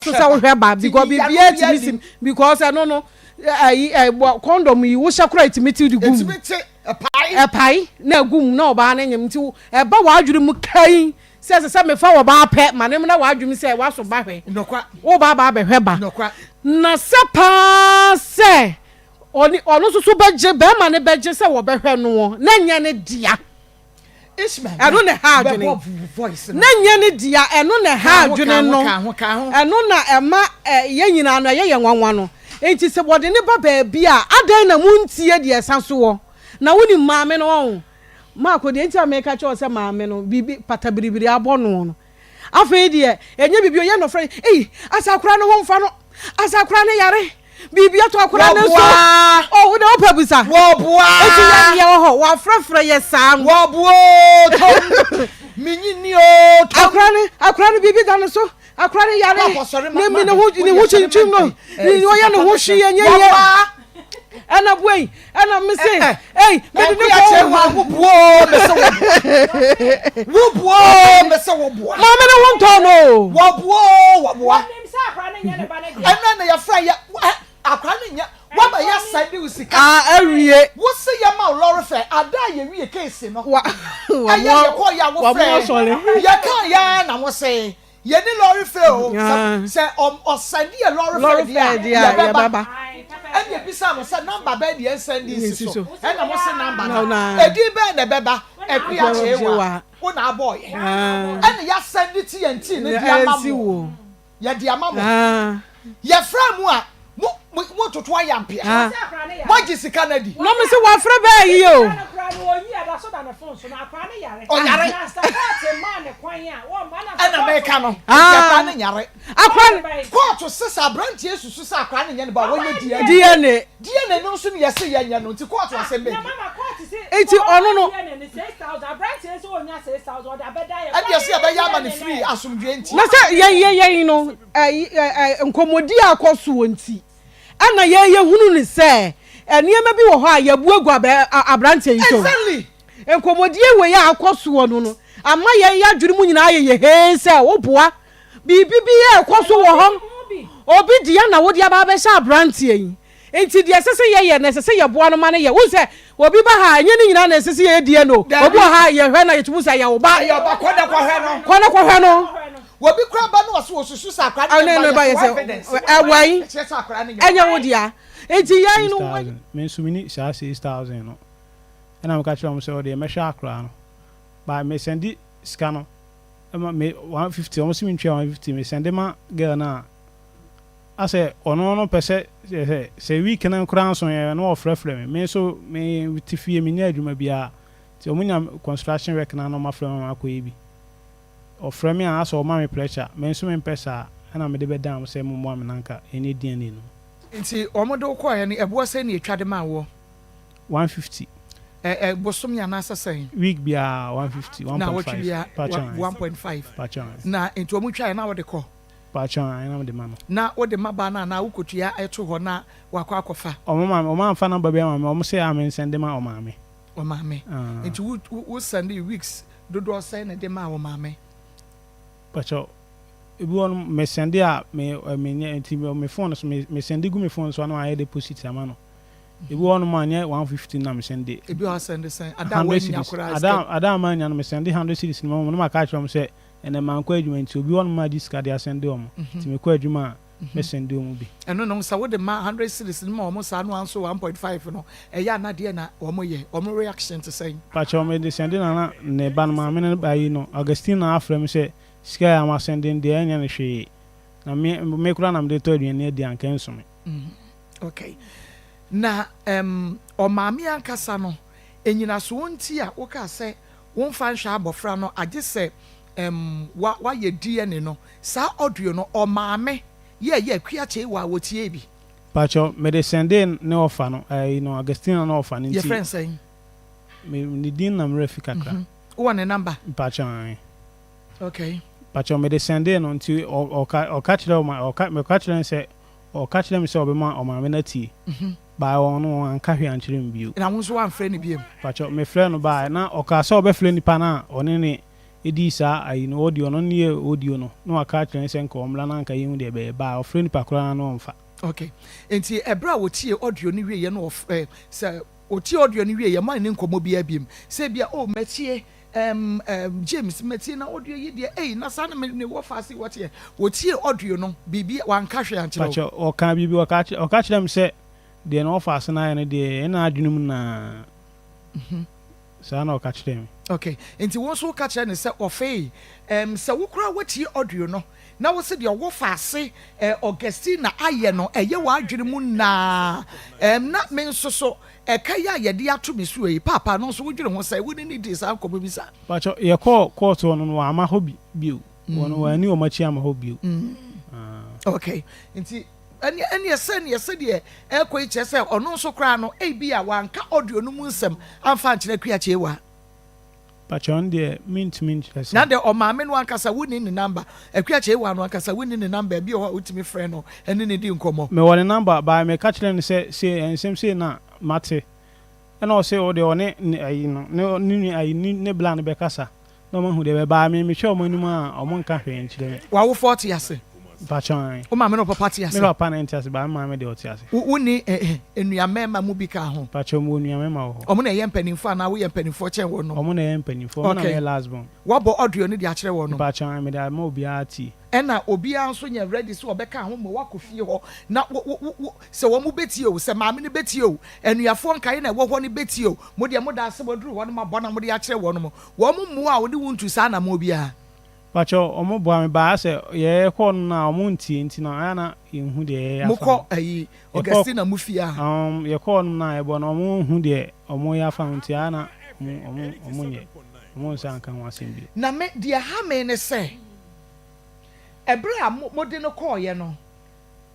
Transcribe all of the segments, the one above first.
So sɛ wohwɛ ba because biribiara tumi si because ɛno no ɛyi ɛ condom yi wohyɛ koraa etumi ti de gu mu. Etumi te ɛpae. Ɛpae na egu mu na ɔbaa no nyem nti ɛba w'adwene mu kai sɛ ɛsɛ sɛ mefa ɔbaa pɛ ma ne mmra w'adwene mu sɛ waso ba hwɛ. Nɔkwa. Wo ba aba abɛhwɛ ba. Nɔkwa. Na sɛ paa sɛ ɔne ɔno nso so bɛgye bɛrima no bɛgye sɛ wɔbɛhwɛ noɔ na ɛnyɛ ne dea. Ɛno na ɛha adwene. Na nyɛ ne dea, ɛno na ɛha adwene no. Ɛno na ɛma yɛn nyinaa no ɛyɛ yɛn nwanwa no. Enti sɛ wɔde no ba baabi a, adɛn na montie deɛ ɛsa so wɔ? Na wonim maame no, ɔho. Marko, deɛ nti a meka kyerɛ wo sɛ maame no, biribi, patabiribiri abɔ noɔ no, Afei deɛ, ɛnyɛ biribi o, yɛ nnɔfra yi, ei, asɛ akora no ho mfa no, asɛ akora no yare, biribi ato akora no so. Wɔboa. Oh, wo deɛ wopɛ bisa. Wɔboa. Eti yɛ deɛ wɔ hɔ, wɔafrɛfrɛ yɛ saa no. Wɔboa o, tom, menyi ni o, tom. Akora no, akora no biribi da no so, akora no yare, ne mi ne ho, ne ho kyinkyim no, ne ɔyɛ ne ho hwee ɛnyɛ yie. Wɔboa. Ɛna buei, ɛna me se, ei, mede ne kɔ wo. Wo buo, me se wo boa. Wo buo, me se wo boa. Maame ne ho ntɔ no o. Wɔ buo, wɔ boa. Ɛna na yɛfrɛ yɛ, akora ne nyɛ, wama yɛ sɛnde wo sika. Ah, awie. Wo se yɛ ma wo lɔre fɛ, ada a yɛwie keesi no. Ɛyɛ yɛ kɔ yɛ a wo frɛ. Yɛ ka yɛ na wo se. Yɛni lɔre fɛ o, sɛ ɔsɛnde yɛ lɔre fɛ deɛ a, yɛbɛba. Ɛna ebisa no sɛ namba bɛn deɛ nsɛnde nsi so, ɛna mo se namba no. Edin bɛn na ɛbɛba? Akua Kyewa, wo na abɔɔyɛ. Ɛna yɛasɛnde TNT no de ama mo. Yɛde ama mo. Yɛfrɛ mo a, mo mo mo toto ayampea. Moagye sika no adi. Na me se wafrɛ bɛɛ yi o. Ɔyare. Ɛna meka no. Nti akora no nyare. Akora no. Kɔɔto se sɛ aberanteɛ susu sɛ akora no nyɛ ne ba a, wɔnyɛ DNA. DNA. DNA no nso ne yɛse yɛnyɛ no nti kɔɔto asɛm bɛn ni. Nti ɔno no. Ɛne yɛse yɛbɛyɛ ama no free asomdwoeɛ nti. Na sɛ yɛn yɛn yɛn no ɛyi ɛ nkɔmmɔdi a akɔ soɔ nti ɛna yɛn yɛhunu no sɛ nneɛma bi wɔ hɔ a yɛabu agu abɛ aberanteɛ yi so. Exactly. Nkɔmmɔdie wei a akɔ soɔ no no ama yɛn yɛn adwene mu nyinaa ayɛ yɛ hee sɛ woboa biribi bi a ɛkɔ so wɔ hɔ. Obi dea na wode aba abɛhyɛ aberanteɛ yi. Nti deɛ ɛsɛ sɛ yɛyɛ no ɛsɛ sɛ yɛboa no ma no yɛ. Wohu sɛ obi ba ha a ɛnyɛ ne nyinaa na ɛsɛ sɛ yɛyɛ DNA o. Dabi. Obi wɔ ha a yɛhwɛ no a yɛtumi hu sɛ ɛyɛ wo ba. Ɛyɛ ɔba, kɔ na kɔhwɛ no. Kɔ na kɔhwɛ no. Obi koraa ba na ɔse ɔsusu sɛ akwadaa no Ɛne yɛ ne ne ba ba yɛ yɛ sɛ so evidence ɛwɛn ɛkyerɛ sɛ akwadaa no nyɛ ɛnyɛ wo dea. Nti yɛn Six no. thousand me nso menni saa 6000 no ɛna meka kyerɛɛ wɔn sɛ ɔdeɛ mɛhwɛ akwadaa no but me sɛnde sika no ma me 150 wɔn se mentua 150 me sɛnde ma girl no a asɛ ɔno no pɛ sɛ sɛ sɛ week no koraa nso yɛ no ɔfrɛfrɛ me me nso me te fie menyɛ adwuma biara nti wɔn nya construction work na na wɔn afrɛ me ma makɔyɛ bi ɔfrɛ me a asɛ ɔma me pressure me nso mempɛ saa ɛna mede bɛdan mo sɛ mommoa me na anka yɛnyɛ DNA no. Nti wɔn de wo kɔeɛ no ɛboɔ sɛn na yɛtwa de maa woɔ? 150. Ɛ ɛ bosome anaasɛ sɛn? Week biara 150, 1.5. Naawɔtwe biara Pakyɛ 1.5. Pakyɛ. Na nti wɔn twaeɛ na wode kɔ? Pakyɛ ae na mede ma no. Na wode ma baa no anaa wokɔtua to hɔ na wakɔ akɔfa? Wɔn ma me, wɔn amfa number biara ama me, wɔn se a me nsɛnde ma ɔmaame. Ɔmaame. Ah. Nti wo wo wo sɛnde weeks dodoɔ sɛn na de maa ɔmaame? Pakyɛ ebi wɔ no me sɛnde a me me nyɛ nti me phone so me me sɛnde gu me phone so a na mayɛ deposit ama no. Ebi wɔ hɔnom a nyɛ 150 na me sɛnde. Ebi wɔ hɔ a sɛnde sɛn? Ada a 100 woannya cedis. koraa Ada sika. ada a mannya no me sɛnde 100 cedis no ma wɔn na maka akyerɛ wɔn sɛ ɛnɛ mankɔ adwuma nti obi wɔ hɔnom a gye sika de asɛnde wɔn nti mekɔ adwuma a mɛ sɛnde wɔn bi. Ɛno no sɛ wode ma 100 cedis no ma wɔn saa no anso 1.5 no ɛyɛ a na deɛ na wɔn yɛ? Wɔn reaction te sɛn? Pakyɛw mede sɛnde na na ne ba no maame no ayi no Augustine na afrɛ me sɛ sika yi a masɛnde no deɛ ɛnyɛ no hwee na me me koraa na mede tɔ aduane adi anka ɛnso me. Okay. Na um ɔmaame ankasa no, nnyinasoɔ nti a wokaa sɛ womfa nhwɛ abɔfra no agye sɛ um wa wayɛ DNA no, saa audio no ɔmaame yɛɛyɛ Akua Kyeiwaa wɔtiee bi? Pakyɛw, mede sɛndee ne ɔfa no, ɛyi no, Augustina ne ɔfa no nti. Yɛfrɛ no sɛn? Me, ne din na me werɛ fi kakra. Wowɔ ne number? Mpakyɛw, ae. Okay. Mpakyɛw, mede sɛndee no nti ɔ, ɔka, ɔka kyerɛɛ ɔma, ɔka, meka kyerɛɛ no sɛ Ɔka kyerɛɛ me sɛ ɔbɛma ɔmaame no atie. But ɔno wanka hwee ankyerɛ me bio. Na wo nso woamfrɛ no bio? Pakyɛ, mefrɛɛ no baeɛ na ɔkaa sɛ ɔbɛfrɛ nipa no a ɔne ne Ɛdii saa ayi no audio no ɔno ne yɛɛ audio no na waka akyerɛ no sɛ nka ɔmmra na anka yɛnhu deɛ ɛbɛyɛ but ɔfrɛ nipa koraa na ɔmfa. Ok nti ɛberɛ a ɔtiee audio no wieɛ no ɔfrɛ sɛ ɔtie audio no wieɛ moanne nkɔmmɔ biara biom sɛ ebia oh matie ɛɛm ɛɛm James matie na audio yi deɛ ei na saa na me me wɔ faase yi wɔteɛ ɔtiee audio no biribi wanka hwee ankyerɛ wo? Pakyɛ ɔkaa biribi ɔka ɔka kyerɛɛ me sɛ deɛ na ɔfa ase no ayɛ no deɛ ɛyɛ n'adwene mu naa. Saa na ɔka kyerɛɛ me. Ok, nti wo nso woka kyerɛ no sɛ ɔfee? Ɛɛm, sɛ wo koraa woatie audio no na wo se deɛ ɔwɔ faase ɛɛ Augustina ayɛ no ɛyɛ w'adwene mu naa, ɛɛm, na me nso so ɛka yi a yɛde ato me so yi, paapa no nso wodwene ho sɛn? Wo ne no dii saa nkɔmmɔ bi saa? Pakyɛ, yɛkɔɔ court hɔ no no wamma hɔ bi bio. Wɔn, wɔanni wɔn akyi amma hɔ bio. Ah. Ok, nti Ɛnneɛ, ɛnneɛ sɛdeɛ, sɛdeɛ ɛrekɔ yi kyerɛ sɛ ɔno nso koraa no, ebia wanka audio no mu nsɛm amfa ankyerɛ Akua Kyeiwaa. Pakyɛ ɔno deɛ mentumi nkyerɛ saa. Na deɛ ɔmaame no ankasa wonni ne number, Akua Kyeiwaa no ankasa wonni ne number, ebi wɔ hɔ a wotumi frɛ no ne no di nkɔmmɔ. Mewɔ ne number but meka kyerɛɛ no sɛ sei nsɛm sei na mate ɛna ɔse ɔdeɛ ɔne ne ayi no ne ne nua ayi ne bla no bɛkasa. Na ɔmo ahu deɛ ɛbɛba. Me mehwɛ ɔmo anim a ɔmo nka hwee nkyerɛ me. W'awofoɔ te ase? Mpakyɛw ae. Wo maame ne wo papa te ase? Me papa na ɛnte ase but me maame deɛ ɔte ase. Wo wonni nua mmarima mu bi ka ho? Mpakyɛw mewɔ nua mmarima wɔ hɔ. Ɔmo na ɛyɛ mpanimfoɔ anaa woyɛ mpanimfoɔ kyɛn wɔnom? Ɔmo na ɛyɛ mpanimfoɔ, me na meyɛ last born. Woabɔ audio no de akyerɛ wɔnom? Mpakyɛw ae, mede ama obiara atie. Ɛna obiara nso nyɛ ready sɛ ɔbɛka ho ma woakɔ fie hɔ na wo wo wo sɛ wɔn bɛtie o, sɛ maame no bɛtie o, anuafoɔ nkaeɛ na ɛwɔ hɔ no bɛtie o, mo deɛ moda ase moaduru hɔ no moabɔ na mode akyerɛ wɔnom. Wɔn mmoa a wɔne wo ntu saa anammɔn biara. Pakyɛw ɔmo boa me baa sɛ yɛ kɔ no na ɔmo ntie nti no ayɛ na yɛn hu deɛ yɛyɛ afa ho. Mokɔ ayi Augustina mo fie a. Um yɛ kɔɔ nom na yɛbɔ no ɔmo nhu deɛ ɔmo yɛ afa ho nti ayɛ na ɔmo ɔmo ɔmo nyɛ ɔmo nsa nka ho asɛm bio. Na me deɛ ɛha me ne sɛ ɛberɛ a mo mode no kɔeɛ no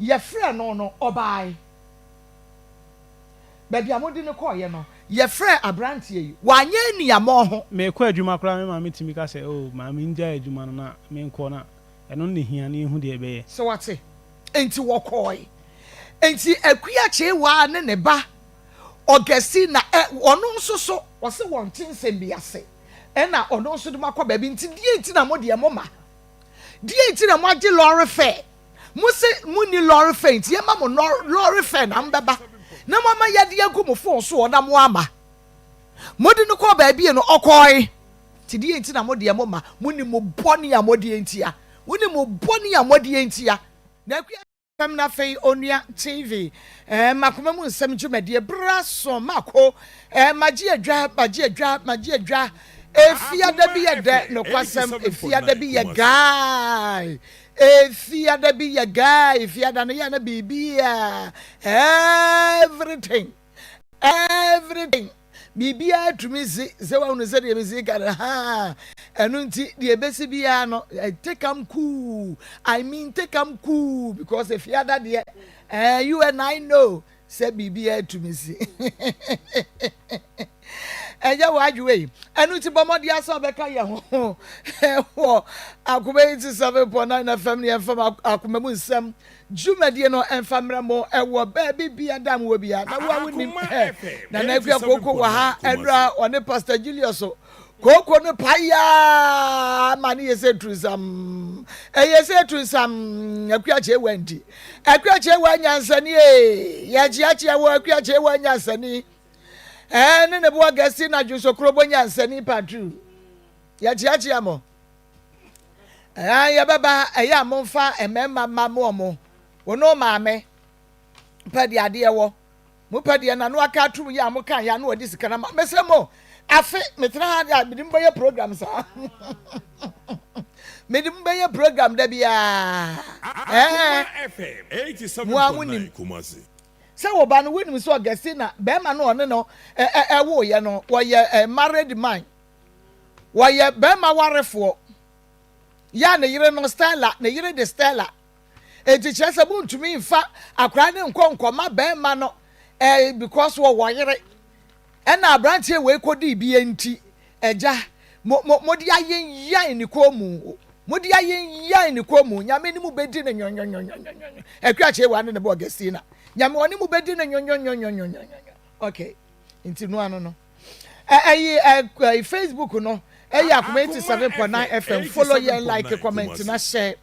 yɛfrɛɛ no no ɔbaae. Baabi a mode no kɔeɛ no, yɛfrɛɛ aberanteɛ yi, wanyɛ aniammɔho. Merekɔ adwuma koraa me maame tumi ka sɛ, Oh, ma mengyae adwuma no na menkɔ na ɛno na ɛhia na yɛhu deɛ ɛbɛyɛ. So woate? Enti wɔkɔe. Enti Akua Kyeiwaa ne ne ba Augustina, ɛ, ɔno nso so, ɔse wɔnte nsɛm bi ase, ɛna ɔno nso de mo akɔ baabi. Nti deɛn nti na mo deɛ moma? Deɛn nti na moagye lɔre fare? Mo se mo nni lɔre fare nti yɛma mo lɔre fare na mobɛba na moama yɛde agu mo fon soɔ na moama. Mode no kɔɔ baabi no ɔkɔe. Nti deɛ nti na mo deɛ mo ma mo nim mo bɔne a modeɛ ntia. Mo nim mo bɔne a modeɛ ntia. Na akua. Fam na afei Onua TV eh, Makoma mu nsɛm dwumadie bra so mako eh, magye adwa magye adwa magye adwa Efiada bi yɛ dɛ nokwasɛm efiada bi yɛ guy efiada bi yɛ guy efiada no yɛ na biribi a everything everything biribiara tumi si sɛ wahunu sɛ deɛ mesi ka no haa ɛno nti deɛ ɛbɛsi biara no eh, take am cool i mean take am cool because efiada deɛ eh, you and i know sɛ biribiara tumi si ɛnyɛ w'adwewa yi ɛno nti bɔ mmɔden asɛ ɔbɛka yɛ ho wɔ akoma yi ti 7.9 fm ne yɛmfam akoma mu nsɛm dwumadie no ɛmfa mmerɛ mo ɛwɔ baabi bia da mo wɔ bia na wo a wonim na na akua kooko wɔ ha ɛnora ɔne pastor Julius Kooko no pae aa ma ne yɛ sɛ tunsam. Ɛyɛ sɛ tunsam Akua Kyewa nti. Akua Kyewa nyansani ee. Yɛkyeakyea wɔ Akua Kyewa nyansani. Ɛɛ ne ne boa gɛsi na dwonso kurobo nyansani part 2. Yɛkyeakyea mo. Ɛɛ yɛbɛba ɛyɛ a momfa mmarima mma mo ɔmo. Wo ne wo maame pɛ deɛ adeɛ wɔ. Mo pɛ deɛ na no aka atum yɛ a mo kan yɛ a na wɔde sika na ma mesrɛ mo afe metena ha de mede mo bɛyɛ program saa mede mo bɛyɛ program da biara ɛɛ mo a mo nim sɛ wo ba no wonim sɛ ɔgɛsi na bɛrima no ɔne no ɛwoyɛ no wɔyɛ married man wɔyɛ bɛrima warefoɔ yɛ a ne yere no Stella ne yere de Stella Enti kyerɛ sɛ montumi nfa akwadaa no nkɔ nkɔma bɛrima no eh, because wɔwɔ yere. Ɛna aberanteɛ wei kɔdii bi nti, agya, mo, mo, mode ayenyan ne kɔn mu. Mode ayenyan ne kɔn mu. Nyame ne mu bɛdi no nyɔnyɔnyɔnyɔnyɔnyɔ. Akua Kyewa ne ne bɔ Augustina. Nyame ɔne mu bɛdi no nyɔnyɔnyɔnyɔnyɔnyɔ. Okay. Nti no ano no. Ɛyi, ɛyi, Facebook no. Ɛyɛ Akoma 87.9 FM. Follow yɛn, like, comment na share.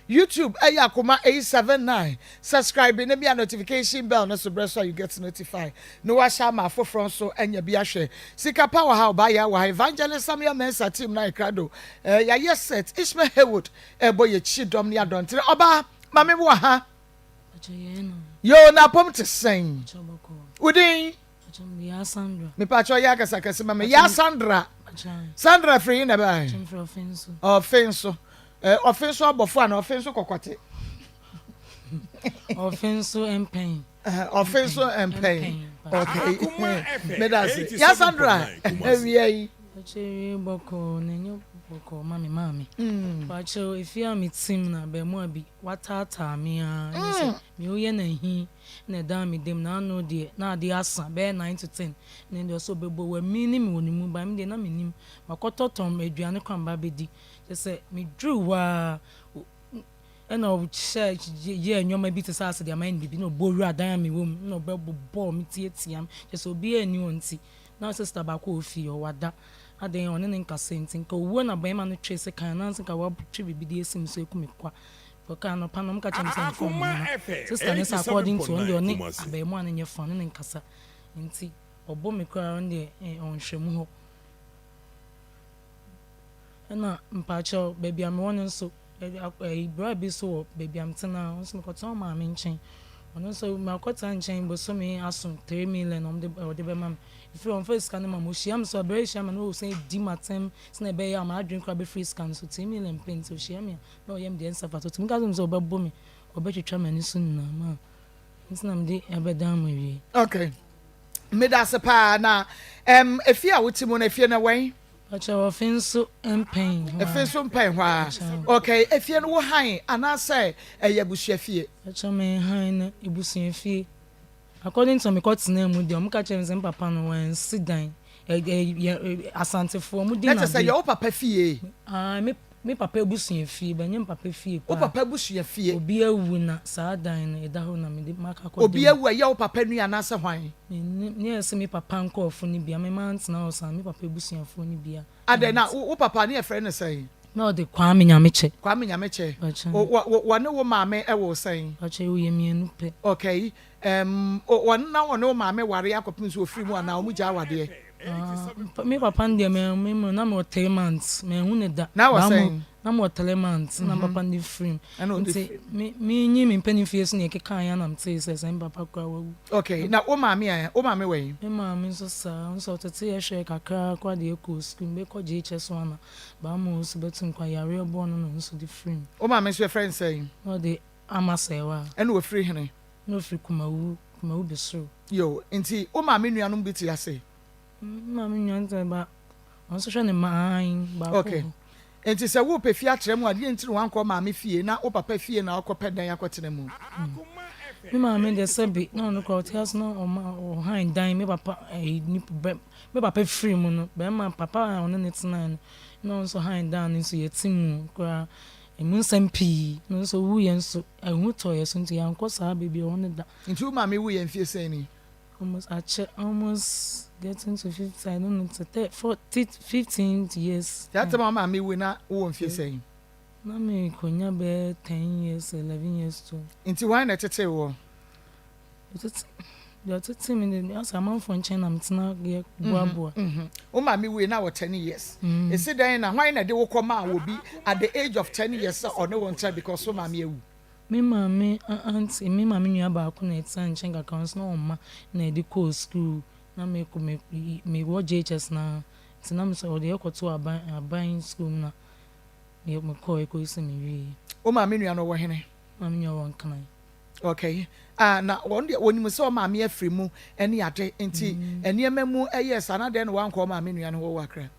YouTube ɛyɛ Akoma 879. Subscribe na bia notification bell no so brɛ so a you get notified. Na wahyɛ ama afoforɔ nso anya bi ahwɛ. Sika pa wɔ ha, ɔbaa yɛ wɔ ha. Evangelist Samuel Mensah team na Ekrado. Yɛayɛ set. Ishmael Haywood ɛbɔ yɛ kyi dɔm ne adɔntere. Ɔbaa maame wɔ ha. Yo, na apɔm te sɛn? Wodin? Mepakyɛ ɔyɛ akasakɛse ma me. Ya Sandra. Sandra firi yi na ɛbaa? Ɔfe nso. Ɔfe nso abɔfo ana ɔfe nso kɔkɔte? Ɔfe nso mpɛn. Ɔfe nso mpɛn. Okay. Meda ase. Ya Sandra, awia yi. Ɔkyɛ bɔkɔɔ na ɛnyɛ bɔkɔɔ ma me maame. Wakyɛw efi a me tim na abɛɛmoa bi wataataa me a ɛne sɛ me oyɛ n'ahi na ɛda me dam na ano deɛ na adeɛ asa bɛyɛ 9 to 10 na deɛ ɔsɛ ɔbɛbɔ wami ne me wɔ ne mu ba me deɛ na menim makɔtɔ tɔn aduane kwan ba bɛdi kyɛ sɛ meduru hɔ a ɛna ɔhyɛ yɛ nneɛma bi te sɛ ase deɛ ama yɛ no bibi na ɔbɔ wura dan a mewɔ mu na ɔbɛbobɔ me tietia m kyɛ sɛ obiara ani wɔ nti na sister baako wɔ fie ɔwada adan ɔne ne nkasa nti nka owuo na bɛrima no twe sekan na nka watwe biribi de esi mi so eku mi kwa ɔka anɔpa no ɔmo ka kyerɛ me sɛ nfɔm mu na sister ne sɛ according to ɔno deɛ ɔne abɛɛmoa no nyɛ fa ɔne ne nkasa nti ɔbɔ me koraa, ɔno deɛ ɔnhwɛ mu hɔ. Ɛna mpaakyɛw, baabi a mewɔ no nso ɛyi bra bi so wɔ baabi a metena, ɔno nso mekɔtena maame nkyɛn. Ɔno nso makɔtena nkyɛn bosome aso, 3 million ɔmo de ɔde bɛma me. Efiri ɔmfa sika no ma me, ohyia me so ɔbɛrɛ hyia me na ɔsan di m'atɛm sɛ ɛbɛyɛ a m'adwene koraa bɛfiri sika no so. 3 million pɛ nti ohyia me a na ɔyɛ me deɛ nsa fata. Otumi ka sɛ ɔbɛbɔ me, ɔbɛtwitwa m'ani so nyinaa ma nti na mede ɛbɛdan mo awie. Okay, meda ase paa. Na efie a wote mu no, efie no wɛn? Ɔkyɛ wɔfe nso mpɛn hɔ. Efe nso mpɛn hɔ a. Okay, efie no wo han anaasɛ ɛyɛ abusua fie? Ɔkyɛ me han no ebusua fie. According to mekɔ tena mu deɛ, ɔmo ka kyerɛ me sɛ papa no wɔnsi dan ɛ ɛ yɛ Asantefoɔ ɔmo di. Na kyerɛ sɛ yɛ wo papa fie? Aa, me papa ebusua fie, bɛnyɛ me papa fie paa. Wo papa abusua fie. Obi awu na saa dan no ɛda hɔ na mede maka kɔ. Obi awu a, ɛyɛ wo papa nua anaasɛ hwan? Ne yɛ sɛ me papa nkɔɔfo no bia, me ma ntena hɔ saa me papa ebusuafoɔ no bia. Adɛn, na wo papa ne yɛfrɛ no sɛn? Na ɔde Kwame Nyamekyɛ. Kwame Nyamekyɛ. Wɔne wo maame ɛwɔ sɛn? Ɔkyɛ woyɛ mmienu pɛ. Okay, wɔne na wɔne wo maame ware akɔpem so ofiri mu anaa ɔmo gya awadeɛ? Me papa no deɛ, me me na mewɔ 3 months, mehu ne da. Na wɔ sɛn? Na mewɔ 3 months na papa no de firi mu, nti me me nyi me mpanin fie so na yɛkeka yɛn na metee sɛ me papa koraa wawu. Okay, na wo maame a, wo maame wɔ yi? Me maame nso saa nso, ɔtete yɛ hwɛ kakra koraa de yɛkɔ sukuu, mbɛkɔ JHS one na baama nso bɛtu nkwa, yareɛ bɔɔ no na nso de firi mu. Wo maame nso yɛfrɛ no sɛn? Na ɔde Ama Sɛwa. Ɛna ofiri hene? Na ofiri Kumawu, Kumawu Besoro. Yo, nti wo maame nuanom bi te ase? Me maame nua nso ba, ɔno nso hwɛ ne mma ahan baako. Okay, nti sɛ wopɛ fie akyerɛ mu a, deɛ nti na wankɔ maame fie na wo papa fie na wakɔpɛ dan akɔtena mu? Me maame deɛ, sɛbi, na ɔno koraa ɔte ase na ɔma ɔhan dan. Me papa ɛyi nipa bɛ me papa firi mu no, bɛrima papa a ɔne ne tena no na ɔno nso han dan no nso yɛte mu koraa emu nsɛm pii na nso wuyɛ nso ɛho tɔ yɛ so nti yɛankɔ saa baabi a ɔwɔ no da. Nti wo maame wuyɛ mfie sɛn ni? Almost akyɛ, almost getting to 50, I don't know, to 30, 40, 15 years. Saa tɛm a wo maame wu na wowɔ mfie sɛn? Na me konya bɛyɛ 10 years, 11 years too. Nti hwan na ɛtetee wɔ? Ɔtete deɛ, ɔtete me de asɛ amanfoɔ nkyɛn na metena yɛ boaboa. Wo maame wui na wɔ 10 years. Esi dɛn na hwan na de wo kɔ maa wɔ bi at the age of 10 years sɛ ɔne wo nkyɛn because wo maame awu? Me maame aunty, me maame nua baako na ɛtena nkyɛn kakra nso na ɔma na ɛde kɔɔ school na mekɔ me mewɔ JHS na nti na mesɛ ɔde ɛkɔto aban school mu na mekɔɔ ɛkɔyi sɛ mewie. Wo maame nua no wɔ hene? Maame nua wɔ Nkran. Okay, ah, na wɔn deɛ wɔnim sɛ ɔmaame afiri mu ne ade nti nneɛma mu ɛyɛ saa na deɛ na wankɔ ɔmaame nua no hɔ wɔ Akra?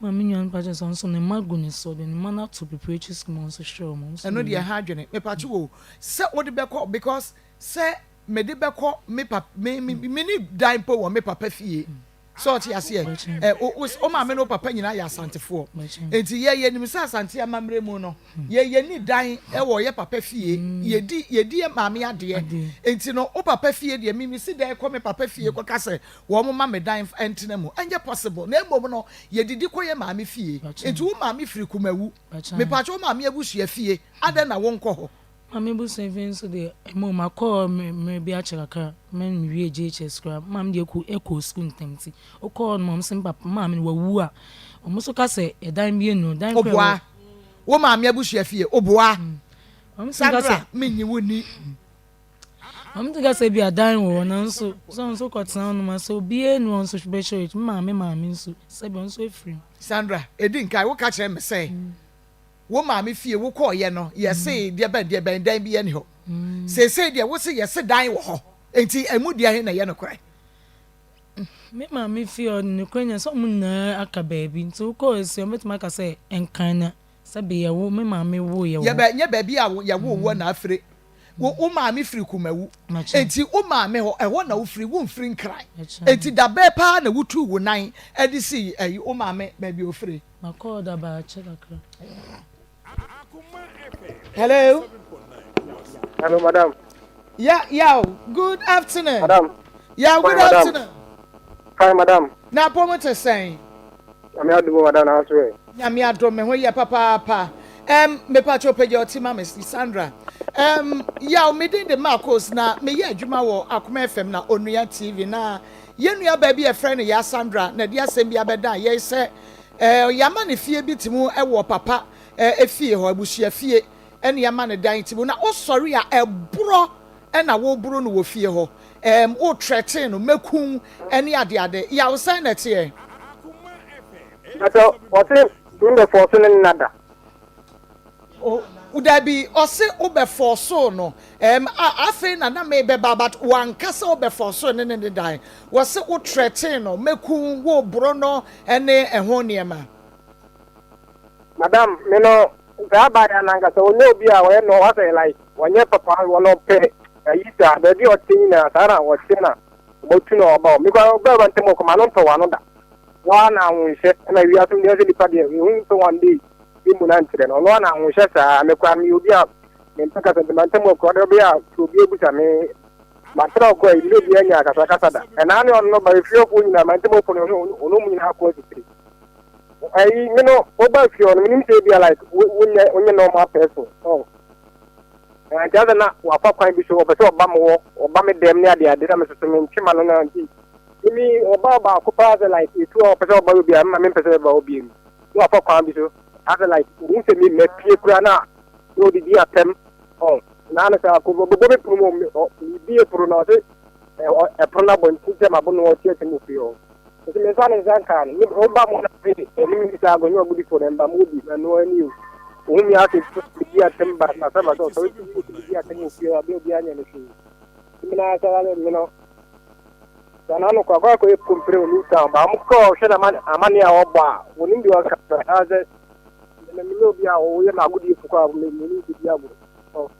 Maame nua no pakyɛ sɛ ɔnso ne mma gu ne so, ɔde ne mma no ato preparatory school ma ɔnso hwɛ ɔmo nso. Ɛno deɛ ha adwene mepakye wo sɛ wode bɛkɔ because sɛ mede bɛkɔ me papa me me me ni dan po wɔ me papa fie. Sɛ ɔte aseɛ? Ɛ, wo, wo, wo maame ne wo papa nyinaa yɛ Asantefoɔ. Enti yɛ, yɛnim sɛ Asante amammerɛ mu no, yɛ, yɛnni dan wɔ yɛ papa fie. Yɛdi, yɛdi yɛ maame adeɛ. Enti no, wo papa fie deɛ, me, mesi dan kɔ me papa fie kɔka sɛ wɔn mma me dan ntena mu. Ɛnyɛ possible. Na mmom no, yɛdidi kɔ yɛ maame fie. Enti wo maame firi Kumawu. Mepakyɛ wo maame abusua fie, adɛn na wonkɔ hɔ? Maame abusua fie nso deɛ, mmom makɔ hɔ mmerɛ bi akyɛ kakra, me mewie JHS koraa, me maame deɛ kɔ ɛkɔɔ sukuu ntɛm nti, wokɔ hɔ nom a, wɔn se me papa, me maame no wawu a, wɔn nso ka sɛ ɛdan bi enu, dan koraa Oboa, wo maame abusua fie, oboa. Wɔn nso ka sɛ. Sandra, menyi wo ni. Wɔn nso ka sɛ bi adan wɔ hɔ, nanso sɛ wɔn nso kɔtena hɔ nom a, sɛ obiara enu wɔn nso bɛhyɛ, me maame maame nso, sɛbi wɔn nso afiri mu. Sandra, edi nkan, woka kyerɛ me sɛ. Wo maame fie wo kɔɔ yɛ no yɛse deɛ bɛn deɛ bɛn dan biara ni hɔ. Seesei deɛ wose yɛse dan wɔ hɔ nti ɛmu deɛ he na ɛyɛ nokorɛ? Me maame fie hɔ no nokorɛ nyɛ sɛ ɔmo nyinaa aka baabi nti wokɔ esi ɔmo bɛtumi aka sɛ Nkran na sɛbe yɛwo me maame woo yɛ wɔ hɔ. Yɛbɛ nyɛ baabi a yɛwoo woɔ na afire. Wo wo maame firi Kumawu nti wo maame hɔ ɛhɔ na wofiri womfiri Nkran nti dabɛɛ paa na wotuu wo nan de sii ɛyi wo maame baabi a ofire? Makɔ ɔda baakyɛ kakra. Hello. Hello, madam. Yeah, yeah. Good afternoon. Madam. Yeah, good Fine, madam. afternoon. Fine, madam. Na apɔmu te sɛn? Nyame adom o, madam, na so ɛ. Nyame adom me ho yɛ papaapa. Um, mepakyɛ pagya ɔte ma me Sandra. Um, yaw me din de Marcos na meyɛ adwuma wɔ Akoma FM na Onua TV na yɛn nua baa bi a yɛfrɛ no Ya Sandra na ɛde asɛm bi abɛdan yɛn sɛ Eh, yɛama no fie bi te mu wɔ papa eh, fie hɔ, abusua fie ɛna yɛama no dan te mu. Na wosɔre a ɛborɔ ɛna woboro no wɔ fie hɔ. Eh, wo trɛten no, mɛku ɛne adeade. Yaw sɛn na ɛteɛ? Mpakyɛw, wɔse me bɛ fɔɔso ne nna da. O, dabi, ɔse wo bɛ fɔɔsoo no, ɛɛm, a, afei na na me bɛba, but wanka sɛ wo bɛ fɔɔsoo ne ne ne dan. Wɔse wo trɛtee no, mɛku wo, boro no, ɛne ɛho nneɛma. Madam, me no, saa abaayewa no ankasa, ɔnyɛ obi a ɔyɛ nɔ, wasɛ like, ɔnyɛ papa, ɔno ɔpɛ ayi saa, baabi a ɔte nyinaa, saa na ɔte na ɔtu na ɔba hɔ. Me koraa, ɔbaa ba ntɛm ɔkɔ, m'ano ntɔ w'ano da. Waa na ahonhyɛ, ɛna wiase mu deɛ ɛsɛ nipa deɛ, ehu sɛ one day, mmu no ankyerɛ no. Ɔno ara na ahohyɛ saa. Me koraa meyɛ obi a mempɛ kasa nti mantam akura deɛ ɔbɛyɛ a sɛ obi abusa me matena ɔkɔ ayi me obi anya akasakasa da. Ɛnaa ne ɔno no ba efiefoɔ nyinaa mantam ɔfo no ɔno mu nyinaa akɔ atitire. Ayi me no woba fie hɔ no menim sɛ ebia like wonyɛ wonyɛ normal person. Oh. Nti asɛ na wafa kwan bi so ɔpɛ sɛ ɔba mo hɔ ɔba me dɛm ne ade ade na me soso mente ma no na nti mimi ɔba baako paa sɛ like etu a ɔpɛ sɛ ɔba obi a mma mempɛ sɛ ɔba obi mu. na wafa kwan bi so asɛ like ohun sɛ me mapue koraa na na odidi atɛm ɔn na ano sɛ akɔ bɛbɔ me pono mu ɔ mebie pono na ɔse ɛpono no abɔ nti sɛ mabo no ɔte atɛm wɔ fie hɔ nti me nsa ne nsa nkaa no me ɔba mo na afei ɛne me saa agɔnyɛ ɔgodi fo no mba mo bi na no ani o ohun mi asɛ di atɛm ba na sɛ ba sɛ ɔsɔre ti di atɛm wɔ fie hɔ abɛ obi anyɛ no hwee nti me na sɛ me no Sɛ n'ano kɔ akɔ akɔyɛ kompire wɔ New Town ba wɔn kɔ hwɛ na amane a ɔbɔ a wɔnim deɛ ɔka sɛ anaasɛ na menyɛ obi a ɔyɛ m'agodie fo kɔ a me ne bɛdi agorɔ ɔ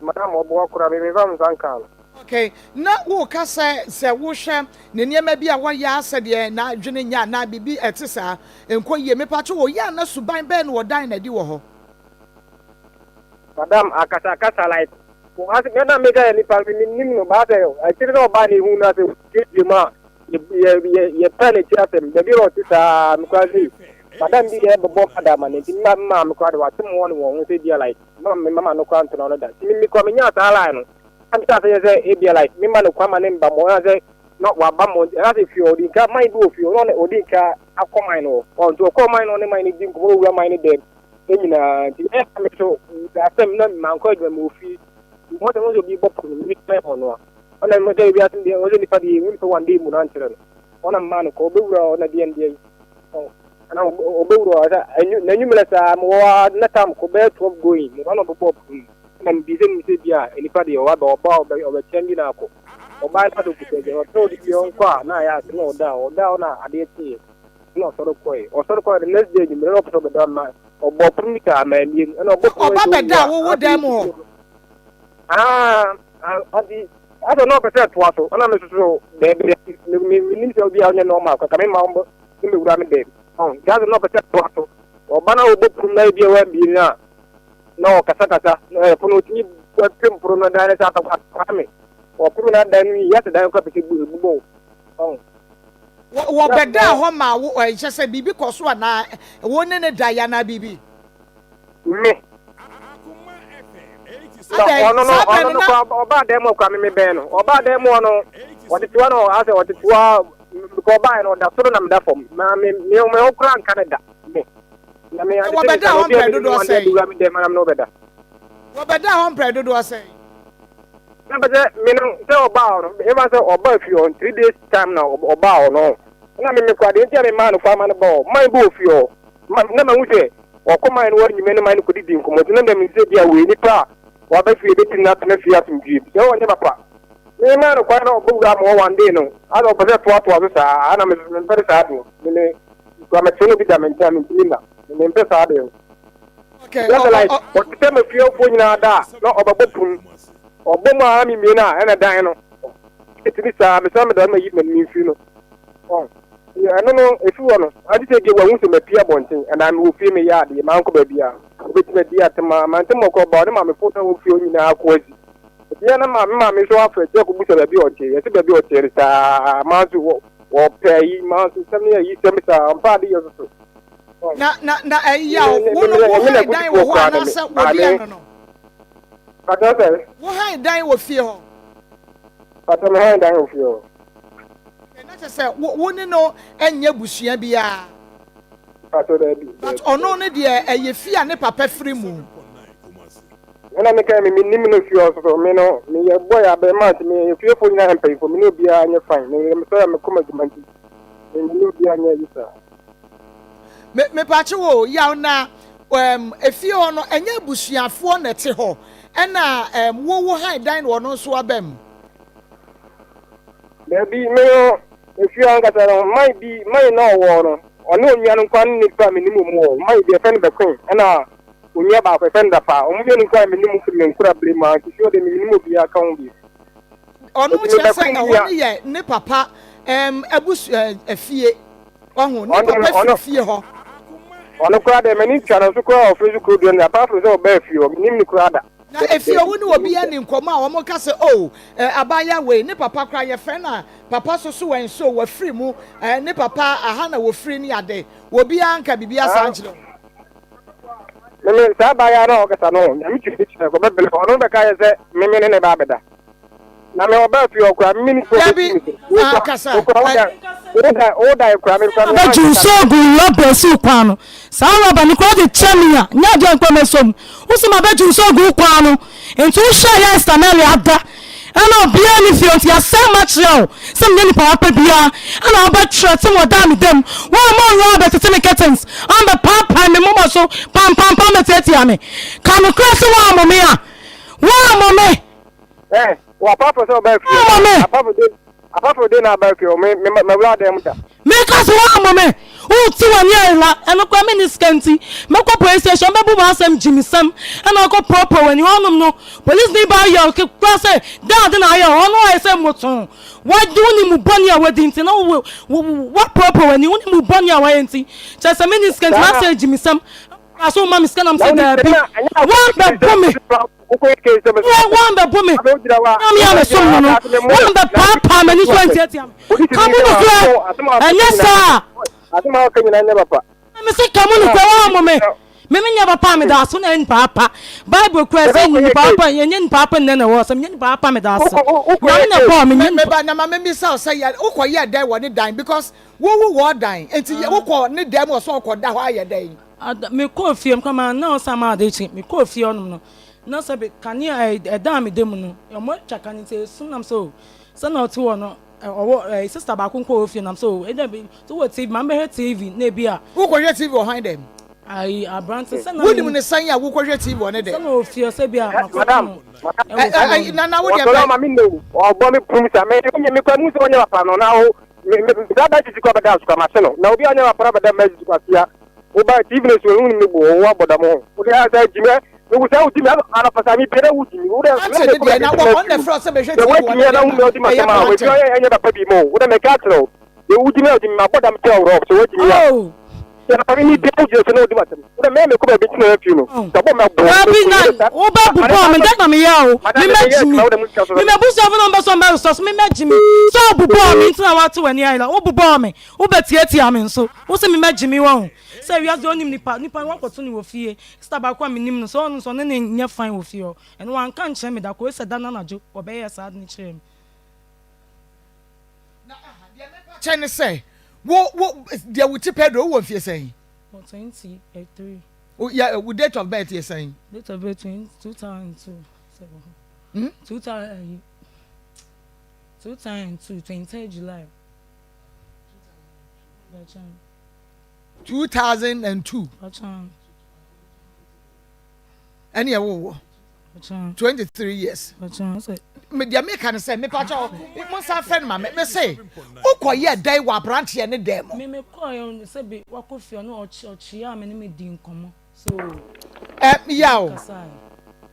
madam ɔboa koraa me memfa me nsa nkaa no. Okay, na woka sɛ sɛ wohwɛ ne nneɛma bi a wɔyɛ a sɛdeɛ n'adwene nyɛ anaa biribi ɛte saa nkɔ yie. Mepatwo ɔyɛ a na suban bɛn na ɔdan no adi wɔ hɔ? Madam akasakasa like ase me na meka yɛ nipa me nim no ba sɛ akyiri sɛ ɔbaa ne hu no ase gyegye mu a yɛ yɛ yɛ pɛ n'akyi asɛm baabi a ɔte saa me kora sɛ madam bi yɛ bɛbɔ madam ma ne nti mma mma me kora de wate mu wɔne wɔn ho sɛ bia like mma me mama no kora ntena no da nti me kora menya saa line no na me sɛ yɛ sɛ ebia like me ma no kwan ma ne mba mo ɛna sɛ na waba mo ɛna sɛ fie ɔdi nka man bi wɔ fie ɔno ɔdi nka akɔ man no hɔ ɔnti ɔkɔ man no ɔne man no di nkɔmɔ owura man no dɛm nyinaa nti ɛyɛ na me so asɛm na mankɔ adwuma mu ofie mo sɛ mo sɛ obi bɔ pono mi mɛ ɔno a ɔna mo sɛ ebi asɛm deɛ ɔsɛ nipa deɛ ehu nipa one day mu na nkyerɛ no ɔna mmaa no kɔ ɔbɛwura ɔna deɛ deɛ ɔna ɔbɛwura ɔsɛ ɛnyu n'anwummerɛ saa mo wɔ na tam kɔ bɛyɛ 12 going mo ɔna ɔbɛbɔ pono mu na mo bi sɛ mo sɛ bi a nipa deɛ ɔba ɔba ɔbɛ ɔbɛkyɛn bi na akɔ ɔbaa na so kuta gya ɔtɔ ɔde bi ɔnkɔ a na ayɛ ase na ɔda ɔda ɔna adeɛ kyeeɛ Ɛna ɔsɔre kɔe. Ɔsɔre kɔe the next day anwummere na ɔpɛ sɛ ɔbɛda ma ɔbɔ pono saa ma amiem. Ɛna ɔbɔ pono Ɔba sɛ bɛda owura. wo wo dan mu hɔ. Ah, adi. Asɛ na ɔpɛ sɛ ɛtoa so, ɛna me nso so daabi daabi, me me menim sɛ obi a ɔnyɛ normal koraa, ka me mma wɔn ne me wura me dɛm. Ɔn, nti asɛ na ɔpɛ sɛ ɛtoa so. Ɔba na ɔbɔ pum na ebi a wabie no a, na ɔkasakasa, na ɛpono ɔtumi pem pono no dan no sɛ atɔkwa me. Ɔpem no adan no yi, asɛ dan no koraa pɛ sɛ ebu ebubɔ o. Ɔn. Wɔ wɔbɛdaa hɔ maa wo, ɛnhyɛ sɛ biribi kɔ so anaa wo ne no daeɛ anaa biribi? Me. Na Adɛn, ɔno no saa berɛ ɔno no no na. koraa ɔbaa dan mu koraa me mebɛn no ɔbaa dan mu hɔ no ɔtete hɔ no asɛ ɔtete hɔ a because ɔbaeɛ no ɔda soro na meda fam na me me me ho koraa nka no da me na me Na ade sɛ meka wɔbɛdaa no hɔ obi a mprɛ menim dodoɔ no ade sɛn? abɛwura me dɛm anam ne wobɛda. Wɔbɛdaa hɔ mprɛ dodoɔ sɛn? Na bɛ sɛ me no sɛ ɔbaa hɔ no ɛfa sɛ ɔbaa fie hɔ 3 days time na ɔbaa hɔ no na me me koraa deɛ nti a me maa no kwan ma no baa hɔ man bi wɔ fie hɔ ma na mahu sɛ Ɔkɔ man no hɔ anwummerɛ ne man no kɔdidi nkɔmmɔ nti na menim sɛ ebia wei nipa a waba fie bɛtumi no atena fie asomdwoeɛ mu. Sɛ ɔnyɛ papa. Me maa no kwan na ɔbɔ wura mo hɔ one day no, ana ɔpɛ sɛ toatoa so saa, ana me mempɛ no saa deɛ. Me me kura mɛte no bi da me nkyɛn a mentumi nna. Me mempɛ saa deɛ no. Okay, Just ɔ, ɔ, like ɔ. ɔte sɛ me fiefoɔ nyinaa da a na ɔbɛbɔ pum. Ɔbɔ mu a na memie no a ɛna dan no. Ɛtumi saa, mesan meda no mayi m'ani mfiri no. Ɔn. Ɛno no, ɛfiri hɔ no, agye sɛ ebia wahu sɛ mapue abɔnten anaa mewɔ fie meyɛ adeɛ, mankɔ baabiara. Ɔbɛtumi adi atɛm ara. Mante mmɔkɔ ɔba, ɔne maamefo na wɔwɔ fie hɔ nyinaa kɔ adzi. Ɛti yɛ na maame maame nso afa akyiri akɔbusa baabi a ɔte. Yɛse baabi a ɔte no saa, maa nso wɔ wɔpɛ ayi, maa nso nsɛm no yɛ ayisɛm saa, ɔmpa ade yɛ nso so. Na na na ɛyi a wo no wo han dan wɔ hɔ anaasɛ wɔde ɛno no? Pàtó sɛ. Wo han dan wɔ fie hɔ? Pàtó me han dan wɔ fie hɔ. Na kyerɛ sɛ wo wo ne no nyɛ abusua biara. Mpakyɛw daabi. But ɔno no deɛ ɛyɛ fie a ne papa firi mu. Ɛna me kan me me nim no fie hɔ soso me no me yɛ boy abɛɛmaa nti me yɛ fiefo nyinaa yɛ mpanyinfo me ne obiara nyɛ fine me yɛ me sɔre a me kɔ m'adwuma nti me me ne obiara nyɛ ayi saa. Me mepakye wo yaw na um, efie hɔ no ɛnyɛ abusuafoɔ na ɛte hɔ ɛna um, wo wo han dan na ɔno nso aba mu. Dabi, me no, efie hɔ ankasa no, man bi, man na ɔwɔ no, ɔne onua no nkoa ne nipa a menim wɔn wɔ. Man bi, yɛfrɛ no Bɛkoe, ɛna onua baako, yɛfrɛ no Dafaa. Wɔn mmienu nkoa na menim firi me nkora bere mu ara, nti fie hɔ deɛ mennim obiara ka ho bio. Ɔno Enti me kyerɛ sɛ Bɛkoe no ɛhɔ nua. no yɛ ne papa ɛm abusua efie. Wahu, ne Ɔno papa deɛ, firi ɔno, fie hɔ. ɔno koraa deɛ m'ani ntwa no so koraa a ɔfiri so kuro dua no, apart from sɛ ɔbaa fie hɔ, mennim no koraa da. Na efie hɔ wo ne obi anni nkɔmmɔ a wɔka sɛ oh eh, abaayewa wei ne papa koraa yɛfrɛ no a papa so so and so wafiri mu eh, ne papa aha na wɔfiri ne ade obiara nka biribiara saa nkyerɛ wo. Meme saa abaayewa no a ɔkasa no ho nyame tumi kyerɛ kɔ bɛbele ɔno bɛka yɛ sɛ meme ne ne ba abɛda na me ɔbaa fie ɔkora me ne Dabi, ah, kasa. Woda kora me kora me Abɛgye nsuo agu rɔba asi wo kwan no. Saa rɔba no koraa de kyɛ me a, nyɛ adeɛ a nkwa mɛsɔ mu. Wo se mabɛgye nsuo agu wo kwan no, nti wohwɛ yɛ Esther Mary ada ɛna obiara nni fie nti yɛasɛe makyerɛ wo sɛ menyɛ nipa papa biara ɛna wobɛtrɛte me ɔdaa me dam woamma owura abɛtete me curtains ambɛpaapae me moma so pampampam bɛtiatia me ka nokorɛ sɛ woammɔ me a woammɔ me. Eh, apart from sɛ ɔbaa fie Woammɔ me. apart from de apart from de na aba fie me me mawura dan mu da. Meka sɛ woammɔ me, wote w'ani ayera, ɛno koraa menni sika nti mɛkɔ police station bɛbu m'asɛm gyimisɛm ɛna akɔ poroporo w'ani hɔnom no polisini baa yɛ koraa sɛ dɛn ade na ayɛ hɔ ɔno ayɛ sɛ mmotoo wadi wo ne mu bɔne a wadi nti na woaporoporo w'ani wo ne mu bɔne a wayɛ nti kyerɛ sɛ menni sika nti m'asɛ gyimisɛm koraa so woma me sika nam sɛ daabi woambɛbo me Woambɛbo me, na me a mesom no no, woambɛpaapaa m'ani so antiatia me. Ka mu nokorɛ, ɛnyɛ saa a. Mese ka mu nokorɛ, woammo me. Me menyɛ papa a meda ase na nipa apa. Bible kura sɛ nipa apa, ɛnyɛ nipa apa nnɛ na ɛwɔ sɛ menyɛ nipa apa meda ase. Nyame na ɛbɔɔ me nyɛ nipa. Meba na ma memmisa wo sɛ yɛ wokɔ yɛ dɛn wɔ ne dan because wowu wɔ dan nti wokɔ ne dan mu ɔsɛ ɔkɔ da hɔ ayɛ dɛn. Ada, mekɔɔ fie no koraa manna hɔ saa ma ade kye. Mekɔɔ fie hɔnom no, na sɛbe kanea a ɛda a meda mu no, wɔatwa kanea nti esum nam sɛ o, sɛnea ɔte hɔ no, ɔwɔ ɛɛ sista baako nko wɔ fie nam sɛ o, ɛdɛ bi sɛ wɔ TV, ma mbɛhwɛ TV na ebi a. Wokɔhwɛ TV wɔ hwan dɛm? Ayi aberante sɛ na. Wonim ne sɛn a wokɔhwɛ TV wɔ ne dɛm? Sɛ na wɔ fie sɛ bi a makɔto no ɛwɔ fie hɔ. Nana wo deɛ bɛ. Wɔsɔre ama me nne o, ɔbɔ me pum sa me me kura mu sɛ ɔnyɛ papa no na o me me saa bɛ titi kɔ bɛda asukwa ma se no na obi a ɔnyɛ papa no bɛda mɛ titi kwa sia. Wo ba TV no so ehu ne bo wo abɔ dam ho. Wo de asa gyimɛ. Ante ne deɛ na ɔno na ɛfrɛ sɛ bɛhwɛ TV wɔ ne dɛm a ɛyɛ plantain. Oh. Dabi na wo bɛ bubɔ me dɛ na me yɛ o me mɛ gyimi me mɛ busuafo na ɔmbɛ sɔ mbɛ sɔ so me mɛ gyimi sɛ o bubɔ me nti na wate w'ani ayɛ la wo bubɔ me wo bɛ tiatia me nso wo se me mɛ gyimi wɔ ho sɛ wiase onim nipa nipa no wakɔto ne wɔ fie sista baako a me nim no sɛ ɔno nso ɔne ne nyɛ fine wɔ fie hɔ ɛno wanka nkyerɛ me da koro sɛ da no anadwo ɔbɛyɛ saa ade no kyerɛ me. Na aha, deɛ mepa kyɛ ne sɛ, wo, wo, deɛ wo ti pɛ do, wowɔ mfie sɛn? Wɔ 23. Wo, yɛ, wo date of birth yɛ sɛn? Date of birth 20, 2002. Sɛ wɔ hɔ. Hmm? 2000, 2002, 23 July. 2002. Ɛne ɛwo wɔ 23 years. Deɛ meka ne sɛ mepa kyɛw mo nsa frɛ no ma me me se wokɔ yɛ dɛn wɔ aberanteɛ ne dɛn mu. Me me kɔ yɛ sɛ bi wakɔ fie ɔno ɔkyea me ne me di nkɔmɔ so. Ɛ yaw.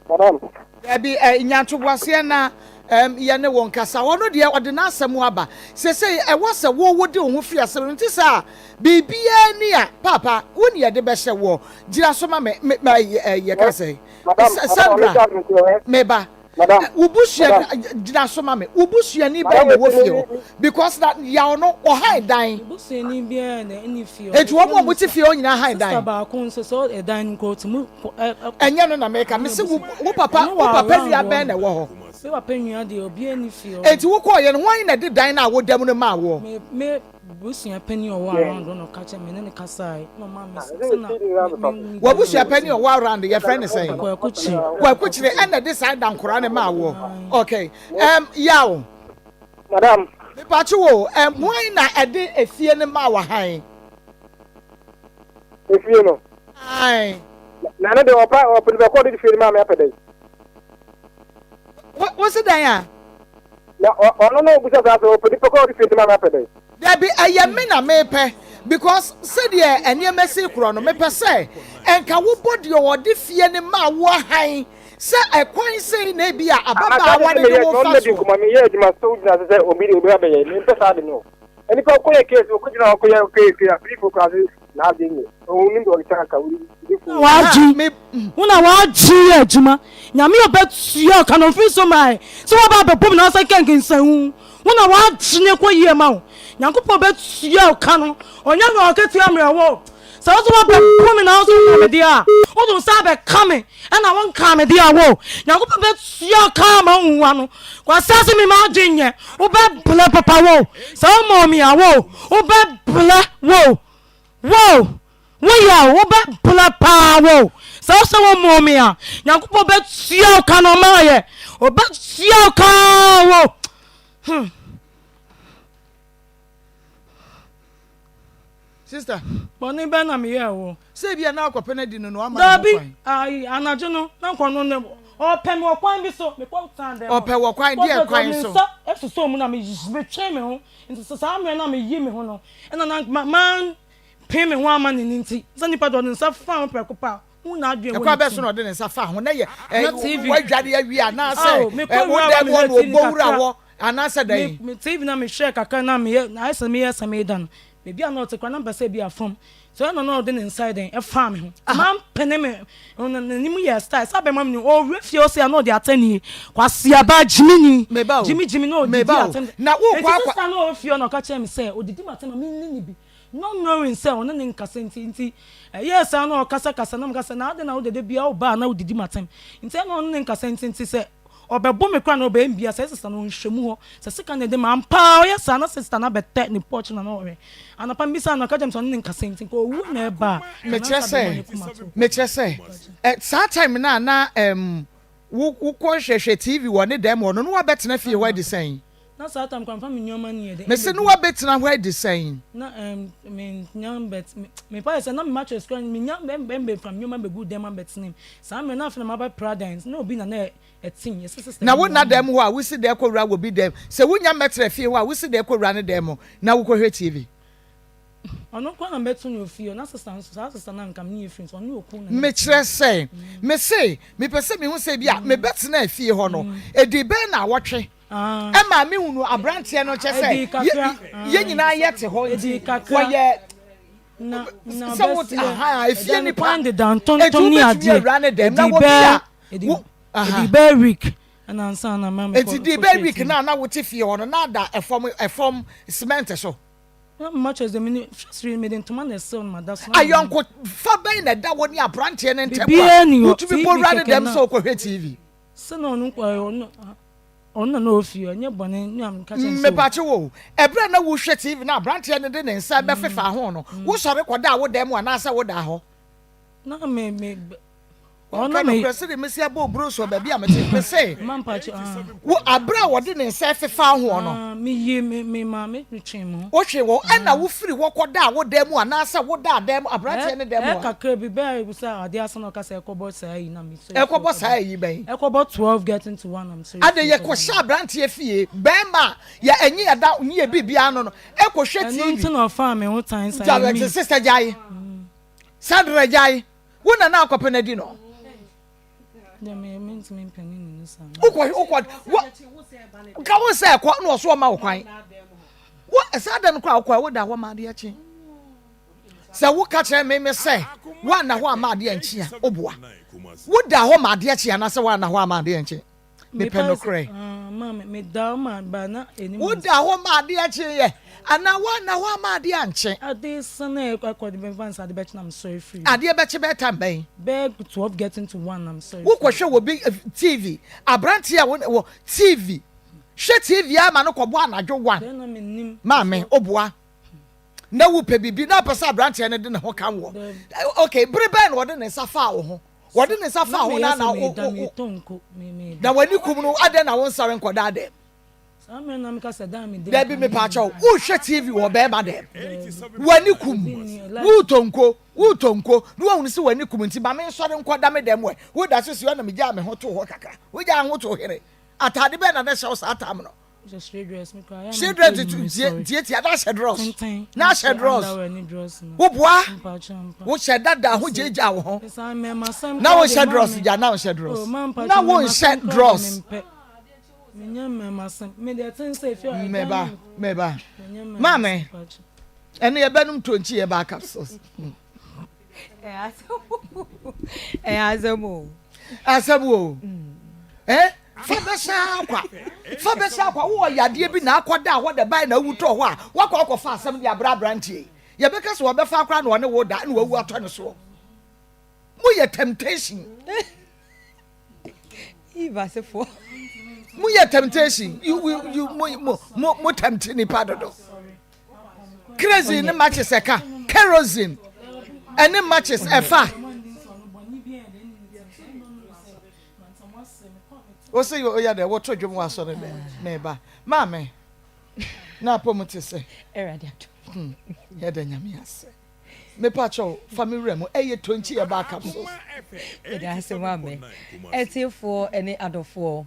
Madam. Dabi ɛ nya ntoboaseɛ na ɛm yɛ ne wo nkasa. Ɔno deɛ ɔde n'asɛm aba. Sesei ɛwɔ sɛ wo wode wo ho firi asɛm no nti saa biribiara ni a paapa wo ne yɛde bɛhyɛ woɔ. Gyina so ma me me ma ɛ yɛka sɛ Sandra meba. Wo busua gyina so ma me. Wo busuani bɛn na ɛwɔ fie hɔ because na yaw no ɔhan dan. Me busuani biara na ɛni fie hɔ. Eti wɔn a wɔte fie hɔ nyinaa han dan. Sista baako nso sɛ ɛdan no kɔ ɔte mu. Ɛnyɛ no na meka mese wo wo papa wo papa nua bɛn na ɛwɔ hɔ. Me papa nua deɛ obiara nni fie hɔ. Eti wokɔɔ yɛ no hwan na ɛde dan no a woda mu no maa woɔ. Me me busua panyin a ɔwɔ around hɔ na ɔka kyerɛ me ne no kasae na ɔmaa me sɛ na me me. W'abusua panyin a ɔwɔ around yɛfrɛ no sɛn? Kwaku Kyere. Kwaku Kyere ɛna ɛde saa dankoraa no maa woɔ okay ɛm yaw. Madam. Mepakye wo ɛm hwan na ɛde efie no maa wo hann? Efie no. Ae. Na ne de ɔpa ɔpɛ nipa kɔ de fie no maa me apɛ dɛn. Wo wo se dɛn a? Na ɔno na obisa saa sɛ ɔpɛ nipa kɔ de fie no maa me apɛ dɛn. Dabi ɛyɛ me na mepɛ because sɛdeɛ nneɛma si korɔ no mepɛ sɛ nka wobɔ deɛ ɔde fie no maa wo ahan sɛ ɛkwan sei na ebi a ababaawa no de wo fa soɔ. Meyɛ adwuma so gyina so sɛ obi de obi abɛyɛ mempɛ saa de no. Nipa kɔyɛ case okɔgyina hɔ kɔyɛ kɔyɛ afirifo koraa se n'adwene nyɛ ɔnim deɛ ɔde ka Na w'adwen wo na w'adwen yɛ adwuma nyame ɔbɛtua ɔka no mfiri so mae sɛ waba abɛbɔ mu na wasan ka nkensahu wo na w'adwene kɔ yie ma wo nyankopɔn bɛtua ɔka no ɔnyɛ no ɔketewa mmerɛ wo sɛ wo so wabɛbɔ me na wo so woka me deɛ a wode wo nsa abɛka me ɛna wo nkaa me deɛ a wo nyankopɔn bɛtua ɔka ama wo nwa no kwasi ase me m'adwen nyɛ wobɛbrɛ papa wo sɛ womɔ me a wo wobɛbrɛ wo wo Wo yaw, wo bɛ bla paa wo. Sɛ wo sɛ wo mmoo me a, Nyankopɔn bɛ tua wo ka na ɔma ayɛ. Ɔbɛ tua wo ka wo. Hmm. Sister. Bɔne bɛn na meyɛɛ wo? Sɛ ebia na akɔpɛ no adi no na wama ne ho Dabi, kwan. ayi, anadwo no, na nkɔ no ne ɔpɛ me wɔ kwan bi so. Mekɔ tena dɛm. Ɔpɛ wɔ kwan, deɛ kwan so? Me nsa ɛsosɔ mu na metwe me ho. Nti sɛ saa mmerɛ no a meyi me ho no, ɛna na ma, ma pem me ho ama no no nti, sɛ nipa de ɔde ne nsa fa ho prɛko pɛ a, hu n'adwene wɔ ne Ɛkwan bɛn tirim. so na ɔde ne nsa faa ho? Na yɛ Na TV. wadware awie anaasɛ Ao, mekɔ wo wura hɔ dan mu mehwɛ hɔ na TV ɔbɔ wura kakra. hɔ anaasɛ Me dɛn? me TV na mehwɛɛ kakra na meyɛ na ayɛ sɛ meyɛ sɛ meda no, baabi a na ɔte koraa na mepɛ sɛ ebi a fam. So ɛna na ɔde ne nsa yɛ dɛn ɛfaa me ho. Mampene me ho na n'anim yɛɛ style sɛ abɛma me ni. Ɔwura fie hɔ sei a na ɔde atɛnie. Kwasiaba, gyimini, Meba o, gyimi gyimi na ɔdidi meba o. atɛm. Na wokɔ Enti akɔ. sister no a ɔwɔ fie hɔ na ɔka kyerɛɛ me sɛ ɔdidi m'atɛm a menni ne bi. Not knowing sɛ ɔne ne nkasa nti nti ɛyɛɛ saa na ɔkasa kasa na meka sɛ na adɛn na wode da biara woba a na wodidi m'atɛm nti ɛna ɔne ne nkasa nti nti sɛ ɔbɛbo me koraa na ɔbɛyɛ me bia sɛ sister no ɔnhwɛ mu hɔ sɛ sika na ɛde ma ampa ara ɔyɛ saa na sister no abɛtɛ ne porch na na ɔhwɛ anɔpa mebisa no ɔka kyerɛ me sɛ ɔne ne nkasa nti nka owuo na ɛba a nka Mekyerɛ nansa bɛma sɛ no kum ato. mekyerɛ sɛ ɛ saa time no a na ɛm wo wokɔ hwɛhwɛ TV wɔ ne dan mu hɔ no na wabɛtena fie hɔ adi sɛn? Na saa time koraa mfa me nneɛma ni yɛ dɛ. Mese no wabɛtena hɔ adi sɛn? Na ɛɛm me nya mbɛt me me pa yɛ sɛ na me mattress koraa me nya mbɛ mbɛ mbɛ fa me nneɛma mbɛgu dɛm ambɛtena mu saa mmerɛ na afei na maba pra dan na obi na na ɛte yɛ sɛ sister Na bi wo na nna ɔma dan mu hɔ a wosi dɛn kɔ wura wɔ bi dan mu? Sɛ wonya mmɛtena fie hɔ a wosi dɛn kɔ wura ne dan mu na wokɔhwɛ TV? Ɔno nko ara na mɛto no ofie hɔ, na sista nso, saa sista no a nka me ne yɛ firi nso, ɔne okunu na na Mekyerɛ sɛ, mese, mepɛ sɛ mehu sɛ ebia mebɛtenaa fie hɔ no, ɛdii bɛyɛ nnawɔtwe ɛmaa mehunuu aberanteɛ no, kyerɛ sɛ, yɛn nyinaa yɛte hɔ nti, wɔyɛ sɛ wo, aha, efie nipa, enti wobɛtumi awura ne dɛm, na wɔbi a, wo, aha. Ɛdii bɛyɛ week ɛna ansa na ma mekɔ. Enti dii bɛyɛ week no a na wote fie hɔ no, na ada ɛfam, ɛfam cement so. Na mma kyerɛ sɛ mene first mede ntoma na ɛsew no mada so. Ayɔnkofa bɛn na ɛda wo ne aberanteɛ no ntam a wotumi bɔ wura ne dɛm sɛ wokɔhwɛ TV? Sɛ na ɔno ɔno ɔno na na ɔwɔ fie ɛnyɛ bɔne ne a meka kyerɛ no sɛ. Mepakye wo, ɛberɛ a na wohwɛ TV na aberanteɛ no de ne nsa bɛfefa ho no, wosɔre kɔdaa wo dan mu anaasɛ wodaa hɔ? Na me me Wɔka nokorɛ sɛdeɛ mɛsi abɔ oburo soɔ baabi a mete. Mese, wo aberɛ a wɔde ne nsa refefa hoɔ no. Wohwee wo ho, ɛnna wofiri hɔ kɔdaa wo dan mu anaasɛ wodaa dan mu, aberanteɛ no dan mu hɔ? Ɛkɔbɔ saa ayi bɛn? Ade yɛkɔhyɛ aberanteɛ fie, barima a yɛ ɛnye yɛda nye yɛ biribiara ano no, ɛkɔhwɛ TV. Sister gyae. Sandra gyae. Wo na na akɔpɛ no adi no. Wokɔ wokɔ wo nka wo sɛ ɛkɔ na ɔso ɔma wo kwan. Wo saa da no koraa wokɔ woda hɔ ma adeɛ kye. Sɛ woka kyerɛ me me sɛ woanna hɔ ama adeɛ nkye a woboa. Woda hɔ ma adeɛ kye anaasɛ woanna hɔ ama adeɛ nkye. Mepɛ nokorɛ. Woda hɔ ma adeɛ kyeeɛ anaa woanna hɔ amma adeɛ ankye? Adeɛ bɛkye bɛyɛ time bɛn? Wokɔhwɛ wɔ bi TV, aberanteɛ a wɔ TV, hwɛ TV ara ma no kɔbɔ anadwo one. Maame, woboa. Na wopɛ biribi na wopɛ sɛ aberanteɛ no de ne ho ka woɔ. Okay, bere bɛn na ɔde ne nsa faa wo ho? Wɔde ne nsa faa ho na na wo wo na w'ani kum no adɛn na wo nsɔre nkɔda dɛm. Dabi mepaakyɛw wohwɛ TV wɔ bɛrima dɛm w'ani kum wotɔ nko wotɔ nko na wahunu sɛ w'ani kum nti ma me nsɔre nkɔda me dɛm wɛ woda so si hɔ na megyaa me ho too hɔ kakra wogyaa ho too here ataade bɛn na na ɛhyɛ wo saa tam no. Hyɛ dress tiatia na ahyɛ drɔs na ahyɛ drɔs woboa wohyɛ dada ho gyagya wo ho na wohyɛ drɔs gya na wohyɛ drɔs na wonhyɛ drɔs meba meba maame ɛne yɛbɛnom tonkyi yɛba capsules. Ɛyɛ asɛm o. Asɛm o. Eh? Fa bɛhyɛ akwa. Fa bɛhyɛ akwa. Wowɔ yadeɛ bi na akɔda hɔ da ban na awu tɔ hɔ a, wakɔ akɔfa asɛm de abrɛ aberanteɛ yi. Yɛbɛka sɛ wɔbɛfa akora na ɔne wo da na wawu atɔ ne soɔ. Moyɛ temptation. Eve asefoɔ. Moyɛ temptation. You, you, you, mo, mo, mo, mo tempt nipa dodo. Kerosene ne matches ɛka. Kerosene ɛne matches ɛfa. Wose oyɛ dɛ woto dwom wɔ asɔre dɛ meba. Maame na apɔ mu te sɛ. Hmm, yɛda nyame ase. Mepa kyɛw fa me wura mu ɛyɛ tonkyi ɛbaa capsules. Yɛda ase maame. Atiefoɔ ne adɔfoɔ.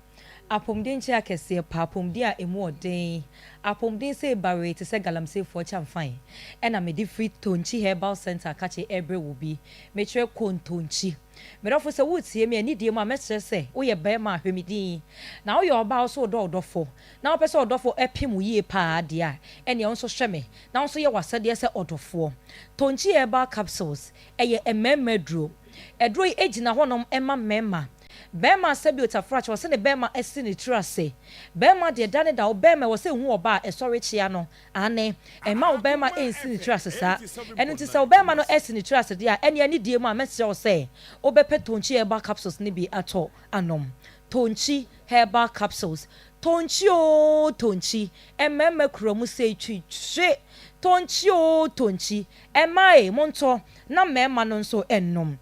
Apɔmuden nkyɛ akɛseɛ pa, apɔmuden a ɛmu ɔden, apɔmuden sei bawee te sɛ galamseyfoɔ kyamfan ɛna mede firi Tonkyi Herbal Centre akakye ɛrebrɛ wo bi. Mekyerɛ kontonkyi. Me dɔfo sɛ woretie me anidie mu a mɛsrɛ sɛ woyɛ barima a hwɛ me din na woyɛ ɔbaa a wo nso wodɔ wo dɔfo na wopɛ sɛ wo dɔfo pem wo yie paa deɛ a ɛneɛ wo nso hwɛ me na wo nso yɛ w'asɛdeɛ sɛ ɔdɔfoɔ. Tonkyi Herbal Capsules ɛyɛ mmarima aduro. Aduro yi gyina hɔnom ma mmarima. Barima sɛbi otafrakye ɔse ne barima asi ne tiri ase. Barima deɛ da ne da wo barima ɛwɔ sɛ ehu ɔbaa a ɛsɔre kyea no. Aane, mma wo barima nsi ne tiri ase saa. Ɛno nti sɛ wo barima no asi ne tiri ase deɛ a, ɛneɛ anidie mu a mɛsrɛ wo sɛ wobɛpɛ Tonkyi Herbal Capsules no bi atɔ anom. Tonkyi Herbal Capsules, Tonkyi oo Tonkyi, mmarima kura mu sei twi hwe, Tonkyi oo Tonkyi, mmaa ei montɔ na mmarima no nso nnom.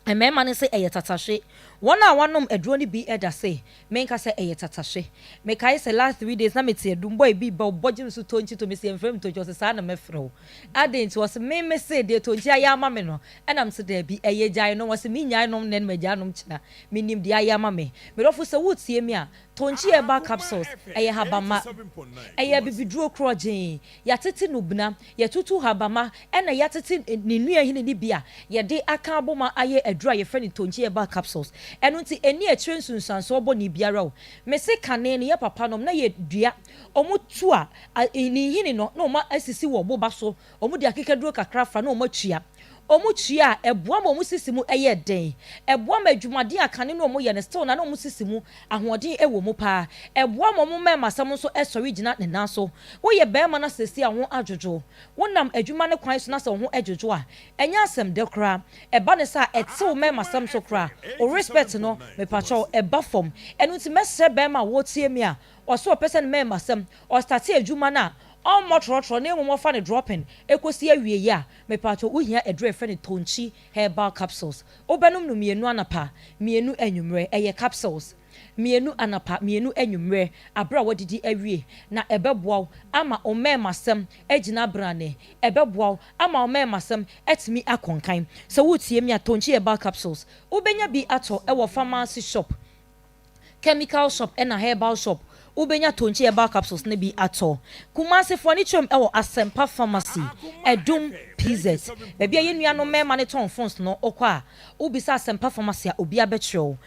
Mmarima no se ɛyɛ tatahwe. Wɔn a wɔanom aduro no bi da se menka sɛ ɛyɛ tatahwe. Mekae sɛ last 3 days na mete adum boy bi ba ɔbɔ gye me so tonkyi to me se yɛmfrɛ me tonkyi ɔse saa na mɛfrɛ wo. Adɛn nti ɔse me me se deɛ tonkyi ayɛ ama me no ɛna mese daabi ɛyɛ gyae nom ɔse mennyae nom nnɛ na magyae nom kyena menim deɛ ayɛ ama me. Me dɔfo sɛ woretie me a. Tonkyi Herbal Capsules, ɛyɛ habamma. Ɛyɛ abibiduro korɔgyee. Yɛatete no bena, yɛatutu habamma ɛna yɛatete ne nnua hini no bi a yɛde aka abom ayɛ aduro a yɛfrɛ no Tonkyi Herbal Capsules. Ɛno nti ɛnni akyire nsunsuansoɔ bɔne biara o. Mese kane no yɛ papa nom na yɛ dua, wɔn tu a, ne nhini no na wɔn asisi wɔ boba so, wɔn de akekaduro kakra fra na wɔn atua. Wɔn tua a, ɛboa ma wɔn sisi mu yɛ den. Ɛboa ma adwumaden a kane no wɔyɛ no still na na wɔn sisi mu ahoɔden wɔ mu paa. Ɛboa ma wɔn mmarimasɛm nso sɔre gyina ne nan so. Woyɛ barima na seesei a wo ho adwodwo, wonam adwuma no kwan so na sɛ wo ho dwodwo a, ɛnyɛ asɛm dɛ koraa. Ɛba no saa a, ɛtew mmarimasɛm so koraa. Wo respect no, mepakyɛw, ɛba fam. Ɛno nti mɛsrɛ barima a woretie me a ɔse ɔpɛ sɛ ne mmarimasɛm, ɔstate adwuma no a, ɔmmɔ trɔtrɔ na mmom ɔfa no dropping ɛkɔsi awieeɛ a, Mepaatɔ wo hia aduro a yɛfrɛ no Tonkyi herbal capsules. Wo bɛnom no mienu anapa, mienu anwummerɛ. Ɛyɛ capsules. Mienu anapa, mienu anwummerɛ aberɛ a wadidi awie. Na ɛbɛboa wo ama wo mmɛɛmasɛm agyina brane. Ɛbɛboa wo ama wo mmɛɛmasɛm atumi akɔ nkan. Sɛ woretie me a, Tonkyi herbal capsules, wo bɛnya bi atɔ wɔ pharmacy shop. Chemical shop ɛna herbal shop wobɛnya Tonkyi herbal capsules no bi atɔ. Kumasi foɔ ne kyerɛm ɛwɔ Asɛmpa pharmacy, Adum, PZ. Baabi a yɛn nuanom mmarima no tɔn phones no wokɔ a wobisa Asɛmpa pharmacy a obiara bɛkyerɛ wo.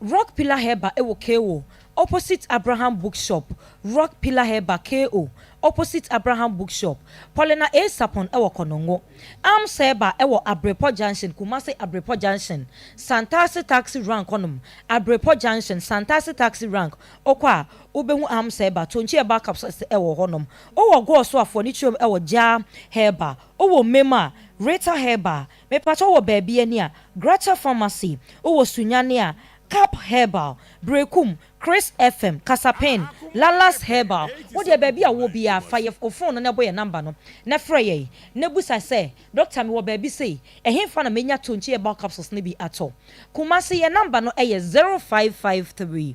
Rock Pillar Herbal ɛwɔ KO opposite Abraham book shop, Rock Pillar Herbal KO opposite Abraham book shop. Paulina A Sapon ɛwɔ Kɔnɔngo. Arms Herbal ɛwɔ Abrepɔ junction, Kumasi Abrepɔ junction, Santase taxi rank hɔnom. Abrepɔ junction, Santase taxi rank, wokɔ a wobɛhu Arms Herbal, Tonkyi Herbal capsules wɔ hɔnom. Wowɔ Goɔso a Fɔnikyerɛm wɔ Gyaa Herbal, wowɔ Mem a, Rita Herbal, mepakyɛ wowɔ baabi ani a, Gratia Pharmacy, wowɔ Sunyani a, Cap Herbal, Berekum, Chris FM, Kasapen, Lalas Herbal, wodeɛ baabi a wowɔ biara fa yɛ wo phone no na bɔ yɛn number no na frɛ yɛn na busa sɛ, Doctor mewɔ baabi sei, ɛhefa na menya Tonkyi Herbal capsules no bi atɔ? Kumasi yɛn number no yɛ 0553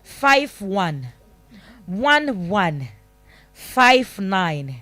51 11 59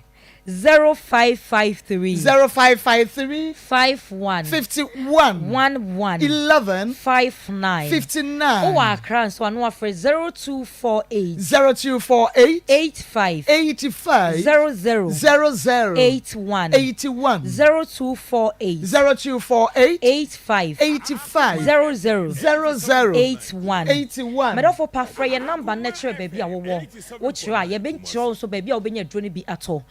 0553 0553 51 51 11 11 59 59. Wowɔ Accra nso a na wafrɛ 0248 0248 85 85 00 00 81 81 0248 0248 85 85 00 00 81. 81. Medɔfo pa, frɛ yɛn number no na kyerɛ baabi a wowɔ. Wokyerɛ a, yɛbɛkyerɛ wo nso baabi a wobɛnya aduro no bi atɔ.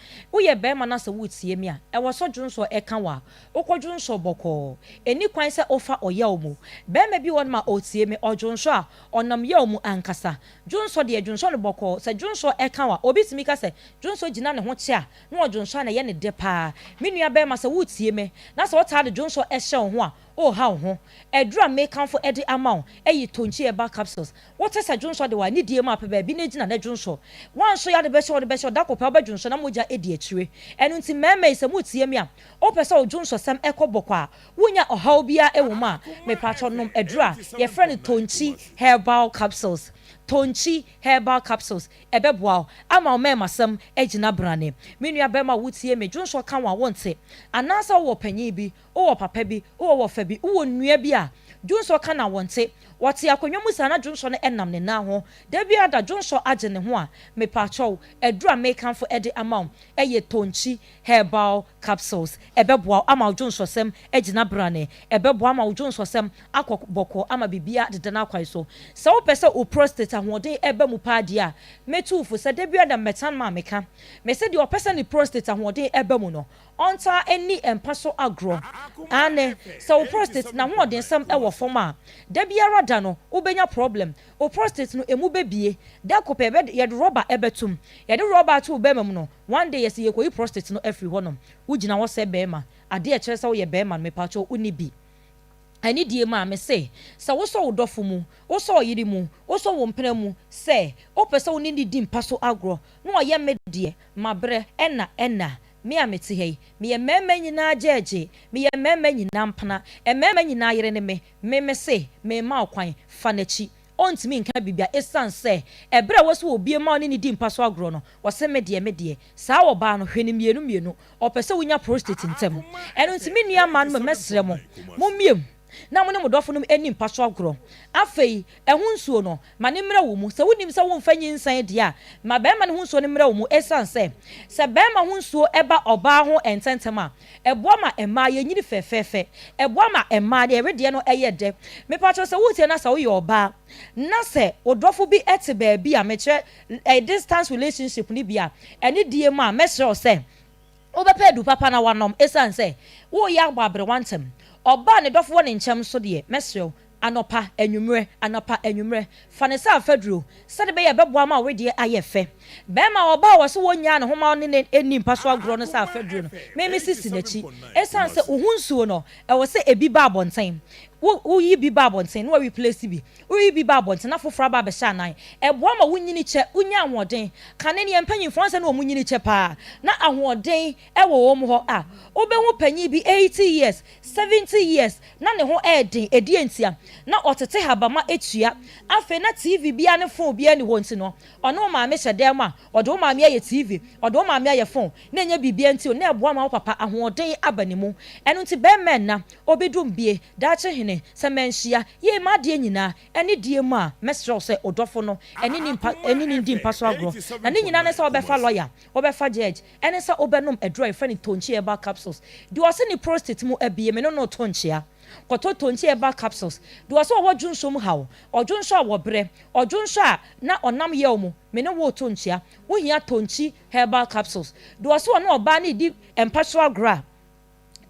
Woyɛ barima na sɛ woretie me a, ɛwɔ sɛ dwonsɔ ɛka wo a, wokɔ dwonsɔ bɔkɔɔ. Ɛnni kwan sɛ wofa ɔyaw mu. Barima bi wɔ hɔnom a ɔretie me, ɔdwonsɔ a, ɔnam yaw mu ankasa. Dwonsɔ deɛ, dwonsɔ no bɔkɔɔ. Sɛ dwonsɔ ɛka wo a, obi tumi ka sɛ dwonsɔ gyina ne ho kyɛ a, na ɔdwonsɔ a na ɛyɛ no dɛ paa. Me nua barima, sɛ woretie me na sɛ wotaa de dwonsɔ hyɛ wo ho a, woreha wo ho. Aduru a mekamfo de ama wo yi Tonkyi Herbal Capsules. Wote sɛ dwonsɔ de wo a, ne die mu a, pɛ baabi na gyina na dwonsɔ. Woansɔ yi ade bɛhyɛ wo de bɛhyɛ wo, da koro pɛ wobɛdwonsɔ na mogya adi akyire. Ɛno nti mmarima yi, sɛ moretie me a, wopɛ sɛ wo dwonsɔsɛm kɔ bɔkɔ a, wonnya ɔhaw biara wɔ mu a, mepakyɛw nom aduru a yɛfrɛ no Tonkyi Herbal Capsules. Tonkyi Herbal Capsules, ɛbɛboa wo ama wo mmarimasɛm agyina brane. Me nua barima a woretie me, dwonsɔ ka wo a wonte, anaasɛ wowɔ panyin bi, wowɔ papa bi, wowɔ wɔfa bi, wowɔ nua bi a dwonsɔ ka no a wonte. Ɔte akonnwa mu saa na dwonsɔ no nam ne nan ho. Da biara da dwonsɔ agye ne ho a, mepaakyɛw, aduru a mekamfo de ama wo yɛ Tonkyi Herbal Capsules. Ɛbɛboa wo ama wo dwonsɔsɛm agyina brane. Ɛbɛboa ama wo dwonsɔsɛm akɔ bɔkɔɔ ama biribiara adeda n'akwan so. Sɛ wopɛ sɛ wo prostate ahoɔden ba mu paa deɛ a, mɛtu wo fo sɛ da biara da mmɛtan ma meka. Mese deɛ ɔpɛ sɛ ne prostate ahoɔden ba mu no, Ɔntaa nni mpa so agorɔ. Aane, sɛ wo prostate n'ahoɔdensɛm wɔ fam a, da biara da no wobɛnya problem. Wo prostate no ɛmu bɛbie. Da koro pɛ yɛbɛ yɛde rɔba bɛtom. Yɛde rɔba ato wo bɛɛma mu no, one day yɛse yɛrekɔyi prostate no afiri hɔnom. Wogyina hɔ sɛ bɛɛma. Adeɛ a ɛkyerɛ sɛ woyɛ bɛɛma no, mepakyɛw wonni bi. Anidie mu a, mese, sɛ wosɔ wo dɔfo mu, wosɔ ɔyere mu, wosɔ wo mpena mu sɛ wopɛ sɛ wo ne no di mpa so agorɔ na ɔyɛ me deɛ, mabrɛ, ɛna, ɛna, Me a mete ha yi, meyɛ mmarima nyinaa gyɛɛgye, meyɛ mmarima nyinaa mpena, mmarima nyinaa yere ne me, me mese, merema wo kwan, fa n'akyi. Ɔntumi nka biribiara esiane sɛ ɛberɛ a wɔse wɔbue ma ɔne no di mpa so agorɔ no, ɔse me deɛ, me deɛ. Saa ɔbaa no, hwɛ no mmienu mmienu, ɔpɛ sɛ wonya prostate ntɛm. Ɛno nti me nua mmaa no mɛsrɛ mo, mommue mu. na mo ne mo dɔfo nom nni mpa so agorɔ. Afei, ɛho nsuo no, ma no mmrɛ wo mu. Sɛ wonim sɛ womfa nyinsɛn deɛ a, ma barima no ho nsuo no mmrɛ wo mu ɛsiane sɛ, sɛ barima ho nsuo ba ɔbaa ho ntɛmntɛm a, ɛboa ma mmaa yɛnyini fɛfɛɛfɛ. Ɛboa ma mmaa deɛ wedeɛ no yɛ dɛ. Mepakyɛw sɛ woretie na sɛ woyɛ ɔbaa na sɛ wo dɔfo bi te baabi a, mekyerɛ distance relationship no bi a, ɛne die mu a, mɛsrɛ wo sɛ wobɛpɛ adu papa na woanom ɛsiane sɛ woreyɛ abɔ aberewa ntɛm. Ɔbaa a ne dɔfo wɔ ne nkyɛn nso deɛ, mɛsrɛ wo, anɔpa, anwummerɛ, anɔpa, anwummerɛ, fa no sɛ afaduro, sɛdeɛ ɛbɛyɛ a ɛbɛboa ma wo wedeɛ ayɛ fɛ. Barima a ɔbaa a ɔse wɔnnyaa ne ho ma ɔne no nni mpa so agorɔ no sɛ afaduro no, me mesisi n'akyi. Ɛsiane sɛ wo ho nsuo no, ɛwɔ sɛ ɛbi ba abɔnten. Wo, woyi bi ba abɔnten na woareplace bi. Woyi bi ba abɔnten na foforɔ aba abɛhyɛ anan. Ɛboa ma wonyini kyɛ, wonya ahoɔden. Kane no yɛn mpanyimfoɔ, ansa na wɔnyini kyɛ paa, na ahoɔden wɔ wɔn hɔ. A Wobɛhu panyin bi 80 years, 70 years, na ne ho yɛ den. Ɛdeɛn ntia? Na ɔtete habama tua. Afei na TV biara ne phone biara nni hɔ nti no, ɔne wo maame hyɛ dan mu a, ɔde wo maame ayɛ TV, ɔde wo maame ayɛ phone. Na ɛnyɛ biribiara nti o, na ɛboa ma wo papa ahoɔden aba ne mu. Ɛno nti bɛrima nna, obi dum bie, Daakye hene, sɛ manhyia, yei m'adeɛ nyinaa, ɛne die mu a, mɛsrɛ wo sɛ odɔfo no ɛne ne mpa, ɛne no ndi mpa so agorɔ. Na ne nyinaa ne sɛ wobɛfa lɔya, wobɛfa judge, ɛne sɛ wobɛnom aduro a yɛfrɛ no Tonkyi Herbal Capsules. Deɛ ɔse ne prostate mu abue, me ne no reto nkyea. Kɔtɔ Tonkyi Herbal Capsules. Deɛ ɔse ɔwɔ dwonsɔ mu haw, ɔdwonsɔ a wɔbrɛ, ɔdwonsɔ a na ɔnam yaw mu, me ne wo reto nkyea. Wohia Tonkyi Herbal Capsules. Deɛ ɔse ɔne ɔbaa no redi mpa so agorɔ a,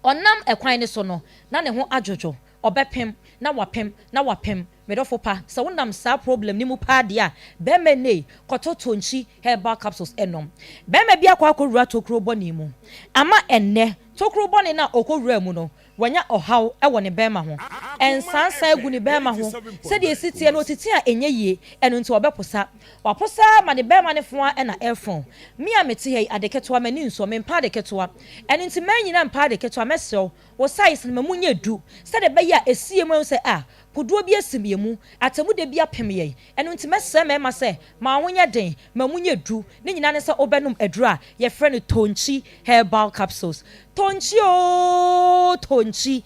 Ɔnam ɛkwan no so no, na ne ho adwodwo. Ɔbɛpem, na wapem, na wapem. Me dɔfo pa, sɛ wonam saa problem no mu paa deɛ a, bɛrima nnei, kɔtɔ Tonkyi herbal capsules nom. Bɛrima bi akɔ akɔwura tokuro bɔne mu. Ama ɛnnɛ, tokuro bɔne no a ɔkɔwuraa mu no, wanya ɔhaw wɔ ne bɛrima ho. Nsansan agu ne bɛrima ho. Sɛdeɛ ɛsi teɛ no, ɔtete a ɛnyɛ yie. Ɛno nti ɔbɛposa. Waposa ara ma ne bɛrima no fon ara na ɛrefon. Me a mete ha yi, ade ketewa, m'ani nsɔ, mempɛ ade ketewa. Ɛno nti mannyina mpa ade ketewa, mɛsrɛ wo, wo size no ma mu nyɛ du, sɛdeɛ ɛbɛyɛ a ɛsi yɛn mu ahu sɛ ah, kodoɔ bi asim yɛn mu, atemmuda bi apem yɛn. Ɛno nti mɛsrɛ mmarima sɛ, ma wo ho nyɛ den, ma mu nyɛ du. Ne nyinaa ne sɛ wobɛnom aduro a yɛfrɛ no Tonkyi Herbal Capsules. Tonkyi oo, Tonkyi.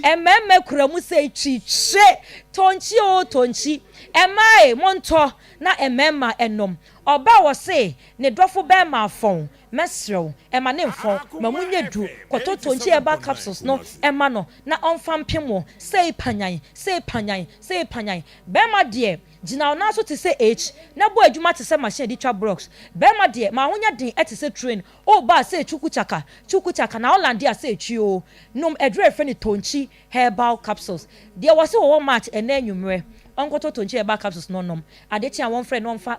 Mmarima kura mu sɛ twitwe. Tonkyi oo, Tonkyi. Mmaa e, montɔ na mmarima nnom. Ɔbaa a ɔse ne dɔfo barima afɔn, mɛsrɛ wo, mma no mfɔn, ma munyɛ du, kɔtɔ Tonkyi Herbal Capsules no ma no na ɔmfa mpem wo, sei panyan, sei panyan, sei panyan. Barima deɛ, gyina wo nan so te sɛ H na bɔ adwuma te sɛ machine a yɛde twa blocks. Barima deɛ, ma wo ho nyɛ den te sɛ train, woba a sei chukuchaka, chukuchaka, na wo lande a sei twio. Nom aduro a yɛfrɛ no Tonkyi Herbal Capsules. Deɛ wɔse wɔwɔ March ɛnnɛ anwummerɛ, ɔnkɔtɔ Tonkyi Herbal Capsules na ɔnnom. Ade kye a wɔmfrɛ na ɔmfa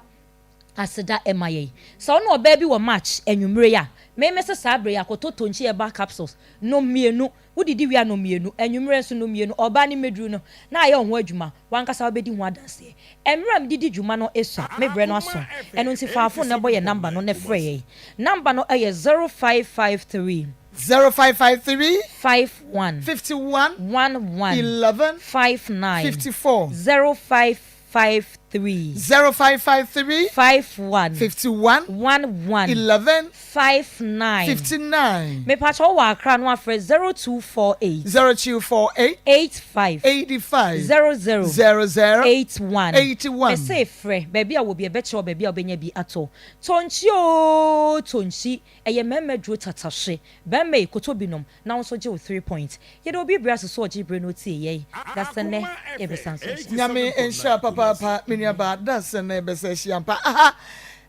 aseda ma yɛn. Sɛ wo ne ɔbaa bi wɔ March anwummere yi a, me mese saa bere yi a, kɔtɔ Tonkyi Herbal Capsules, nom mmienu, wodidi wie a nom mmienu, anwummere nso nom mmienu, ɔbaa no mmɛduru no na ayɛ wo ho adwuma, w'ankasa wobɛdi ho adanseɛ. Mmerɛ a mede di dwuma no sua, me berɛ no aso, ɛno nti fa wo phone na bɔ yɛn number no na frɛ yɛn. Number no yɛ 0553. 0553. 51. 51. 11. 11. 59. 54. 0553. 0553. 51. 51. 11. 11. 59. 59. Mepakyɛ wo wɔ Accra no afrɛ 0248. 0248. 85. 85. 00. 00. 81. 81. Mese frɛ, baabi a wɔ bi ɛbɛkyerɛ wo baabi a wobɛnya bi atɔ. Tonkyi oo tonkyi, ɛyɛ mmarima aduro tatahwe. Barima yi, kɔtɔ bi nom. Na wo nso gye wo 3 point. Yɛda obi brɛ ase sɛ ɔgye brɛ na otie yɛn. Dasɛnnɛ yɛbɛsan so ahyia. Nyame nhyira papaapa me nua baa dasɛnnɛ yɛbɛsan ahyia ampa aha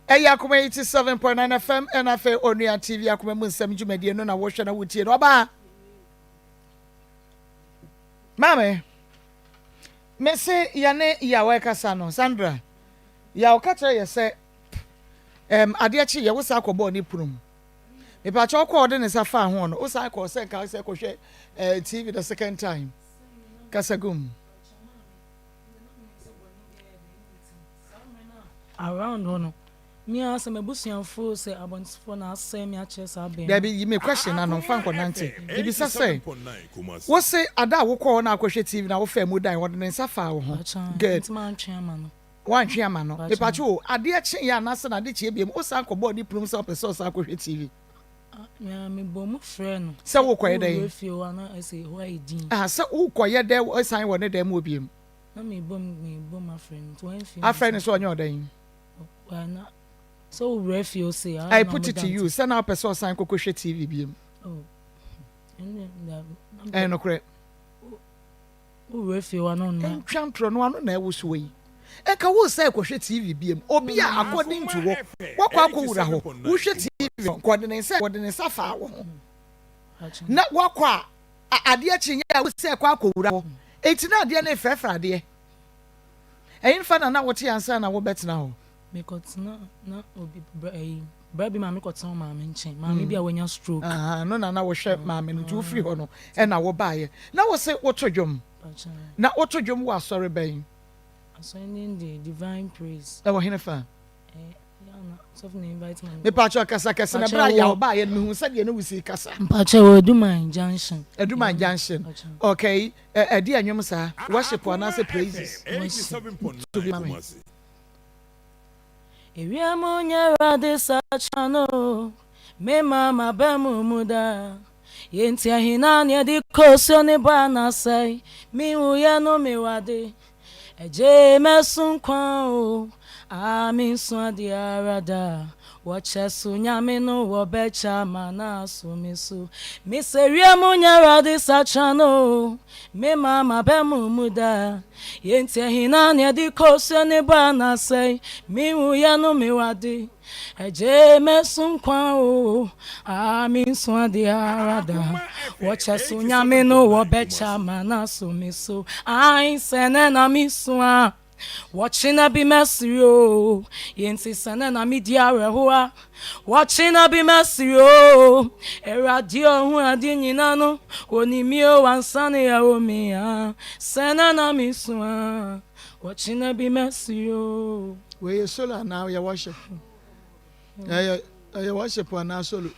ɛyɛ akoma 87.9 FM ɛna afei onua TV akoma mu nsɛm dwumadie no na wohwɛ na wotie no ɔbaa maame mese yɛne yaw ɛkasa no Sandra yaw ka kyerɛ yɛ sɛ ɛm adeɛ kye yɛ wo saa kɔbɔɔ ne pono mu Mepakyɛw kɔ a ɔde ne nsa faa ho no, wosan kɔɔ sɛ nka sɛ kɔhwɛ eh, TV the second time. Kasa gum. Around hɔ no, me ara sɛ m'abusuafo sɛ abɔntenfoɔ na asɛe me akyerɛ saa bɛn. Dabi, yi me question ano, mfa nkɔnante. Mebisa sɛ, wo se ada a wokɔɔ hɔ na akɔhwɛ TV na wofaa mu dan, ɔde ne nsa faa wo ho. Good. Nti mantwe ama no. Woantwe ama no. Mepatwo o, adeɛ kyeeɛ anaasɛ n'ade kyeeɛ biom, wosan kɔbɔɔ ne punum sɛ wopɛ sɛ ɔsan kɔhwɛ TV? Ah, me bɔ mu frɛ no. Sɛ wokɔyɛ dɛn? Wowura fie hɔ a na ɛsɛ hɔ ayɛ din. Ah, sɛ wokɔyɛ dɛ san wɔ ne dan mu hɔ biom. Na me bɔ mu me bɔ mu afrɛ no nti wamfi. Afrɛ no sɛ ɔnyɛ ɔdɛn? Wa na sɛ wowura fie hɔ sei. I put it to you sɛ na wopɛ sɛ ɔsan kɔkɔ hwɛ TV biom. Oh, ɛnne da. Ɛyɛ nokorɛ. Wowura fie hɔ a na ɔno. Ntwa ntorɔ no ano na ɛwosoɔ yi. Nka wo sɛ kɔhwɛ TV biom. Obi a according to wo, wakɔ akɔwura hɔ, wohwɛ TV no, nka ɔde ne nsa ɔde ne nsa faa wo ho. Na wakɔ a, adeɛ kye yɛ a wo sɛ kɔ akɔwura hɔ. Enti na adeɛ no refrɛfrɛ adeɛ. Ɛhefa na na wote ansa na wobɛtena hɔ? Mekɔtena na obi bra ɛyi bra bi maame kɔtena maame nkyɛn maame bi a wanya stroke. Aha no na na wohwɛ maame no nti wofiri hɔ no ɛna wobaeɛ. Na wo se woto dwom? Na woto dwom wɔ asɔre bɛn? Asɔre no deɛ Divine Praise. Ɛwɔ hene fa? Mepakyɛ kasa kɛse na berɛ a yaw baeɛ no mehu sɛdeɛ ne wosi kasa. Mpakyɛ wɔ Aduman Junction. Aduman Junction. Okay. Ɛde ɛnwom saa? Worship anaasɛ praises? Worship. To bi ma me. Ewiem nyɛ Awurade sakyera no, me ma m'aba mu mu da. Yɛnti ahina ne ɛde kɔ osuo ne bɔ anasɛe, me wuyɛ no me wade. Ɛgye mɛso nkwa o, ah me nso adeɛ ara da. Wɔkyɛ so Nyame no wɔbɛkyɛ ama no aso me so. Me sɛ wiem nyɛ Awurade sakyera no o, me ma m'aba mu mu da. Yɛnti ahina ne ɛde kɔ osuo ne bɔ anasɛe, me wuyɛ no me wade. Ɛgye mɛso nkwa o, ah me nso adeɛ ara da. Wɔkyɛ so Nyame no wɔbɛkyɛ ama no aso me so. Ae sɛ nɛ na me su a, wɔkyena bi mɛsere o. Yɛnti sɛ nɛ na me di awerɛho a, wɔkyena bi mɛsere o. Awurade ɔhu ade nyina no, onim me o ansa ne yɛwo me a. Sɛ nɛ na me su a. Ɔkyena bi mɛsere oo. Wei yɛ solo anaa yɛ worship? Ɛyɛ ɛyɛ worship anaa solo?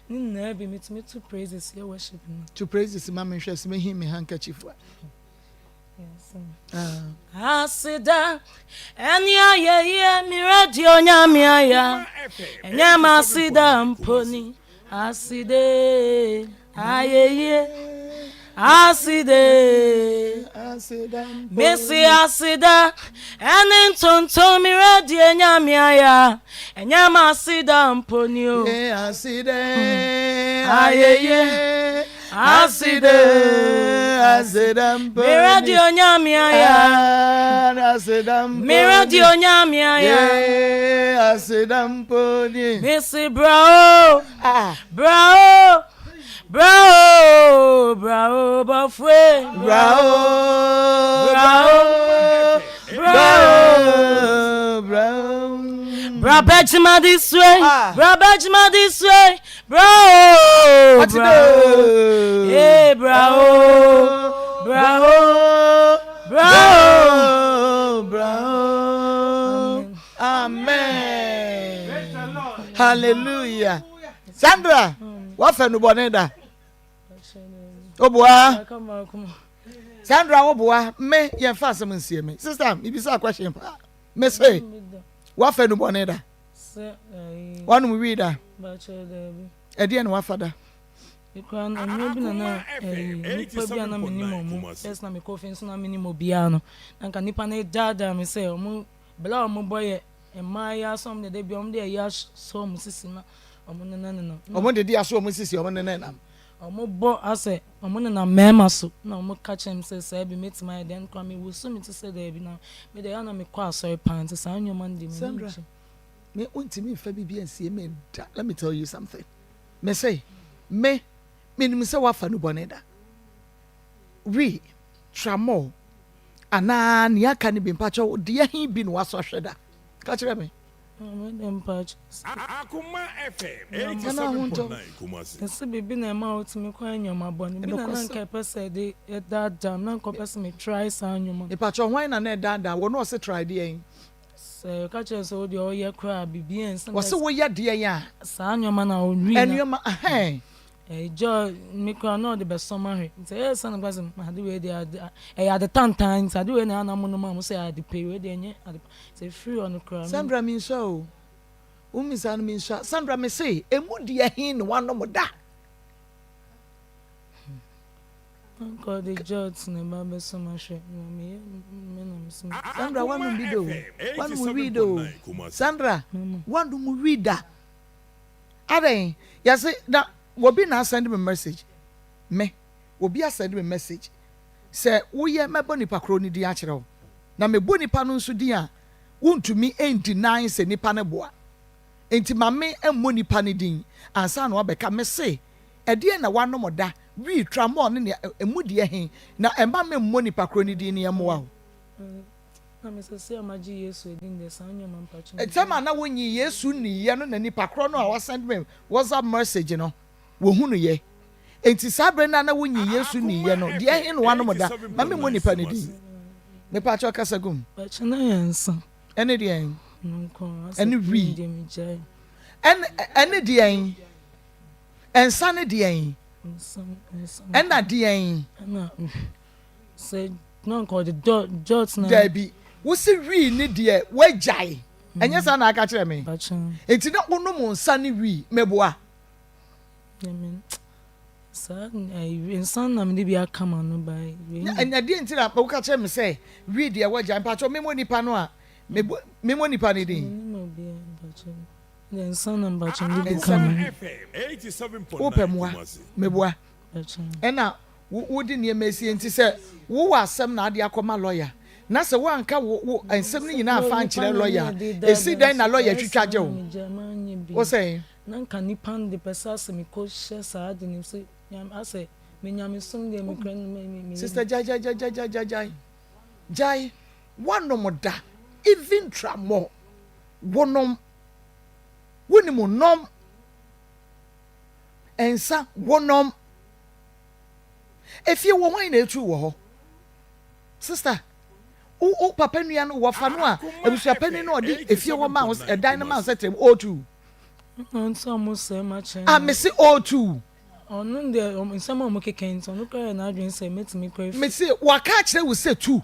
Ne nyinaa bi metumi to praises yɛ worship no. To praises ma menhwɛ sɛ mehi me handkerchief a. Aseda ɛne ayɛyie me radio nyame aya ɛnyɛ m'aseda mpo ni Aside, ayeye, aside, mesi aseda, ɛne ntontom mi redie nyame aya, ɛnyɛ m'aseda mpo ni o. Aside, ayeye, aside, aseda mpo ni. Mi redie onyame aya, aseda mpo ni. Mi redie onyame aya, aseda mpo ni. Mesi bra o, bra o, bra o, bra o, bɔfoe. Bra o, bra o, bra o, bra o. Bra bɛgyema de sue, bra bɛgyema de sue, bra o, bra o, ee bra o, bra o, bra o, bra o. Amen. Hallelujah. Sandra, wafɛ no bɔne da. Oboa. Sandra woboa me yɛn fa asɛm nsie me. Sister, mibisa question pa. Me se, wafɛ no bɔne da. Wanom wii da. Ɛdeɛ na wafa da. Mekura no mmerɛ bi na na ɛyi nipa bi a na menim ɔmo first na mekɔ fie nso na menim obiara no na nka nipa no daadaa me sɛ ɔmo Bere a wɔbɔ yɛ mmaa yi aso wɔn de da bi wɔn de ayi asɔ wɔn sisi na wɔn nenam nenam. Wɔn de di aso wɔn sisi wɔn nenam. Wɔn bɔ asɛ wɔn nenam mmarima so na wɔn ka kyerɛ me sɛ saa bi mɛtumi ayɛ dɛn koraa me wusu me ti sɛ daabi na me deɛ na me kɔ asɔre paa nti saa nneɛma no deɛ me Sandra, me wontumi nfa biribi ansie me da let me tell you something me se me menim sɛ woafa no bɔne da we tramol Anaa nea aka no bi, mpakyɛw, deɛ he bi na woasɔ ahwɛ da? Ka kyerɛ me. Ɛna ho ntɔ. Ɛsɛ biribi na ɛma wotumi kɔ nneɛma bɔne bi na na nka ɛpɛ sɛ ɛde ɛdaadaa na nka ɔpɛ sɛ me try saa nneɛma. Mepakyɛw, hwan na na ɛdaadaa wɔ na ɔse try deɛn? Sɛ ɔka kyerɛ sɛ wo deɛ ɔyɛ koraa biribi ɛnsɛ. Wɔse woyɛ deɛn a? Saa nneɛma na ɔnwi na. Nneɛma ahɛn. Ɛgya me koraa na ɔde bɛsɔ m'ahwɛ. Nti ɛyɛ sɛ no sɛ ade wei deɛ ade ɛyɛ ade tantan nti ade wei na ana mo nom a mo sɛ ade pɛ wei deɛ ɛnyɛ ade pa. Nti ɛfiri hɔ no koraa. Sandra mi nsɔ o. Wo mmisa no mensua. Sandra mese emu deɛ he na woanom da? Anka ɔde jot na ɛba abɛsɔ m'ahwɛ na meyɛ me na mese me. Sandra woanom bi da o, woanom wii da o, Sandra woanom wii da. Adɛn yɛse na obi na asɛnde me message, me obi asɛnde me message sɛ woyɛ mɛbɔ nipa korɔ no din akyerɛ wo na mebɔ nipa no nso din a wontumi ndeny sɛ nipa no boa nti ma me mmɔ nipa no din ansa na wabɛka mese Ɛdeɛn na woanom da, wii, tramɔɔ ne nea ɛmu deɛ he na ɛmma memmɔ nipa korɔ no din ne ɛmmoa wo? Ntɛm a na wonnyee Yesu nniiɛ no na nipa korɔ no a ɔsɛnd me WhatsApp message no, wɔhunuiɛ. Enti saa berɛ no a na wonnyee Yesu nniiɛ no, deɛ he na woanom da? Ma memmɔ nipa no din. Mepaakyɛw kasa gu mu. Ɛne deɛn? Ɛne wii. Ɛne deɛn? Nsa ne deɛn? Ɛna deɛn? Daabi, wose wii ne deɛ woagyae. Ɛnyɛ saa na aka kyerɛ me? Enti na wonom nsa ne wii, meboa? Nsa na mede bi aka m'ano ba. Na deɛ nti na woka kyerɛ me sɛ wii deɛ woagyae? Mpakyɛw memmɔ nipa no a, memmɔ nipa no din? Nsa no wopɛ mmoa meboa ɛna wode nneɛma esie nti sɛ wowɔ asɛm na ade akɔma lɔya na sɛ woanka wo wo nsɛm no nyinaa afa ankyerɛ lɔya a esi dɛn na lɔya twitwa gye wo wo sɛn. Na nka nipa no de pɛ sɛ asɛ mekɔ hyɛ saa ade no sɛ asɛ me nyamesom deɛ mekura no me me. Sister gyae gyae gyae gyae gyae gyae gyae woanom da even tramɔ wonom. Wonim nom nsa wonom. Efie wɔ hwan na etu wɔ hɔ? Sister, wo wo papa nua no wɔfa no a abusuapanin no ɔde efie hɔ ma wo ɛdan no ma wo sɛ tẹm otu. Nso ɔmo sɛ ma kyerɛ. A mese otu. Ɔno deɛ nsɛm a ɔmo keka nti ɔno koraa yɛ n'adwene sɛ mɛtumi kɔ efi. Mese waka akyerɛ wo sɛ tu.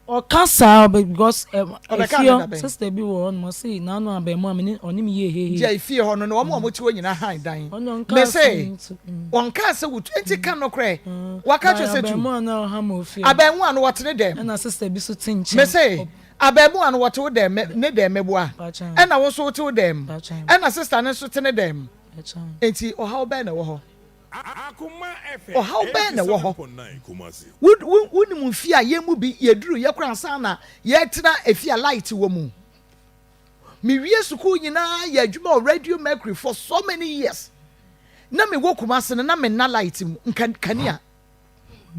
Ɔka saa because efie sister bi wɔ hɔ nom ɔsi n'ano abɛɛmo a mene ɔne me yie hehe. Gya efie hɔ no na wɔn a wɔte hɔ nyinaa han dan. Mese wɔnka sɛ wotu nti ka nokorɛ waka kyerɛ sɛ tu. Abɛɛmo a na ɔha ma ofie. Abɛɛmo a no wɔte ne dɛm. Ɛna sister bi so te nkyɛn. Mese abɛɛmo a no wɔte wo dɛm ne dɛm meboa ɛna wo nso wote wo dɛm ɛna sister no nso te ne dɛm nti ɔhaw bɛn na ɛwɔ hɔ. Ɔhaw bɛn na ɛwɔ hɔ? Wonim mfe a yɛn mu bi yɛduru yɛ koraa ansa na yɛretena efie a light wɔ mu. Mewie sukuu nyinaa yɛ adwuma wɔ Radio Mercury for so many years. Na mewɔ Kumasi no na menna light mu, nka kanea.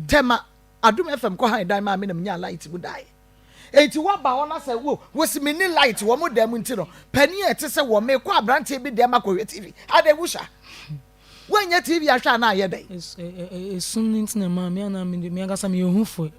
Tɛma Adom FM kɔ han dan maa me na menyaa light mu daeɛ. Enti woaba hɔ na sɛ wo wosi menni light wɔ mo dan mu nti no, panin a ɛte sɛ wɔ mekɔ aberanteɛ bi dɛm akɔhwɛ TV. Adɛn wusua? Woannya TV ahwɛ a na ayɛ dɛn? Esum no nti na ɛmaa me anaa me me ankasa meyɛ ohufo.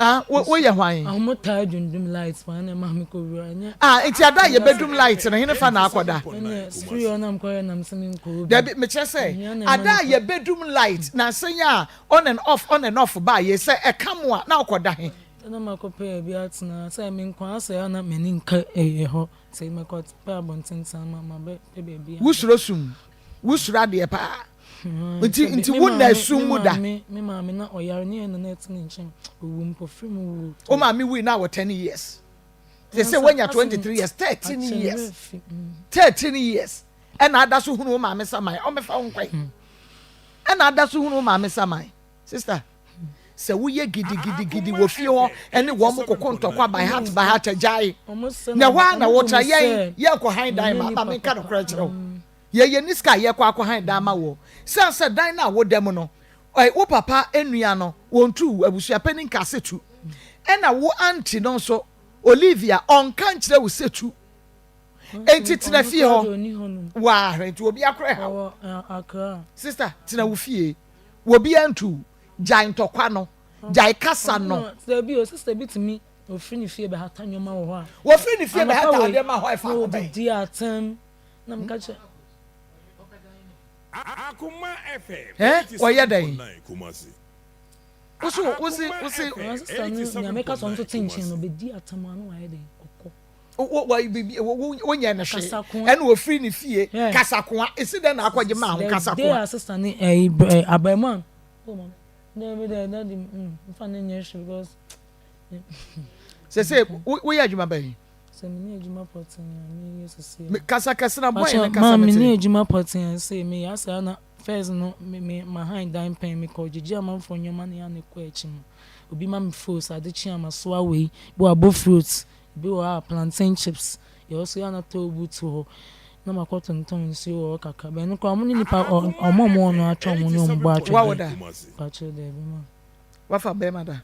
Ah, wo woyɛ hwan? Ahom taa dwendwem light paa na ɛmaa me kɔ wura ɛnyɛ. Ah, nti ada a yɛbɛdum light no hene fa na akɔda? Ɛnɛ firi hɔ na mekɔyɛ nam sɛ menkɔ obi. Dabi, mekyerɛ sɛ ada a yɛbɛdum light na asɛn a on and off on and off baa yei sɛ ɛka mo a na wokɔda he? Na makɔpɛ baabi atena sɛ me nko ara sɛ a na m'ani nka ɛyɛ hɔ. Sɛ mekɔ pɛ abɔnten saa ma ma bɛ pɛ baabi a. Wo suro sum, wo suro adeɛ paa. Nti nti wo nna sum mu da. Me maame na ɔyare ne yɛn na na ɛte ne nkyɛn owu mpo firi mu wu. Wo maame wui na wɔ 10 years. Te sɛ woanya 23 years, 13 years. 13 years. Ɛna ada so hunu wo maame saman. Ɔmɛfa wo nkwan. Ɛna ada so hunu wo maame saman. Sister. Sɛ woyɛ gidigidigidi wɔ fie hɔ ne wɔn koko ntɔkwa by heart by heart agyae. Na ɛhɔ ara na wotra yɛn yɛrekɔ han dan ma ma menka nokorɛ kyerɛ wo. Yɛn yɛnni sika a yɛrekɔ akɔ han dan ma woɔ. Siane sɛ dan no a woda mu no wo papa nua no wɔntu wo, abusua panin kaa sɛ tu. Ɛna wo aunty no nso Olivia ɔnka nkyerɛ wo sɛ tu. Enti tena fie hɔ. Waa hwɛ nti obi akora ha wo. Sister tena wo fie. Obi antu wo. Gyae ntɔkwa no. Gyae kasa no. Dabi o, sister bi tumi ofiri ne fie bɛhata nneɛma wɔ hɔ a. Wɔfiri ne fie bɛhata nneɛma hɔ ɛfa ho bɛn? Na odidi atɛm na meka kyerɛ. Ɛ ɔyɛ dɛn? Wosi wosi wosi. Ɔno sista no nea meka sɛ ɔno nso te nkyɛn no ɔbɛdi atam a na wayɛ dɛn ɔkɔ. Wo wo bibi wo wo wonyɛ no hwee. Ɛna ofiri ne fie kasakoa esi dɛn na akɔgye maa ho kasakoa. The day a sista ne ɛyi eh, abɛɛmoa oh mama dɛbi dɛ daddy mm nfa ne nyɛ hwee because. Sese woyɛ adwuma bɛn? Sɛ menni adwuma pɔtee a meyɛ sese a. Kasa kɛse na bɔyɛ ne kasa mete. Maa menni adwuma pɔtee a sɛ meyɛ asɛ ana first no me me mahan dan pɛn mekɔ gyegye amanfoɔ nneɛma ne ana ɛkɔ akyi no obi ma me fos ade kye a masoa wei bi wɔ abɔ fruit bi wɔ hɔ a plantain chips yɛ wɔ so yɛ ana tɔ obu to hɔ na makɔ tontɔn nsuo wɔ hɔ kakra bɛn no koraa ɔmo ne nipa ɔmo ɔmo wɔ no atwa ɔmo ne ɔmo bɔ atwɛdeɛ pakyɛ daabi ma. Wafa bɛrima da.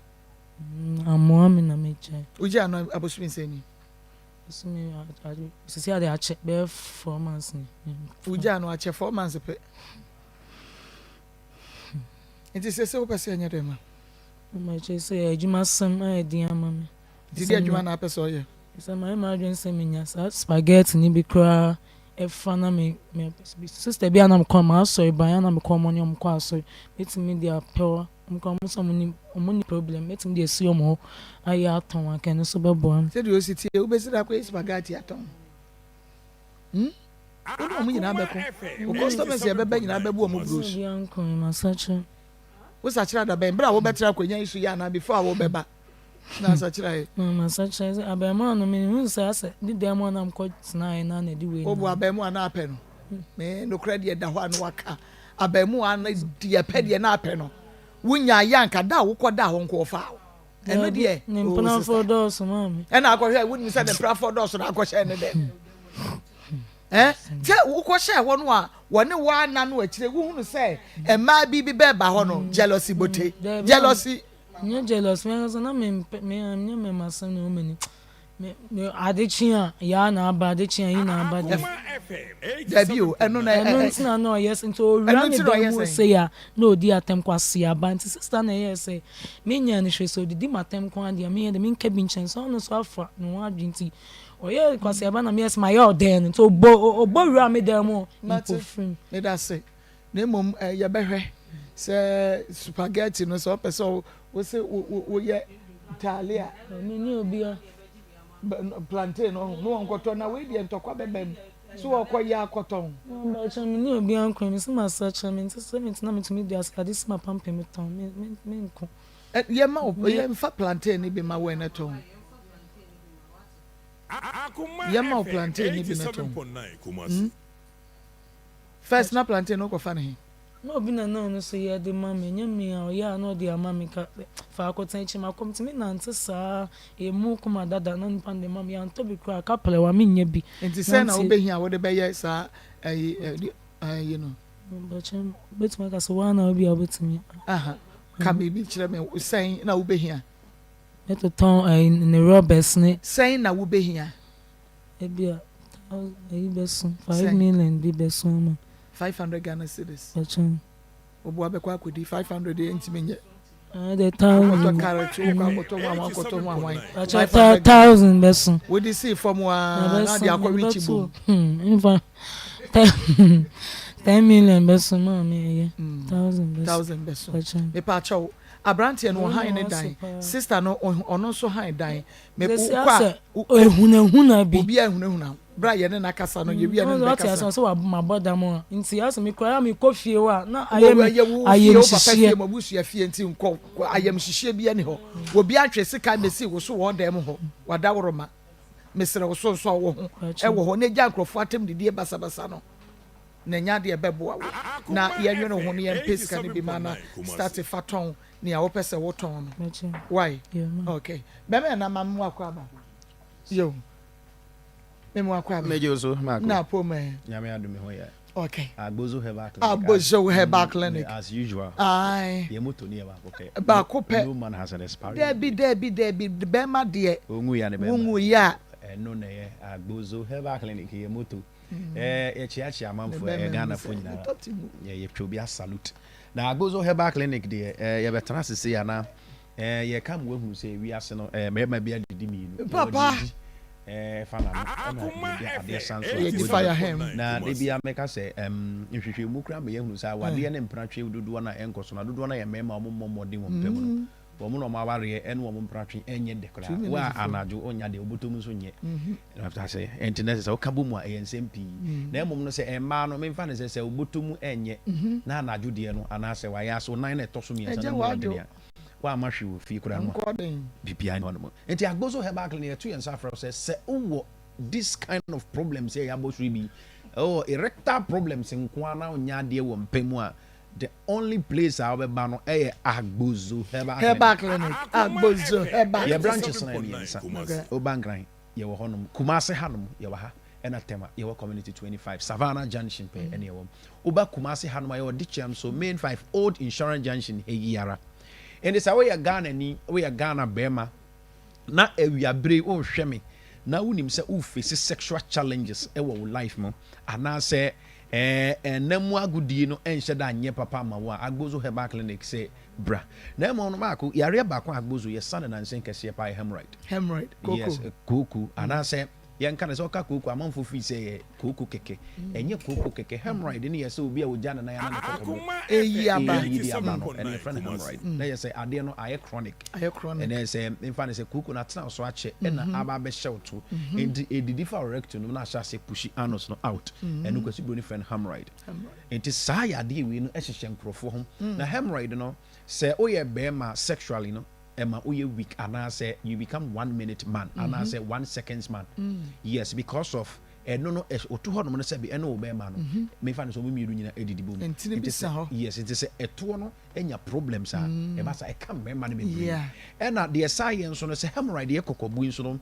Amoa me na megyae. Wogyaa no abosome sɛn ni? Bosome sisi ade akyɛ bɛyɛ 4 months ni. Wogyaa no akyɛ 4 months pɛ. Nti sese wopɛ sɛ ɛnyɛ dɛn ma? Mɛkyɛ sɛ adwuma sɛm ayɛ den ama me. Nti deɛ adwuma na apɛ sɛ ɔyɛ? Sɛ mayɛ m'adwene sɛ menya saa spaghetti ni bi koraa ɛfa na me me sister bi a na mekɔ m'asɔre ban a na mekɔ ɔmo ne ɔmo kɔ asɔre metumi de apɛwa. Ɔmo koraa ɔmo sɛ ɔmo nni ɔmo nni problem mɛtumi de asi ɔmo hɔ ayɛ atɔn anka ɛno nso bɛboa me. Sɛdeɛ osi teɛ wobɛsi da akɔyɛ spaghetti atɔn hmm wo ne ɔmo nyinaa bɛko wo customers a ɛbɛba nyinaa bɛbu ɔmo bros. Obiara nko me masakyera. Wo sakyera da bɛn berɛ a wobɛtra akonnwa yi so yi anaa before a wobɛba na asakyera yɛ. Na masakyera sɛ abɛɛmoa no mehu sɛ asɛ ne dan mu a na mekɔ tenaeɛ no a na ɛde wei Wobu nam. abɛɛmoa no apɛ no me nokorɛ deɛ da hɔ a na waka Abarimaa no deɛ pɛ deɛ na apɛ no wonya yɛ anka da a wokɔ da hɔ nko ɔfaa wo ɛno deɛ ne oh mpenafoɔ dɔɔso maame ɛna akɔhwɛ wonim sɛ ne mpenafoɔ dɔɔso na akɔhyɛ ne dɛm ɛ sɛ wokɔhyɛ hɔ no a wɔne wo ana no akyire wohunu sɛ mmaa bi bi bɛɛba hɔ no jealousy bote jealousy nyɛ jealous me ankasa na mempɛ me nyɛ mɛmasɛm na wɔmani Me me ade kye a yaa na aba ade kye a yi na aba deɛ. Dabi o ɛno na ɛno nti na na ɔyɛ nti owura ne dan mu ose ya na odi atɛm kwasi aba nti sista na ɛyɛ sɛ menya ne hwɛ sɛ odidi m'atɛm ko adeɛ meyɛ de menka bi nkyɛn sɛ ɔno nso afa ne ho adwene nti ɔyɛ kwasi aba na meyɛ sɛ mayɛ ɔdɛn no nti ɔbɔ ɔbɔ wura me dan mu mpofirim. Meda se na mmom yɛbɛhwɛ sɛ spaghetti no sɛ ɔpɛ sɛ wose woyɛ taalia. Menni obia. Plantain no ɔho na wɔnkɔtɔ na wei deɛ ntɔkwa bɛba mu so wɔkɔ yɛ akɔtɔn. Mpakyɛ menni obia nko mese masakyera mente sɛ mente na metumi de ade si mapampam tɔn me me menko. Yɛma wo yɛmfa plantain no bi ma wo ɛnɛ tɔn. Yɛma wo plantain no bi na tɔn. Hmm? First na plantain no wokɔfa no he? Na obi na na ɔno nso yɛ de ma me, ɛnyɛ me a, ɔyɛ a na ɔde ama me ka faako tena akyi makɔ, metumi nante saa, emu koma dada na nipa no de ma me, yɛantɔ bi koraa ka plɛwa mennya bi. Nti sɛn na wobɛhia a wode bɛyɛ saa ayi ayi no? Mpakyɛ wobɛtumi aka sɛ woa na wobia wobɛtumi. Aha, ka biribi kyerɛ me, sɛn na wobɛhia? Mɛtotɔn ayi ne rɔbɛs ne. Sɛn na wobɛhia? Ebia ayi bɛso, 5 million bi bɛso ama. 500 Ghana cedis. Bɛkyɛn. Oboa bɛkɔ akɔdi 500 deɛ ntumi nyɛ. Ɛɛ de 1,000. Wokɔtɔ carrot, wokɔ akɔtɔ ho ahwan, akɔtɔ ho ahwan. Bɛkyɛ 1,000 bɛso. Wode sii fam aa na de akɔ wikyi bom. Nfa 10 million bɛso maa mi ɛyɛ 1,000 bɛso. 1,000 bɛso. Mepa kyɛw aberanteɛ no ɔhan ne dan, sister no ɔno nso han dan. Me Sɛ wokɔ a asɛ ehunahuna bi. Obi a ehunahuna bere a yɛne no akasa no yɛwie a ne no Ɔte bɛkasa. ase sɛ wabɔ dam a nti asɛ me kura me kɔ fie hɔ a na ayɛ me Wɔ wo fie wo papa fie ayamhyehyeɛ. mo abusua fie nti nkɔ ayamhyehyeɛ bi ani hɔ. Obi antwe sekan bɛsi wo so wɔ ɔdan mu hɔ wadaworoma. Mesrɛ wo so nsɔ wo ho wɔ hɔ na gya nkurɔfoɔ atam didie basabasa no na ɛnyɛ adeɛ ɛbɛboa wo na yɛnwene wo ho na yɛmpɛ sika no bi ma na start fa tɔn nea wopɛ sɛ wotɔn no. Why? Okay. Bɛmɛ na ma mu akɔ aba. Yo. Me mu akɔ aba. Meje so ma Na po me. Nyame adom me ho yɛ. Okay. Agbozo Herbal Clinic. Agbozo Herbal Clinic. As usual. Aye. Yɛ moto ni yɛ baako pɛ. Baako pɛ. No man has an expiry. Debi debi debi bɛma deɛ. Onwu ya ne bɛma. Wonwu ya. Ɛno na yɛ Agbozo Herbal Clinic yɛ moto. Eh yɛkyeakyea amanfoɔ ɛyɛ Ghanafoɔ nyinaa. Yɛ yɛtwa obi salute. Na Agbozo Herbal Clinic deɛ eh yɛbɛtena ase sei ana eh yɛka ma woahunu sɛ wiase no eh mmarima bi adidi mmienu. Yɛwɔ Papa. deɛ di. Ɛfa n'ano ɛna baabi a adeɛ san so a Yɛdi wɔdi. fire hem. Na da biara mɛka sɛ ɛm nhwehwɛmu koraa ma yɛahunu sɛ awadeɛ ne mpratwe dodoɔ no a ɛnkɔ so no dodoɔ no yɛ mmarima a wɔmmɔ mmɔden wɔ mpa mu no. Wɔn na wɔn awareɛ ɛne wɔn mpratwe ɛnyɛ dɛ koraa. Wo a anadwo wonnya deɛ wobɔtɔ mu nso nyɛ. Wate aseɛ? Ɛnti na ɛsɛ sɛ woka bɔ mu a ɛyɛ nsɛm pii. Na mmom no sɛ mmaa no memfa no sɛ sɛ wobɔtɔ mu ɛnyɛ na anadwo deɛ no anaasɛ wayɛ ase wo nan na ɛtɔ so mmiɛnsa Ɛgye no mu w'adwo. ɔdene a woamma hwee wɔ fie koraa no a, Nkɔ den. biribiara nni hɔnom. Nti Agbozo Herbal Clinic yɛto yɛn nsa frɛ wo sɛ, sɛ wowɔ this kind of problems a yɛabɔ so yi bi, wowɔ erectile problems nko ara na wonyɛ adeɛ wɔ mpa mu a, the only place a wobɛba no yɛ Agbozo Herbal Clinic. Herbal Clinic, Agbozo Herbal Yɛn Clinic. branches no yɛ mmiɛnsa. Okay. Woba Nkran, yɛwɔ hɔnom. Kumasi hanom, yɛwɔ ha. Ɛna Tema, yɛwɔ Community 25, Savannah Junction pɛɛ ɛne yɛwɔ. Woba Kumasi hanom a, yɛwɔ Dikyem so, Main 5, Old Insurance Junction ha yi ara. Enti sɛ woyɛ Ghanani, woyɛ Ghana barima, na awiabere yi worehwɛ me na wonim sɛ wo face sexual challenges wɔ wo life mu anaasɛ ɛɛ nna mu agodie no nhyɛ da nyɛ papa ma wo a, Agbozo Herbal Clinic sɛ bra. Na mmom no baako, yareɛ baako a Agbozo yɛsa no nansa kɛseɛ paa yɛ hemorrhoid. Hemorrhoid, kooko. Yes, kooko anaasɛ Yɛnka no sɛ ɔka kooko a, amanfoɔ firi sɛ ɛyɛ kooko kɛkɛ. Ɛnyɛ kooko kɛkɛ. Hemorrhoid no yɛ sɛ obi a ɔgya ne nan ana ne kɔkɔbo Ɛyi aba. ɛyi de aba no, ɛno yɛfrɛ no hemorrhoid. Na ɛyɛ sɛ adeɛ no ayɛ chronic. Ayɛ chronic. Ɛna ɛyɛ sɛ mfa no sɛ kooko no atena wo so akyɛ ɛna aba abɛhyɛ wo to. Nti ɛdidi fa wo rectum no mu na ahyɛ aseɛ pushi anus no out. Ɛno Kwasi Broni frɛ no hemorrhoid. Nti saa yadeɛ wei no hyehyɛ nkurɔfoɔ ho. Na hemorrhoid no, sɛ woyɛ barima sexually no, ɛma woyɛ weak anaasɛ you become one minute man anaasɛ one seconds man yes because of ɛno no ɔto hɔ nom no sɛbi ɛne wo bɛrima no mefa no sɛ ɔmo mmienu nyina ɛdidi bom Ntini bi nti sa sɛ hɔ. yes nti sɛ ɛtoɔ no anya problems a ɛba sa ɛka mmarima no bebree Yeah. ɛna deɛ saa yɛ nso no sɛ hemorrhoid yɛ kɔkɔbui nso no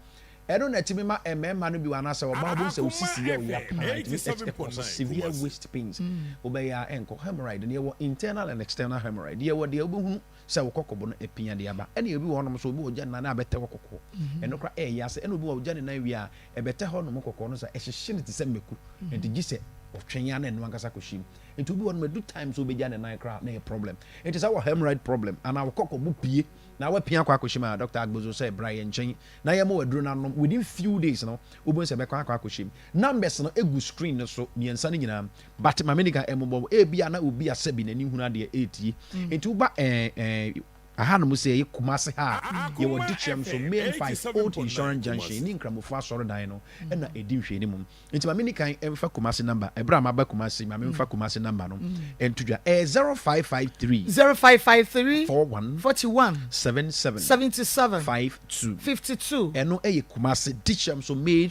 ɛno na ɛtumi ma mmarima no bi wɔ anaasɛ ɔbaa bo sɛ osisi yɛ ɔya paa ɛtumi ɛkɔ so severe waist pains wobɛyɛ a ɛnkɔ hemorrhoid no yɛwɔ internal and external hemorrhoid yɛwɔ deɛ wobɛhunu sɛ wo kɔkɔbo no apia de aba. Ɛna obi wɔ hɔnom nso, obi wɔ ɔgya ne nan na abɛtɛ hɔ kɔkɔɔ. Ɛno koraa ɛyɛ ase. Ɛna obi wɔ ɔgya ne nan wie a, ɛbɛtɛ hɔ nom kɔkɔɔ no sa, ɛhyehye no te sɛ mako. Nti gye sɛ ɔtwɛn ara na ɛno ankasa kɔhyɛ mu. Nti obi wɔ hɔnom ɛdu time sɛ ɔbɛgya ne nan koraa na ɛyɛ problem. Nti sɛ wowɔ hemorrhoid problem anaa wo kɔkɔbo pue na woapia akɔ akɔhyɛ mu a, Doctor Agbozo sɛ bra yɛn nkyɛn na yɛma wo aduro no anom. Within few days no, wobɛhu sɛ ɛbɛkɔ akɔ akɔhyɛ mu. Numbers no gu screen no so mmiɛnsa no nyinaa. But ma me nika ɛmobɔ wo ebia na obi a sɛbi n'ani hunu adeɛ ɛretie nti woba ɛɛ ɛɛ ahanom sɛ ɛyɛ Kumasi ha a yɛwɔ Dikyɛm so main 5 old insurance junction ne Nkramofo asɔredan no ɛna ɛdi nhwɛani mu nti ma me nika ɛmfa Kumasi number ɛberɛ a maba Kumasi ma me mfa Kumasi number no ɛnto dwa ɛyɛ 0553 0553 41 41 77 77 52 52. ɛno ɛyɛ Kumasi Dikyɛm so main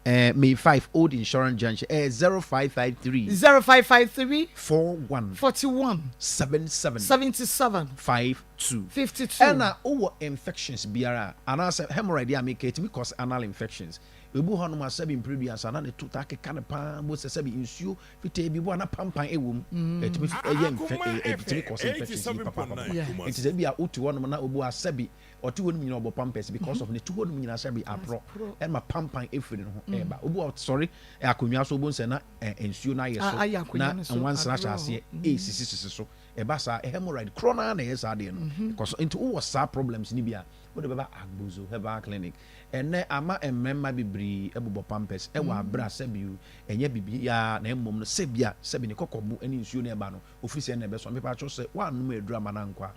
Eh, May 5, Old Insurance Junction. Eh, 0553. 0553. 41. 41. 77. 77. 52. 52. Ɛna wowɔ infections biara anaasɛ hemorrhoid a meka ɛtumi cause anal infections. Ebu hɔ nom a sɛbi mpereduasa na ne to taa keka no paa bo sɛ sɛbi nsuo fitaa bi bo a na pampan ɛwɔ mu. Ɛtumi ɛyɛ nfɛ ɛtumi cause infections yi papaapa. Nti sɛ bi a wote hɔ nom na obu a sɛbi Ɔte hɔ nom nyina ɔbɔ pampers because of ne to hɔ nom nyina sɛbe aporɔ ɛma pampan ɛfiri ne ho ɛɛba. Obi wɔ ɔsɔre akonwa so obohu sɛ na nsuo no ayɛ so na nwansena ahyɛ aseɛ ɛɛsisi sisi so. Ɛba saa hemorrhoid korɔ no ara na ɛyɛ saa adeɛ no. Ɛkɔ so. Nti wowɔ saa problems no bi a wode bɛba Agbozo Herbal Clinic. Ɛnɛ ama mmarima bebree ɛbobɔ pampers ɛwɔ aberɛ a sɛbe ɛnyɛ biribiara na mmom no sɛbi a sɛbe ne kɔkɔbo ne nsuo no ɛba no Ofiri sɛ na ɛbɛsɔ. Mepakyɛw sɛ woannom aduru amma no ankɔ a,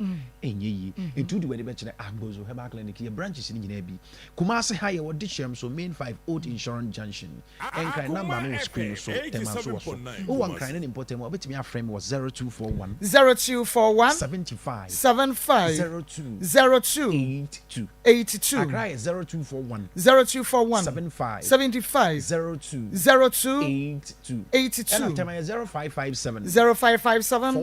ɛnyɛ yie. Nti wode w'ani bɛkyerɛ Agbozo Herbal Clinic, yɛ branches no nyinaa bi. Kumasi ha yɛwɔ Dikyem so, Main 5, Old Insurance Junction. Nkran number no wɔ screen no so, Tema nso wɔ so. Wowɔ Nkran ne ne mpɔtam a, wobɛtumi afrɛ me wɔ 0241. 0241. 75. 75. 02. 02. 82. 82. Accra yɛ 0241. 0241. 75. 75. 02. 02. 82. 82. Ɛna Tema yɛ 0557. 0557.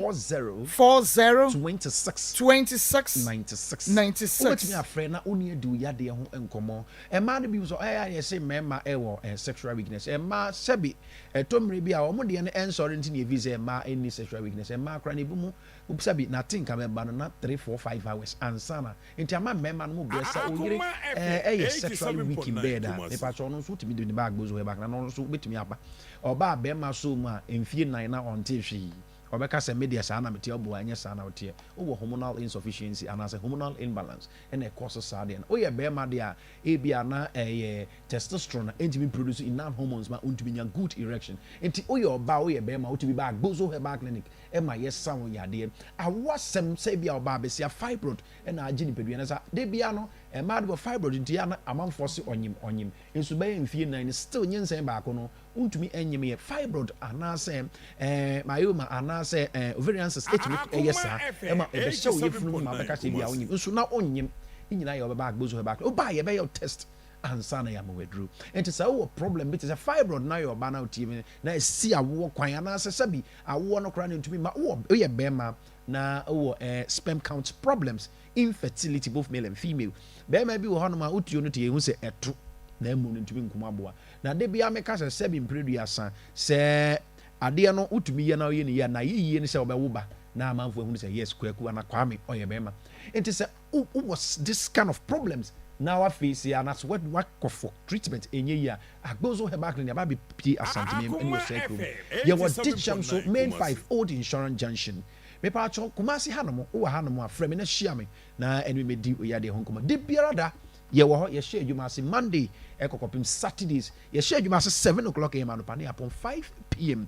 40. 40. 26. 26. 96. 96. Wobɛtumi afrɛ na wo ne adi wo yadeɛ ho nkɔmmɔ. Mmaa no bi nso ɛyɛ a yɛse mmarima wɔ eh, sexual weakness. Mmaa sɛbi ɛtɔ mmerɛ bi a wɔn deɛ no ɛnsɔre nti na yɛfii sɛ mmaa nni sexual weakness. Mmaa koraa no ebi mu sɛbi nate nka bɛba no na 3, 4, 5 hours ansa na Nti ama mmarima no mo brɛ sɛ wo yere ɛyɛ sexually weak in bed a mepakyɛ ɔno nso wotumi de ne ba agbozo hɔ back na ɔno nso wobɛtumi aba ɔbaa bɛrima so mu a mfie nan na ɔnte hwee. Ɔbɛka sɛ, Me deɛ saa na meteɛ, ɔboa, ɛnyɛ saa na woteɛ. Wowɔ hormonal insufficiency anaasɛ hormonal imbalance ɛna ɛkɔɔse saa deɛ no. Woyɛ barima deɛ a, ebia na ɛyɛ testosterone a ɛntumi mproduce enough hormones ma wontumi nya good erection. Nti woyɛ ɔbaa, woyɛ barima, wotumi ba Agbozo Herbal Clinic ma yɛsa wo yadeɛ. Awoɔ asɛm, sɛ ebia ɔbaa besia fibroid na agye nipadua no sa. Da biara no, mmaa de wɔ fibroid nti a na amanfoɔ se ɔnyem, ɔnyem. Nso bɛyɛ mfie nnan no, still nyinsɛn baako no, wontumi nyem yɛ. Fibroid anaasɛ eh, myoma anaasɛ eh, ovarian cyst ɛtumi ɛyɛ Akoma saa FM ɛma ɛbɛhyɛ wo yafunu mu ma 87.9 wobɛka sɛ ebia Kumasi. wonyem nso na wonnyem. Ne nyinaa yɛ wobɛba Agbozo Herbal Clinic. Wobaa yɛbɛyɛ wo test ansa na yɛama wo aduro. Nti sɛ wowɔ problem bi te sɛ fibroid na ayɛ ɔbaa na wotie me na ɛsi awoɔ kwan anaasɛ sɛbi awoɔ no koraa no ntumi mma, wowɔ woyɛ bɛrima na wowɔ eh, sperm count problems, infertility both male and female. Bɛrima bi wɔ hɔnom a wotuo no te yɛhu sɛ ɛto na mmom no ntumi nkum aboa. Na da biara meka sɛ sɛbi mprɛduasa sɛ adeɛ no wotumi yɛ na woyɛ no yie a na ayɛ yie ne sɛ wobɛwo ba na amanfoɔ ahunu sɛ yes Kwaku anaa Kwame ɔyɛ bɛrima. Nti sɛ wowɔ this kind of problems na wafeesi anaasɛ wakɔ for treatment ɛnyɛ yie a Agbozo Herbal Clinic aba abɛpue Asantemem ne Akoma Osei kurom. FM Yɛwɔ Dikyem so 87.9 Main Kumasi. 5 Old Insurance Junction. Mepaakyɛw Kumasi hanom wowɔ hanom a frɛ me na hyia me na ɛne me mɛdi oyadeɛ ho nkɔmmɔ. Da biara da yɛwɔ hɔ yɛhyɛ adwuma ase Monday ɛkɔ kɔpem Saturdays yɛhyɛ adwuma ase 7 o'clock am anɔpa ne yɛapɔn 5 pm.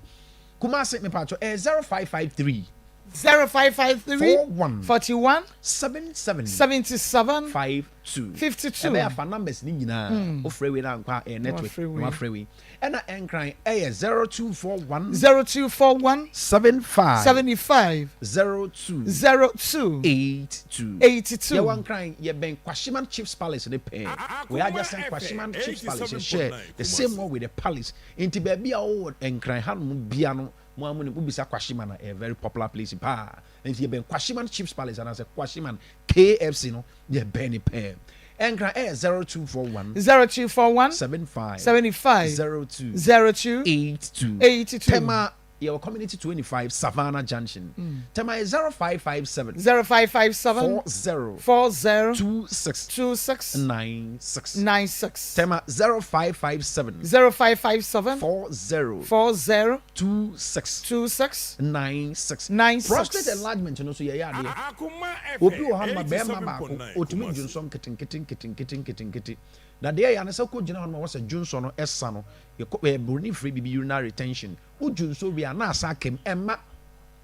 Kumasi mepaakyɛw ɛyɛ 0553. 0553 41 41 77 77 52 52. Ɛbɛyɛ afa numbers ne nyinaa wofrɛ wei na ankɔ a ɛyɛ network Wafrɛ na wei. wafrɛ wei ɛna ɛnkran ɛyɛ 0241 0241 75 75 02 02 82 82. Yɛwɔ nkran yɛbɛn Kwashiman Chiefs Palace ne pɛɛ we Akoma adjacent FM Kwashiman Chiefs Palace yɛhyɛ 87.9 the same Kumasi. one with the palace nti baabi a wowɔ nkran hanom bia no Mo ara monim, wobisa Kwashiman a, ɛyɛ very popular place paa. Nti yɛbɛn Kwashiman Chiefs Palace anaasɛ Kwashiman KFC no, yɛbɛn no pɛɛ. Ɛnkran ɛyɛ 0241 0241 75 75 02 02 82. 82. Tema, yɛwɔ Community 25, Savannah Junction. Tema yɛ 0557 0557 40 40 26 26 96. 96. Tema 0557 0557 40 40 26 26 96. 96. Prostate enlargement no nso yɛyɛ adeɛ. Akoma Obi FM wɔ hɔ no ma bɛrima baako 87.9 ɔtumi Kumasi. dwonsɔ nketenkete nketenkete nketenkete. Na deɛ ɛyɛ ne sɛ wokɔ gyina hɔ no ma wɔ sɛ dwonsɔ no ɛsa no yɛkɔ ɛɛ buroni frɛ biribi urinary retention. Wo dwonsɔ wie a na asa akam ɛmma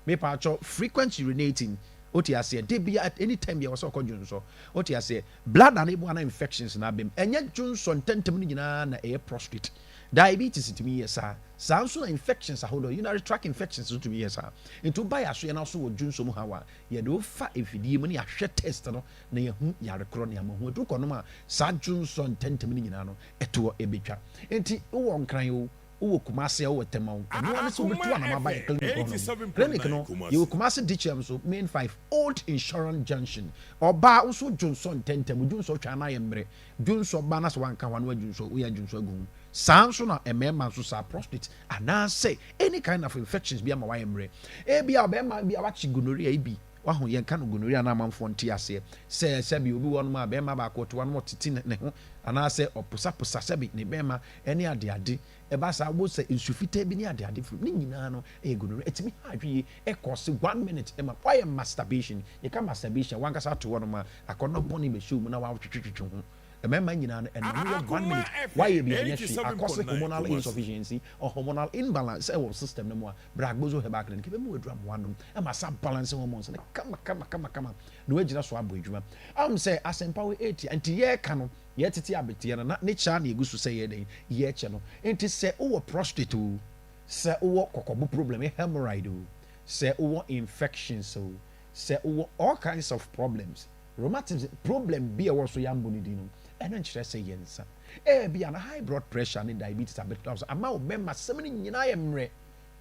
mepaakyɛw frequent urinating wote aseɛ de bia at any time bia wɔ sɛ ɔkɔ dwonsɔ wote aseɛ bladder no ebu ana infections na abɛm ɛnyɛ dwonsɔ ntɛntɛm no nyinaa na ɛyɛ prostate diabetes tumi yɛ saa saa nso na infections ahodoɔ urinary tract infections nso tumi yɛ saa nti woba yɛ asoɛ no so wɔ dwonsɔ mu haw a yɛde wofa mfidie mu ne yɛahwɛ test no na yɛhu yare korɔ ne ama hu aduru kɔnom a saa dwonsɔ ntɛntɛm no nyinaa no ɛtoɔ ɛbɛtwa nti wowɔ nkran o wowɔ Kumase a wowɔ Tema o ɛno ara ne sɛ wobɛtu Akoma anam aba yɛ FM clinic hɔ nom clinic no 87.9 Kumasi. yɛwɔ Kumase Dikyɛm so main 5 Old Insurance Junction ɔbaa nso dwonsɔ ntɛntɛm dwonsɔ twa na ayɛ mmerɛ dwonsɔ ba na sɛ wanka hɔ a na wadwonsɔ woyɛ dwonsɔ agu ho saa nso na mmarima nso saa prostate anaasɛ any kind of infections bi ama wayɛ mmerɛ ebi a ɔbɛrima bi a wakye gonorrhea yi bi waho yɛnka no gonorrhea na amanfoɔ nte aseɛ sɛ sɛbi obi wɔ nom a bɛrima baako ɔte hɔ no ɔtete ne ne ho anaasɛ ɔposaposa sɛbi ne bɛrima ɛne adeade ɛba saa wo sɛ nsu fitaa bi ne adeade firi ne nyinaa no ɛyɛ gonorrhea ɛtumi ha adwe yie ɛkɔ se one minute ɛma wayɛ masturbation yɛka masturbation wankasa ato hɔ nom a akɔnɔ bɔne bɛhyɛ mu na wawotwetwetwe ho mmarima nyinaa no ɛnam yɛ one Akoma minute FM wayɛ bi ɛnyɛ hwee akɔse 87.9 hormonal Kumasi. insufficiency or hormonal imbalance ɛwɔ system no mu a Bragbozo Herbal Clinic ɛbɛmu aduru amoa nom ɛma sa balance hormones no kama kama kama kama na wagyina so abɔ adwuma am sɛ asɛmpa wɔ ɛtia nti yɛreka no yɛtete abeteɛ no na ne kyaa na ɛgu so sɛ yɛ dɛn yɛkyɛ no nti sɛ wowɔ prostate o sɛ wowɔ kɔkɔbo problem hemorrhoid o sɛ wowɔ infections o sɛ wowɔ all kinds of problems rheumatism problem bi a ɛwɔ so yɛambɔ ne din no ɛno nkyerɛ sɛ yɛ nsa ebi ana high blood pressure ne diabetes abɛtena so ama wo bɛma sɛm no nyinaa yɛ mmerɛ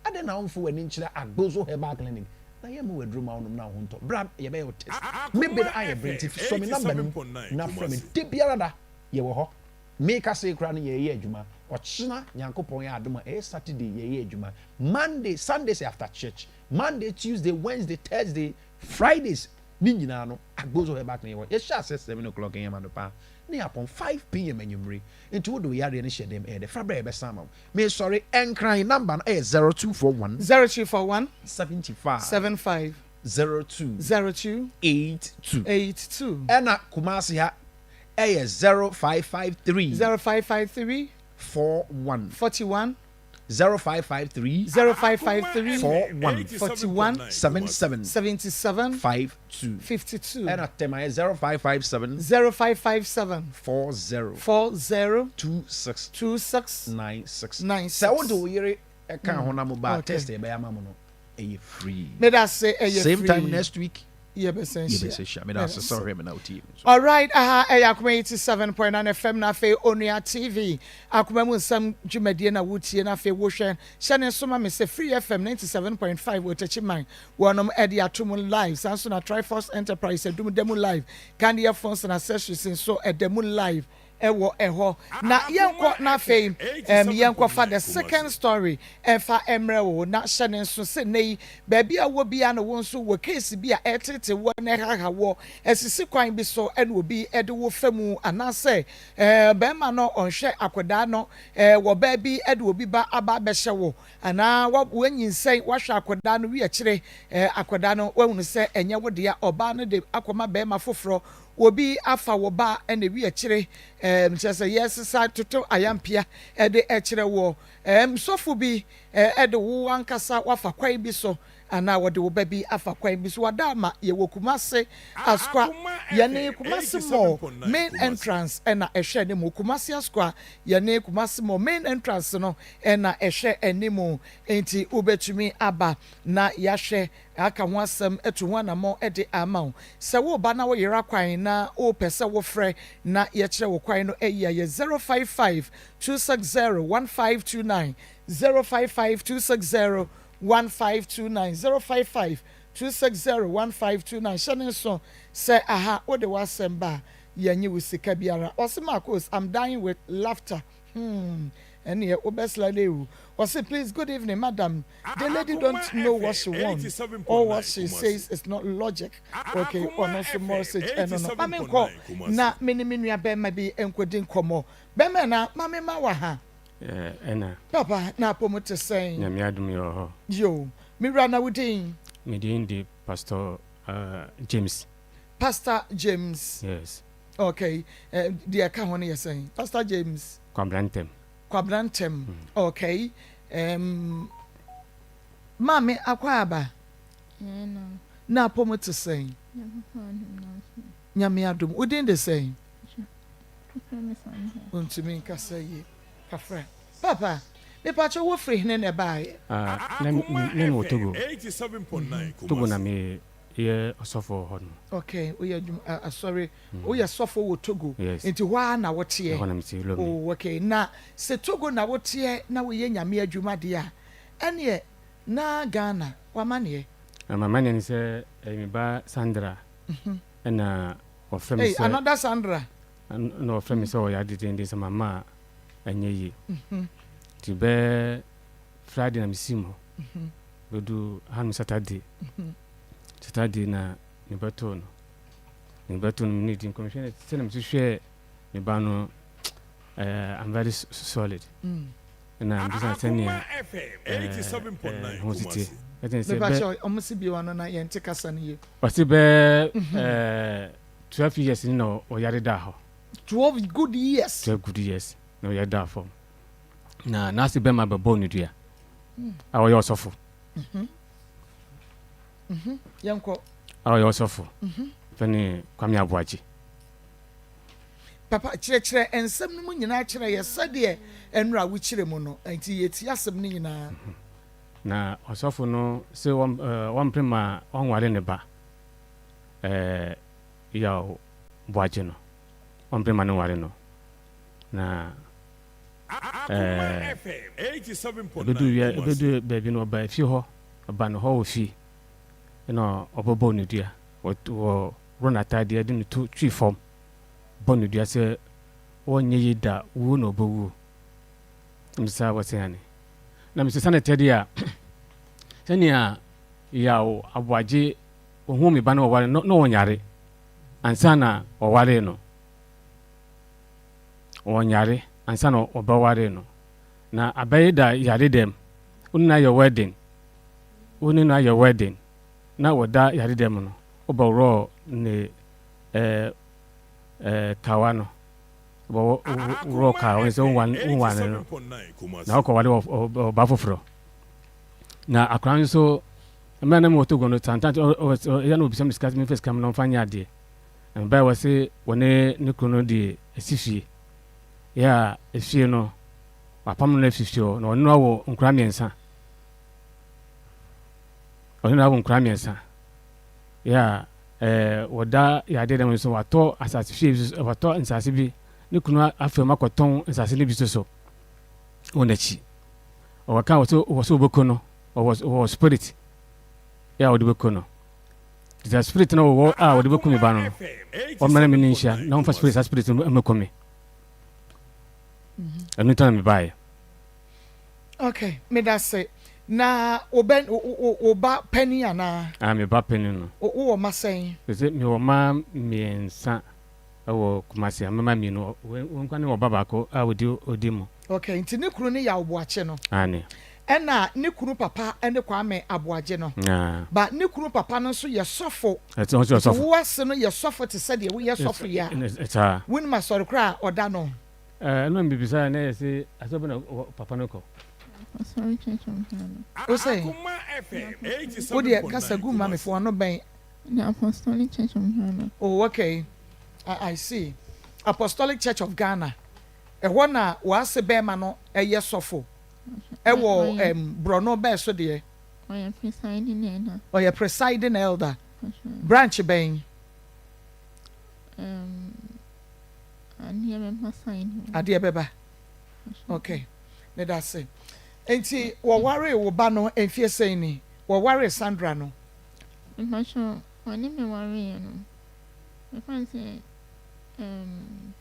adɛn na womfo w'ani nkyerɛ Agbozo Herbal Clinic na yɛma w'aduro ma wonom na wo ho ntɔ bra yɛbɛyɛ wo test Akoma mebe no ayɛ bere nti FM sɔ me number no mu 87.9 na frɛ me Kumasi. da biara da yɛwɔ hɔ meka sei koraa no yɛyɛ adwuma ɔkyena nyankopɔn yɛ adom a ɛyɛ Saturday yɛyɛ adwuma Monday Sundays after church Monday Tuesday Wednesday Thursday Fridays ne nyinaa no Agbozo Herbal Clinic yɛwɔ yɛhyɛ ase 7 o'clock am anɔpa. ne yɛapɔn 5 pm anwummere. Nti wode wo yareɛ no hyɛ dɛm ɛyɛ dɛ fa brɛ yɛbɛsan ama wo. Mesɔre Nkran number no ɛyɛ 0241. 0241. 75. 75. 02. 02. 82. 82. Ɛna Kumasi ha ɛyɛ 0553. 0553. 41. 41. 0553. 0553. 41. 41. 77. 77. 52. 52. Ɛna Tema yɛ 0557. 0557. 40. 40. 26. 26. 96. 96. Sɛ wode wo yere ɛka ho na mo ba Okay. test yɛbɛyɛ ama mo no ɛyɛ free. Meda ase ɛyɛ Same free. time next week. Yɛbɛsan hyia. Yɛbɛsan hyia. Meda ase sɛ ɔhwɛ me na wotie me nso. Alright, aha ɛyɛ Akoma 87.9 FM na afei Onua TV Akoma mu nsɛm dwumadie na wotie na afei wohwɛ. Hyɛ ne nso ma me sɛ Free FM 97.5 wɔ Techiman wɔnom ɛde ato mu live. Saa nso na Triforce Enterprise adum da mu live. Kandeɛ Phones and Accessories nso ɛda mu live ɛwɔ ɛhɔ. Na yɛnkɔ na afei um, yɛnkɔ fa the second story ɛmfa ɛmrɛ wo na hyɛ ne nso sɛ nnɛ yi baabi a wɔ biara no wo nso wɔ case bi a ɛretete woɔ na ɛhaha woɔ asisi kwan bi so ɛna obi ɛde wo fa mu anaasɛ ɛɛ bɛrima no ɔnhwɛ akwadaa no ɛɛ wɔ baa bi ɛde obi ba aba abɛhyɛ wo anaa wa wanyinsɛn wahwɛ akwadaa no wi akyire ɛɛ akwadaa no wahunu sɛ ɛnyɛ wo dea ɔbaa no de akɔma bɛrima foforɔ Obi afa wo ba na ewi akyire ɛɛm kyerɛ sɛ yɛresesa toto ayampia de kyerɛ woɔ. Ɛɛm sɔfo bi de wo ankasa wafa kwan bi so anaa wɔde wo ba bi afa kwan bi so. Wada ama yɛwɔ Kumasi Asokwa yɛne Kumasi Mall main entrance na ɛhwɛ anim. Kumasi Asokwa yɛne Kumasi Mall main entrance no na ɛhwɛ anim. Enti wobɛtumi aba na yɛahwɛ Aka ho asɛm atu ho anammɔn de ama wo. Sɛ woreba na woyera kwan na wopɛ sɛ wofrɛ na yɛkyerɛ wo kwan no ayi a, yɛ 055 260 1529, 055 260 1529, 055 260 1529. Hyɛ no nso sɛ aha wode w'asɛm ba a, yɛnnye wo sika biara. Ɔse Marcos, I'm dying with laughter. Hmm ɛneɛ wo bɛ slide o. Ɔse please good evening madam the lady don't know what she want or what she says is not logic okay ɔno nso message ɛno no ma me nkɔ na me ne me nua bɛɛma bi nkɔdi nkɔmɔ bɛɛma na ma me ma wɔ ha. Ɛna. Papa na apɔmu te sɛn. Nyame adom yɛ wɔ hɔ. Yoo me wura na wo din. Me din de pastor uh, James. Pastor James. Yes. Okay, eh, deɛ ɛka ho no yɛ sɛn? Pastor James. Kwabena Ntɛm. Kwabena Ntɛm, mm. okay. Um, maame akɔ aba. Na apɔmu te sɛn? Nyame adom. Wo din de sɛn? Ontumi nkasa yie. Kafra. Papa, mepakyɛ wo firi hene na ɛbaeɛ? Ah, na me wɔ Togo. Togo na me yɛ ɔsɔfo wɔ hɔ nom. Okay, woyɛ adwuma asɔre, woyɛ sɔfo wɔ Togo. Yes. Nti hɔ ara na woteɛ? Ɛhɔ na mete, Lomé. Oh, okay. Na sɛ Togo na woteɛ na woyɛ Nyame adwuma deɛ a, ɛneɛ na Ghana, w'amaneɛ? M'amaneɛ ne sɛ, ɛyɛ me ba Sandra ɛna ɔfrɛ me Ei, sɛ. another Sandra. Ɛna ɔfrɛ me sɛ ɔyɛ ade denden sɛ mama a ɛnyɛ yie. Nti bɛɛ Friday na mesim hɔ. Bɛdu hanom Saturday. Saturday na mebɛtoo no. Mebɛtoo no mene di nkɔmhyɛ no sɛdeɛ mesi hwɛɛ me ba no eh, I'm very solid. Ɛna mbisa sɛnea eh, ho si teɛ. Ɛkyɛn sɛ bɛ ɔmo si bio ano na yɛn te kasa no yie. Ɔsi bɛ eh, 12 years ni na ɔyare daa hɔ. 12 good years. 12 good years na ɔyare daa fam. Na n'ase bɛma bɛbɔɔ no dua. A ɔyɛ ɔsɔfo. Yɛnkɔ. A ɔyɛ ɔsɔfo. Fɛ ne Kwame Aboagye. Papa, kyerɛkyerɛ nsɛm no mu nyinaa kyerɛ yɛ sɛdeɛ nnora wokyerɛ mu no, nti yɛtie asɛm no nyinaa. Na ɔsɔfo no se wɔmpere ma ɔnware ne ba Yaw Boagye no, ɔmpere ma no nware no. Na Ɛbɛduu wia, ɛbɛduu baabi no ɔbaa fie hɔ, ɔbaa ne hɔ wɔ fie, ɛna ɔbɛbɔɔ no dua, wɔworɔ n'ataadeɛ de no to twii fam, bɔ no dua sɛ ɔnyɛ yie da, wuo na ɔbɛwuo. Na mese saa wɔse ane. Na mese sane tɛ deɛ a, sɛnea Yaw Aboagye ɔhuu me ba no ɔware no, na ɔnyare ansa na ɔwaree no. Ɔnyare ansa na ɔbɛware no. Na abɛyɛ da yare dɛm. Wo ne no ayɛ wedding. Wo ne no ayɛ wedding na wɔda yare dɛm no, wobɛworɔ ne ɛɛ ɛɛ kawa no. Wobɛworɔ kawa no sɛ wonware no na wokɔware ɔbaa foforɔ. Na akwadaa no nso mmerɛ na mewɔ Togo no sometimes ɛyɛ na ɔbisa me sika memfa sika no ɔmfa nyɛ adeɛ. Na mebaeɛ wɔ se wɔne ne kunu no de asi fie. Yɛ a efie no wapam no afi fie hɔ na ɔne no awo nkwadaa mmiɛnsa. Ɔne no awo nkwadaa mmiɛnsa. Yɛ a ɛɛ wɔda yadeɛ dɛm nso watɔ asase fie bi so watɔ nsase bi ne kunu afam akɔtɔn nsase no bi so so wɔ n'akyi. Ɔka wɔ so wɔ so wɔbɛku no ɔwɔ ɔwɔ spirit yɛ a wɔde bɛku no. Sɛ spirit no wɔwɔ a wɔde bɛku me ba no ɔmmra me ne nhyia na ɔmfa spirit saa spirit no mmɛku me. Ɛno nti na mebaeɛ. Okay, meda se. Na wo bɛ wo ba panin anaa? Ah, me ba panin no. Wo wɔ mma sɛn? Sese mewɔ mma mmiɛnsa wɔ Kumasi, mmarima mmienu, wɔn nkwa ne ɔba baako a ɔdi ɔdi mu. Okay, nti ne kunu ne Yaw Boakye no? Aane. Ɛna ne kunu papa ne Kwame Aboagye no? Ah. Ba ne kunu papa no nso yɛ sɔfo. Ɛte ɔnso yɛ sɔfo. Nti wo ase no yɛ sɔfo te sɛ deɛ woyɛ sɔfo yi a? Saa. Wonim asɔre korɔ a ɔda no? Ɛɛ, ɛna mebisa na yɛ se asɔre bɛ na papa no kɔ? Asɔre Church of Ghana. Wo sɛ, wo deɛ kasa gu ma me fo ano bɛn. The Apostolic Church of Ghana. Oh okay, I, I see. Apostolic Church of Ghana. Ɛhɔ na w'ase bɛɛma no yɛ sɔfo. Ɛwɔ um, borɔno bɛɛ so deɛ. Ɔyɛ presiding elder. Ɔyɛ presiding elder. Branch bɛn? Um, adeɛ bɛba side hɔ. Adeɛ bɛba. Okay, medase. Nti wɔwaree wo ba no mfie sɛn ni? Wɔwaree Sandra no? Mpakyɛw, wɔne me wareeɛ no, mɛfa no sɛ um,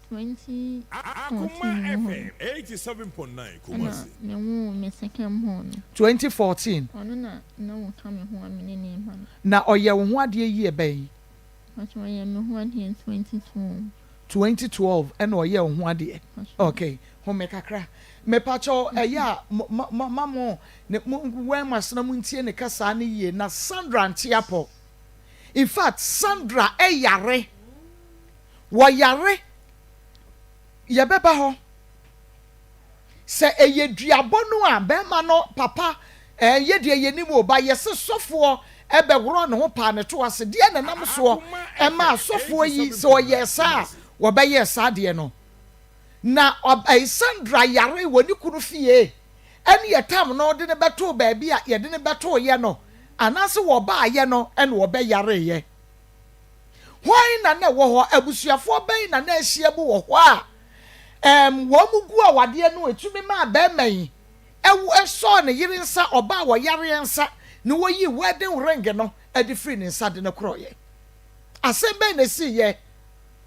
2014 mu hɔ no, ɛna mewoo me second born no. 2014. Ɔno na na ɔka me ho a me ne no reba no. Na ɔyɛ wo ho adeɛ year bɛn? Mpakyɛw, ɔyɛɛ me ho adeɛ 2012. 2012 ɛna ɔyɛɛ wo ho adeɛ ok home kakra mepakyɛw ɛyɛ a mo ma mo ne mo wɛn mo asena mo ntie ne kasaa no yie na Sandra nte apɔ in fact Sandra ɛyare wɔyare yɛbɛba hɔ. Sɛ ɛyɛ duabɔ no a bɛɛma no papa ɛɛ yɛ deɛ yɛnim o ba yɛse sɔfoɔ bɛworɔ ne ho paa ne to ase deɛ na ɛnam soɔ ɛmaa sɔfoɔ yi sɛ ɔyɛɛ saa a wɔbɛyɛɛ saa deɛ no na ɛɛ Sandra yaree wɔ ne kunu fie ɛne yɛtam no de no bɛtoo baabi a yɛde no bɛtooyɛ no anaase wɔbaayɛ no ɛna ɔbɛyareeɛ. Hwan na na ɛwɔ hɔ? Abusuafoɔ bɛn na na ahyia mu wɔ hɔ a ɛɛm wɔn gu awadeɛ no ɛtumi maa barima yi ɛwo ɛsɔɔ ne yere nsa, ɔbaa a ɔyareɛ nsa, na wɔyii wedding ring no de firii ne nsa de no korɔeɛ? Asɛm bɛn na ɛsiiɛ?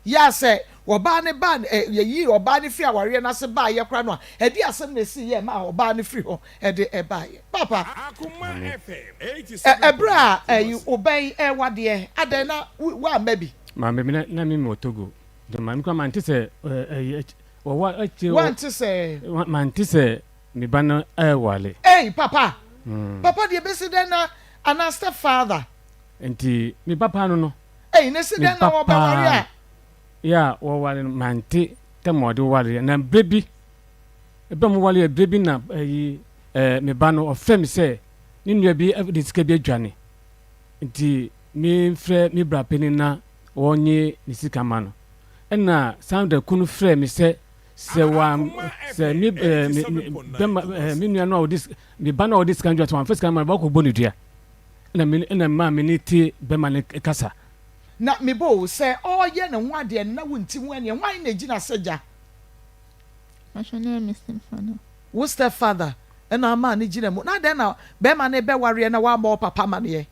Yɛ a sɛ ɔbaa no baa ɛ yɛyii ɔbaa no firi awareɛ no ase baeɛ koraa no a, ɛdeɛn asɛm na ɛsiiɛ ɛmaa ɔbaa no firi hɔ de baeɛ? Paapa, ɛ ɛberɛ a ɛyi wo ba yi ɛrewadeɛ, adɛn na wo woamma bi? Maame bi na na me wɔ Togo. Nti maame koraa mante sɛ ɛ ɛyi wɔwa akyire. Woante sɛ? Mante sɛ me ba no ɛrewale. Ei papa! Papa deɛ ɛbɛsi dɛn na anaa step father? Nti me ba paa no no. Ei ne se dɛn na wɔbɛware a. Yɛ a wɔware no mante tɛm a ɔde wareɛ na berɛ bi ɛberɛ a wɔwareɛ berɛ bi na ɛyi ɛɛ me ba no ɔfrɛ me sɛ ne nua bi de sika bi adwane nti memfrɛ me bra panin na wɔnye ne sika ma no ɛna Sandra kunu frɛ me sɛ sɛ wa sɛ me ɛɛ me bɛma ɛɛ me nua no a ɔde me ba no a ɔde sika no dwa sɛ wɔamfa sika no ma no wɔakɔbɔ no dua. Ɛna me ɛna maa me ne te bɛma no kasa. Na me bo o, sɛ ɔɔyɛ ne ho adeɛ no na wo nte ho ɛneɛ hwan na ɛgyina sɛ gya? Mpakyɛ na ɛyɛ me step father. Wo step father ɛna amaa no gyina mu, na adɛn na bɛɛma no rebɛwareɛ na woammɔ wo papa amaneɛ?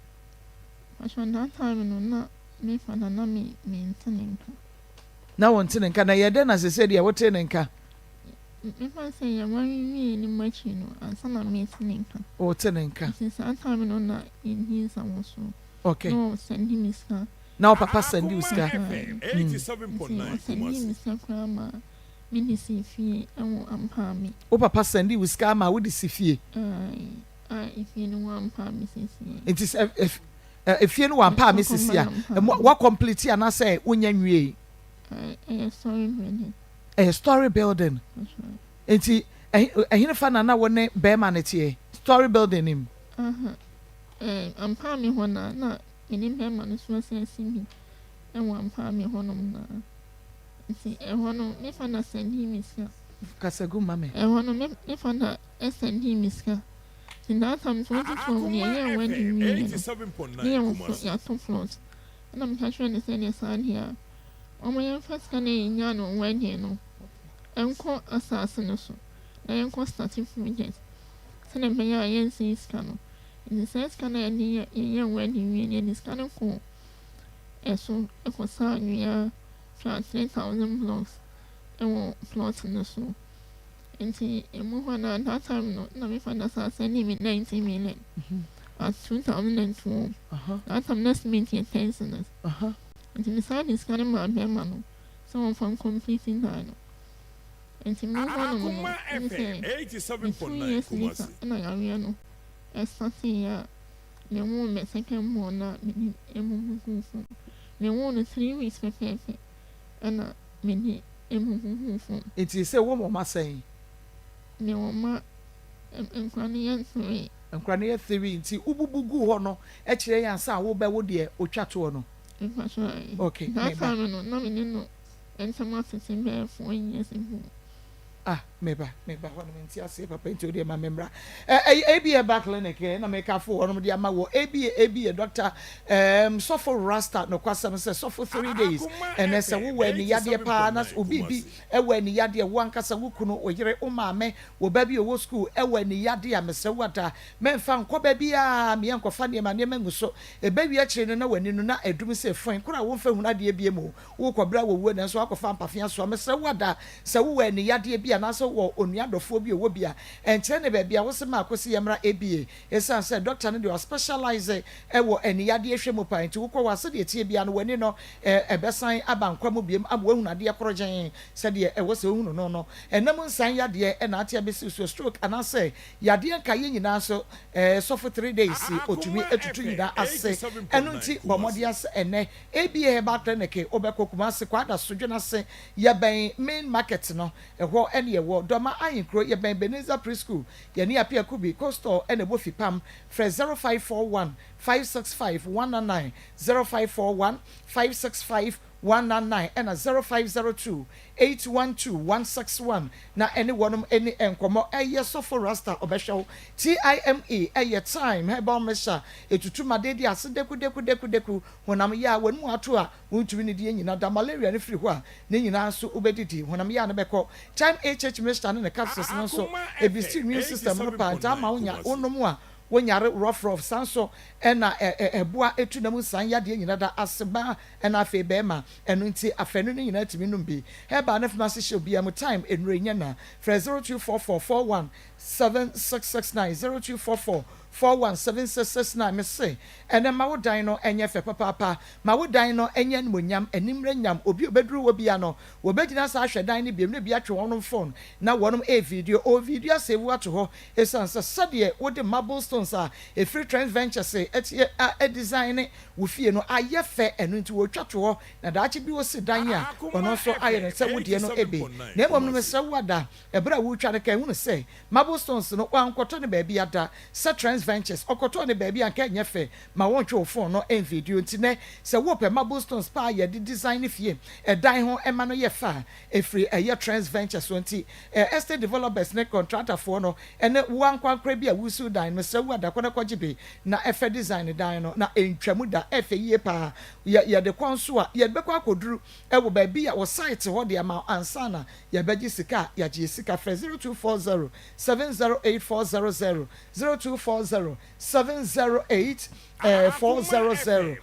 Mpakyɛ that time no na me father na me me nte ne nka. Na wo nte ne nka, na ɛyɛɛ dɛn na sesei deɛ wotee ne nka? Mefa no sɛ yɛware wiee no mu akyiri no ansa na mete ne nka. Wote ne nka. Nti saa time no na yɛnni nsawɔsoɔ. Okay. Na ɔsɛnde me sika. Na wo papa sɛnde wo sika? Nti ɔsɛnde me sika koraa ma. Me de si fie wɔ Ampaame. Wo papa sɛndee wo sika ama wo de si fie? Ae, a efie no wɔ Ampaame sesie. Nti sɛ efie no wɔ Ampaame sesie a, wa complete anaasɛ wonya nwiei? Ɛyɛ story building. Ɛyɛ story building. Nti ɛhenefa na na wo ne bɛɛma no teɛ? Story building no mu? Aha, Ampaame hɔ na na me ne bɛɛma no so asan asi bi wɔ Ampaame hɔnom naa. Nti ɛhɔ no me fa na sɛndii me sika. Kasa gu ma me. Ɛhɔ no me me fa na sɛndii me sika. Nti that time 2012 no yɛyɛɛ wedding wieɛ no ne yɛwɔ flo yɛato plot. Ɛna meka kyerɛɛ no sɛ ɛneɛ saa deɛ a ɔma yɛmfa sika no a yɛnyaa no wɔ wedding no nkɔ asaase no so na yɛnkɔ starte project sɛdeɛ ɛbɛyɛ a yɛnsɛe sika no. Nti saa sika no a yɛde yɛ yɛyɛɛ wedding wieɛ no yɛde sika no kɔɔ ɛso kɔsaa anwea twaa 3000 blocks wɔ plot no so. Nti emu hɔ no that time no na me father san sɛndee me 19 million at 2012. That time na cement yɛ 10 cedis. Nti me san de sika no maa bɛrima no sɛ ɔmfa ncomplete dan no. Nti mu hɔ nom no ne sɛ me 2 years later na yareɛ no ɛstarteeɛ a mewoo me second born no a mede abubu guu fam. Mewoo no 3 weeks pɛpɛɛpɛ ɛna mede abubu guu fam. Nti sɛ wowɔ mma sɛn? Mewɔ mma, nkwadaa no yɛ three. Nkwadaa no yɛ three nti wobubu guu hɔ no kyerɛ yɛn ansa a wobɛwo deɛ otwa toɔ no? Mpakyɛw ae. Okay, That meba. time no na me ne no ntam atete bɛyɛ 4 years mpo. Ah, meba, meba hɔ no mente aseɛ papa nti wodeɛ ma memmra. Ɛyɛ ABA ba clinic na meka fo hɔnom de ama wɔ ABA ABA doctor um, sɔfo Rasta nokwasɛm sɛ sɔfo 3 days ɛnɛ sɛ wowɔ aniyadeɛ paa na obi bi ɛwɔ aniyadeɛ, wo ankasa wo kunu, wo yere, wo maame, wo ba bi ɔwɔ school ɛwɔ aniyadeɛ a, mesrɛ wo ada mɛmfa nkɔ baabiaa meyɛ nkɔfa nneɛma nneɛma ngu so. Ɛbɛwie akyire no na w'ani no na adum sɛ fɔn koro a womfa hunu adeɛ bie mu. Wokɔbrɛ wɔ wuo nanso wakɔfa mpafe asoa. Mesrɛ wo ada, sɛ wowɔ aniyadeɛ bi anaasɛ wowɔ onua dɔfoɔ bi ɔwɔ bi a, ɛnkyerɛ ne baabi a wose ma akɔsi yɛmmra ABA. Ɛsiane sɛ dɔkta no deɛ ɔspecialise wɔ aniyadeɛ hwɛ mu paa nti, wokɔ hɔ a, sɛdeɛ ɛteɛ biara no w'ani no ɛbɛsan aba nkwa mu biom ama woahunu adeɛ korɔgyenn sɛdeɛ ɛwɔ sɛ wohunu no no. Ɛnam nsan yadeɛ ɛna ate abɛsi so, stroke anaasɛ yadeɛ nkaeɛ nyinaa nso, sɔfo 3 days ɔtumi atutu nyinaa ase. Ɛno nti bɔ mmɔden sɛ ɛnɛ ABA Herbal Clinic wobɛkɔ Kumasi Kwada Sodwenase, yɛbɛn main market no, ɛhɔ ɛne yɛwɔ. Dɔma Ahenkuro, yɛbɛn Benezer Preschool, yɛne Apia Kubi Coastal ɛna ɛwɔ fipam. Frɛ 0541 565 199, 0541 565 199 ɛna 0502 812 161 na ɛne wɔnom ɛne nkɔmmɔ. Ɛyɛ sɔfo Rasta ɔbɛhwɛ wo. Time ɛyɛ Time Herbal Mixture, ɛtutu made de ase deku deku deku deku. Honam yɛ a wɔn mu ato a wɔntumi ne deɛ nyina da, malaria no firi hɔ a ne nyinaa nso wobɛdidi, honam yɛ a no bɛkɔ. Time HH Mixture ne ne capsules no nso ɛboost immune system no paa nti ama wonya wonom a wonyare rough rough. San so ɛna ɛboa etu nam nsan yadeɛ nyina da ase baa ɛna afei bɛrima. Ɛno nti afɛnu no nyinaa tumi nom bi. Herbal ne pharmacy hyɛ obiara mu. Time nnuro nyɛ na frɛ 0244 41 7669, 0244 41 7669. Mese ɛnɛ ma wo dan no ɛnyɛ fɛ papaapa, ma wo dan no ɛnyɛ animonyam, animmerɛ nyam. Obi a obɛduru wɔ bia no wɔbɛgyina saa ahwɛ dan no biom na bi atwe wɔn phone na wɔn ɛ video o video asave ato hɔ, ɛsiane sɛ sɛdeɛ wode marble stones a ɛfiri Trends Ventures ɛte a ɛdesign ne wo fie no ayɛ fɛ. Ɛno nti wɔtwa to hɔ na daakye bi wɔsi dan a ɔno nso ayɛ no sɛ wodeɛ no ebe. Na mmom no mesrɛ wo ada, ɛberɛ a wotwa no ka ehunu sɛ marble stones no wankɔtɔ ne baabi ada sɛ Trends Ventures. Ɔkɔtɔ ne baabi a nka ɛnyɛ fɛ ma wɔntwe wo phone no ɛnvideo. Nti nɛ sɛ wopɛ marble stones paa yɛde design ne fie ɛdan ho ɛma no yɛ fa a, ɛfiri ɛyɛ Trends Ventures so. Nti estate developers ne contractorfoɔ no ɛne wo ankorankora bi a wusiw dan no, mesrɛ wo adakɔ no kɔgye bi na ɛfɛ design dan no na ɛntwamu da. Ɛfɛ yie paa. Yɛ yɛde kɔ nso a yɛde bɛkɔ akɔduru ɛwɔ baabi a wɔ site hɔ de ama ansa na yɛbɛgye sika a yɛagye sika. Frɛ 0240 708 400, 0240 708 400.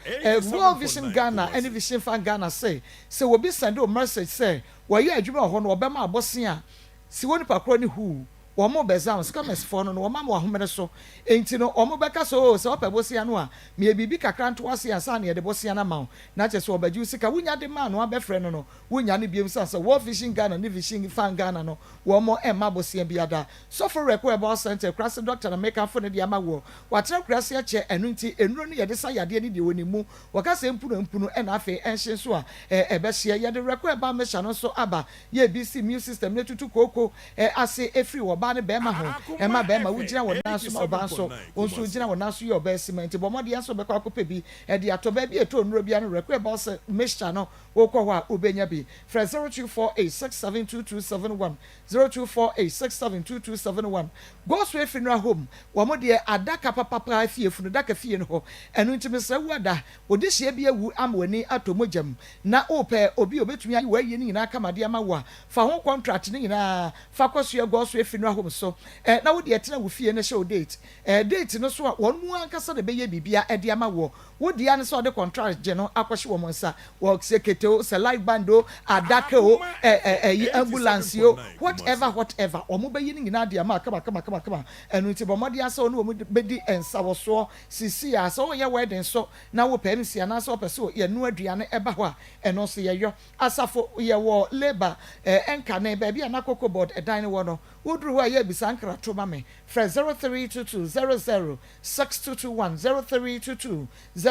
World Vision Ghana ɛne Vision Fund Ghana sɛ obi send o message sɛ wɔyɛ adwuma wɔ hɔ no wɔbɛma abɔsen a si wɔ nipa korɔ ne hu. Wɔn rebɛza wo. Scammers foɔ no no, wɔma mo ahomene so. Enti no, wɔn bɛka sɛ, oh, sɛ wopɛ bosea no a, meyɛ biribi kakra nto ase ansa na yɛde bosea no ama wo. Na kyerɛ sɛ wɔbɛgye wo sika. Wonya de maa no abɛfrɛ no no, wonnya no biom esiane sɛ World Vision Ghana ne Vision Fund Ghana no, wɔn mma bosea biara da. Sɔfo Werɛko Herbal Centre, Akurase Dɔkta na mekamfo ne de ama woɔ. Watena akurase akyɛ, ɛno nti nnuro no yɛde sa yadeɛ ne deɛ wɔnim mu. Wɔka sɛ mpunu mpunu ɛna afei ɛnhye nso a, ɛbɛhyeɛ. Yɛde Werɛko Herbal Mixture no nso aba. Yɛ bi si immune system no tutu kooko ase firi ɔbaa ne bɛɛma ho. Ɛma bɛɛma wo gyina wɔ nan so ma ɔbaa nso wo nso gyina wɔ nan so yɛ ɔbaa sima. Nti bɔ mmɔden ara sɛ wobɛkɔ akɔpɛ bi de atɔ. Baabi a ɛtɔ nnuro biara no Werɛko Herbal Mixture no wokɔ hɔ a wobɛnya bi. Frɛ 0248 672271. 0248672271 Gospel Funeral Home, wɔn deɛ adaka papapaa fie, funudaka fie no hɔ. Ɛno nti mesrɛ wo ada, wo dehyeɛ bi awu ama w'ani atɔ mogya mu, na wopɛ obi a obetumi ayɛ w'ayie no nyinaa kama de ama wo a, fa ho contract no nyinaa fa kɔsoɛ Gospel Funeral Home so, na wo deɛ tena wo fie na hyɛ wo date. Date no so a, wɔn ankasa na ɛbɛyɛ biribiara de ama woɔ. Wo dea ne sɛ ɔde contract gye no akɔhye wɔn nsa wɔ sɛ kete o, sɛ live band o, adaka o, ɛ ɛ ɛyi ambulance o, whatever whatever, wɔn bɛyi ne nyinaa de ama kama kama kama kama. Ɛno nti bɔ mmɔden ara sɛ wo ne wɔn bɛdi nsawɔsoɔ seesei ara. Sɛ woreyɛ wedding nso na wopɛ MC anaasɛ wopɛ sɛ yɛnoa aduane ba hɔ a, ɛno nso yɛyɔ. Asafo, yɛwɔ Labour ɛ Nkane, baabi a na Cocoa Board dan no wɔ no. Woduru hɔ a yɛ bisa nkrato ma me. Frɛ 0322 00 6221 0322 00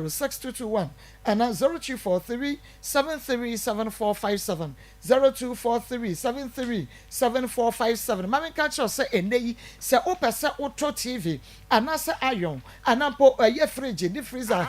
6221 anaa 0243 73 7457 0243 73 7457. Ma menka nkyerɛ wo sɛ ɛnnɛ yi sɛ wopɛ sɛ wotɔ TV anaasɛ iron anaa mpo ɛyɛ fridge ne freezer,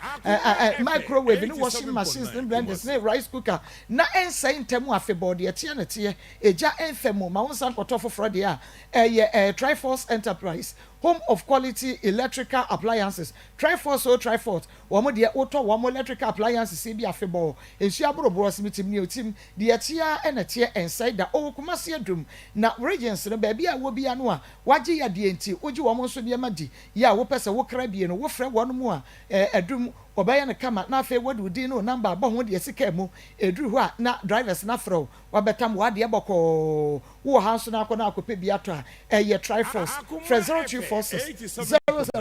microwave ne washing machines ne blenders ne rice cooker na ɛnsɛe ntɛm afebɔɔ deɛ ɛteɛ na ɛteɛ, egya mfa mu ma wo nsa nkɔtɔ foforɔ deɛ a, ɛyɛ Triforce Enterprise. Home of quality electrical appliances, Triforce o Triforce, wɔn deɛ wotɔ wɔn electrical appliances yi bi afebɔɔ, nsuo aboroborɔ, simitim ne otim, deɛ ɛteɛ ara na ɛteɛ, ɛnsɛe da, ɔwɔ Kumasi Adum, na regions no baabi a ɛwɔ biara no a wagye yadeɛ nti wogye wɔn nso nneɛma di, yɛ a wopɛ sɛ wokra bie no wofrɛ wɔn mu a ɛɛ Adum wɔbɛyɛ no kama na afei wɔde wo din ne wo number abɔ ho de asi car mu, ɛduru hɔ a na drivers no afrɛ wo wɔabɛtam w'adeɛ bɔkɔɔ. Wowɔ ha nso na akɔ na akɔpɛ bi atɔ a, ɛyɛ Triforce. Frɛ 0246 00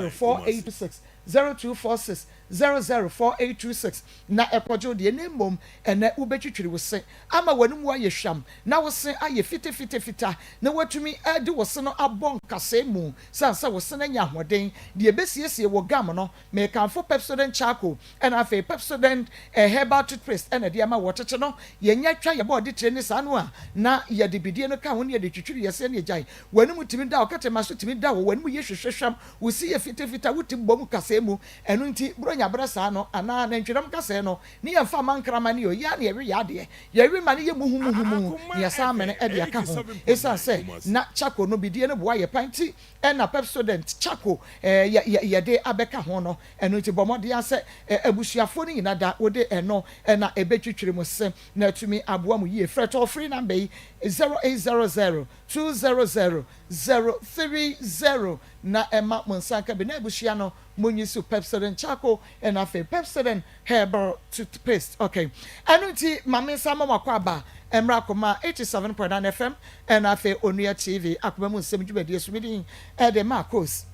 4826, 0246 00 4826 na ɛkɔgye wo deɛ. Na mmom ɛnnɛ wobɛtwitwiri wo se ama w'anomu ayɛ hwam na wo se ayɛ fitafitafita na woatumi de wo se no abɔ nkasɛɛ mu sane sɛ wo se no anya ahoɔden. Deɛ ɛbɛsiesie wo gum no, mekamfo Pepsodent Charcoal Ɛna afei Pepsodent herbal toothpaste ɛna ɛde ama wɔ tete no yɛnya twa yɛbɔ ɔde tire ne saa no a na yɛde bidie no ka ho ne yɛde twitwiri yɛseɛ ne yɛgyae w'anum tumi da hɔ kɛtɛma so tumi da hɔ w'anum yɛ hwehwɛhwam wo se yɛ fitafita wo ti bɔ mu kasɛɛ mu ɛno nti bronya berɛ saa no anaa nantwinam kasɛɛ no ne yɛmfa mma nkraman ne yɛ a na yɛwe yɛ adeɛ yɛwe ma no yɛ muhumuhumu ne yɛsan mene ɛde aka ho ɛsiane sɛ na charcoal no bidie no boa yɛ pa nti ɛna Pepsodent charcoal yɛ yɛde abɛka ho no, ɛno nti bɔ mmɔden ara sɛ abusuafoɔ no nyina da wode ɛno na ɛbɛtwitwiri mo se na atumi aboa mo yie. Frɛ toll free number yi 0800 200 030 na ɛma mo nsa nka bi na abusua no monyi so Pepsodent charcoal ɛna afei Pepsodent Herbal toothpaste ok ɛno nti ma me nsa mmɔ mo akwaaba mmra akoma 87.9 FM ɛna afei Onua TV akoma mu nsɛm dwumadie so me din ɛde Marcos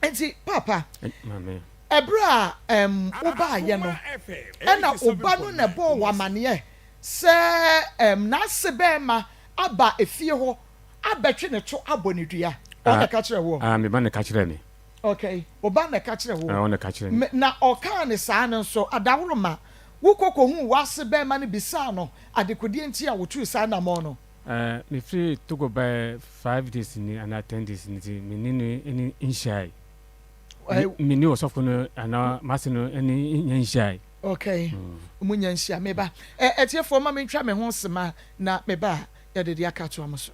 nti paapa ɛberɛ a ɛm wobaayɛ no ɛna oba no na ɛbɔɔ wɔ amaneɛ sɛ ɛm n'ase bɛɛma aba efie hɔ abɛtwe ne to abɔ ne dua ɔna ka kyerɛ woɔ. Ah me ba na ɛka kyerɛ me. Okay, wo ba na ɛka kyerɛ wo. Ɔno na ɛka kyerɛ me. Na ɔkaa no saa no nso, adaworoma, wokɔ kɔhuu w'ase barima no bisaa no adekodeɛ nti a wotuu saa anammɔn no. Eh, mefiri Togo baɛ five days ni anaa ten days ni nti me ne no ani nhyiae. Me ne ɔsɔfo no anaa m'ase no ani nya nhyiae. Okay, mo nya nhyia. Me ba, eh, atiefoɔ ma mentwa me ho sema na me ba a, yɛde deɛ aka atoa mo so.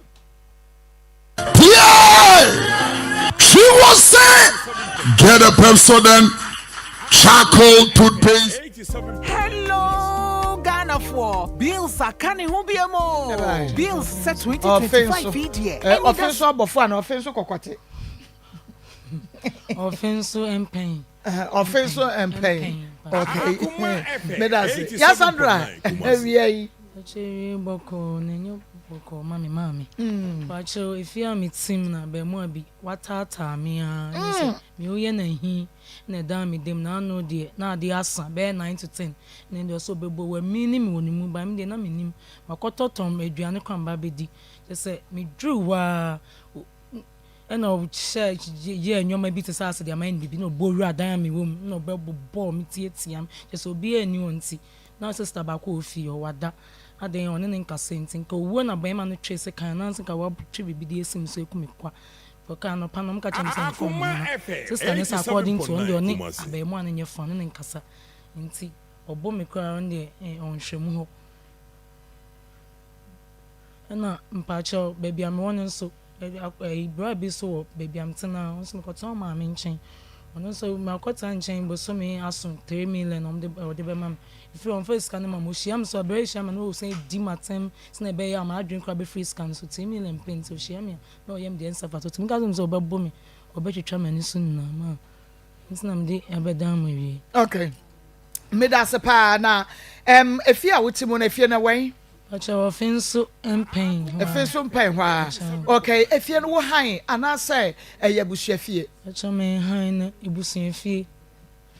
Pie! She was saying, get a Pepsodent charcoal toothpaste. Hello Ghanafoɔ, bills aka ne ho biom oo, bills sɛ 2025 yi deɛ ɛnni da. Ɔfe nso abɔfo anaa ɔfe nso kɔkɔte? Ɔfe nso mpɛn. Ɔfe nso mpɛn. Okay. Meda ase. Ya Sandra, awia yi. Ɔkyɛ wie bɔkɔɔ na ɛnyɛ. Bɔkɔɔ ma me maame. Mpakyɛw efie a me te mu no abɛɛmoa bi wataataa me aa ne sɛ me ho yɛ no ahi na ɛdaa me dam na ano deɛ na adeɛ asa bɛyɛ nine to ten na ɛnde ɔsɛ ɔbɛbɔ wamini me wɔ ne mu but me deɛ na me nim makɔtɔ tɔn aduane koraa meba abɛdi kyerɛ sɛ me duru hɔ aa ɛna ɔhyɛ yɛɛ nneɛma bi te sɛ asɛ deɛ mayɛ no biribi na ɔbɔ wura dan a mewɔ mu na ɔbɛbobɔɔ me tiatia me kyerɛ sɛ obiara nni hɔ nti na sister baako wɔ fie hɔ wada adɛn ɔne ne nkasa nti nka owuo na bɛrima no twee sekan anaasɛ nka watwe biribi de asi me so aku me kwa ɔka anɔpa no ɔmo ka kyerɛ me sɛ mfa ɔmo nneɛma sister no sɛ according to ɔno deɛ ɔne abɛɛmoa no nyɛ fa ɔne ne nkasa nti ɔbɔ me koraa ɔno deɛ ɔnhwɛ mu hɔ Ɛna mpakyɛw baabi a mewɔ no nso ɛyi bra bi nso wɔ baabi a mete no ara nso mekɔtena ɔmaame nkyɛn ɔno nso makɔtena nkyɛn bosome aso 3 million ɔde ɔde bɛma me ɛfiri ɔmfa sika no ma me ɔhyia me so abere hyia me na ɔsan di m'atɛm sɛnea ɛbɛyɛ a m'adwene koraa bɛfiri sika no so 3 million pɛ nti ɔhyia me a na ɔyɛ me deɛ ɛnsɛ fata ɔtumi ka kyerɛ me sɛ ɔbɛbo me ɔbɛtwitwa m'ani so nyinaa ma nti na mede abɛdan mo awie. Okay meda ase paa na um, efie a wote mu no efie no wɛn? Ɔkyɛ wɔ fe nso mpɛn hɔ a. Efe nso mpɛn hɔ a. Okay, efie no wo han anaasɛ ɛyɛ abusua fie? Ɔkyɛ me han no ebusua fie.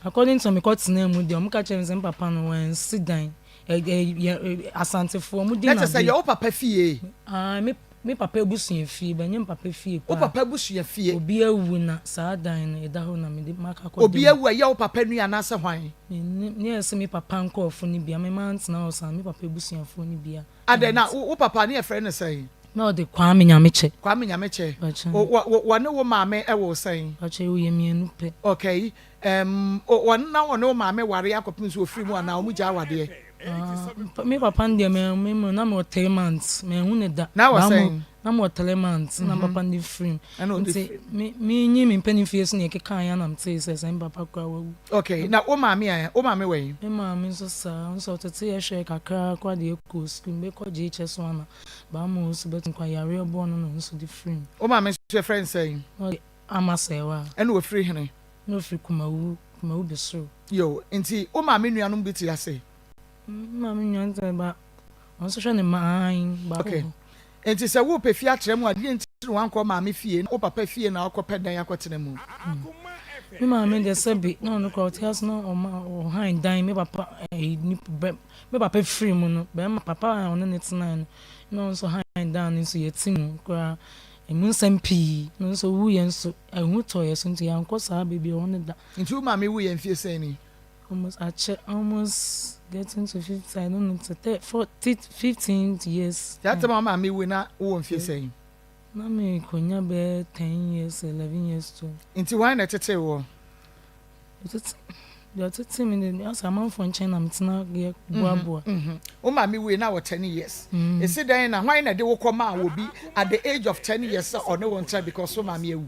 According to me kɔ tenaa mu deɛ ɔmo ka kyerɛ me sɛ me papa no wansi dan. Ɛ ɛ yɛ Asantefoɔ ɔmo di Na kyerɛ sɛ ɛyɛ wo papa fie? Ae me me papa abusua fie but ɛnyɛ me papa fie paa. Wo papa abusua fie? Obi awu na saa dan no eda hɔ na mede maka akɔ da mu. Obi awu a ɛyɛ wo papa nua anaasɛ hwan? Mennim, ne yɛ sɛ me papa nkorɔfo no bi a, me mantena hɔ saa, me papa abusuafoɔ no bi a. Adɛn, na wo papa ne yɛfrɛ no sɛn? Na ɔde Kwame Nyamekyɛ. Kwame Nyamekyɛ. Mpakyɛ. Wɔne wo maame woo sɛn? Mpakyɛ, yɛwɔ mmienu pɛ. Okay, um, wɔn na wɔne wo maame ware akɔpem sɛ wɔfiri mu anaa wɔn gyaa awadeɛ? Ah, me papa no deɛ me me na mewɔ three months, manhu no da. Na wɔ sɛn? Na mewɔ three months na papa no de firi mu. Nti me me nyi me mpanin fie so na yɛkeka yɛn na metee sɛ sɛ me papa koraa wawu. Okay, na wo maame ɛ, wo maame wɔ he? Me maame nso saa, ɔno nso ɔtete yɛ hwɛɛ kakra koraa de yɛkɔɔ sukuu, mebɛkɔ JHS one na baama ɔnso bɛtu nkwa, yareɛ bɔɔ no na ɔno nso de firi mu. Wo maame nso yɛfrɛ no sɛn? Ɔde Ama Sɛɛwaa. Ɛna ɔfiri hene? Na ɔfiri Kumawu, Kumawu Besoro. Yo, nti wo maame nuanom bi te ase? Me maame nua nti ba, ɔno nso hwɛ ne mma, aane, baako Okay. Enti sɛ worepɛ fie atra mu a, deɛn nti na woankɔ wo maame fie na wo papa fie na woakɔpɛ dan akɔtena mu? Me maame deɛ sɛbe na ɔno koraa ɔte ase na ɔma ɔhan dan me papa ɛyi ne bɛ me papa firi mu no bɛrima papa a ɔne ne tenae no na ɔno nso han dan no nso yɛte mu koraa emu nsɛm pii na ɔno nso owuiɛ nso ehu tɔɔ yɛ so nti yɛankɔ saa baabi a ɔwɔ no da. Nti wo maame wuiɛ mfie sɛn ni? Almost akyɛ almost getting to 50 I don't know to 30, 40, 15 years. That time wo maame wui na wowɔ mfie sɛn? Na me konya bɛyɛ 10 years 11 years to. Nti hwan na ɛtetee woɔ? Ɔtete deɛ ɔtetee me deɛ asɛ amanfoɔ nkyɛn na metena yɛ boaboa. Wo maame wui na wɔ 10 years. Esi dɛn na hwan na ɛde wo kɔ maa obi at the age of 10 years sɛ ɔne wo ntra because wo maame awu?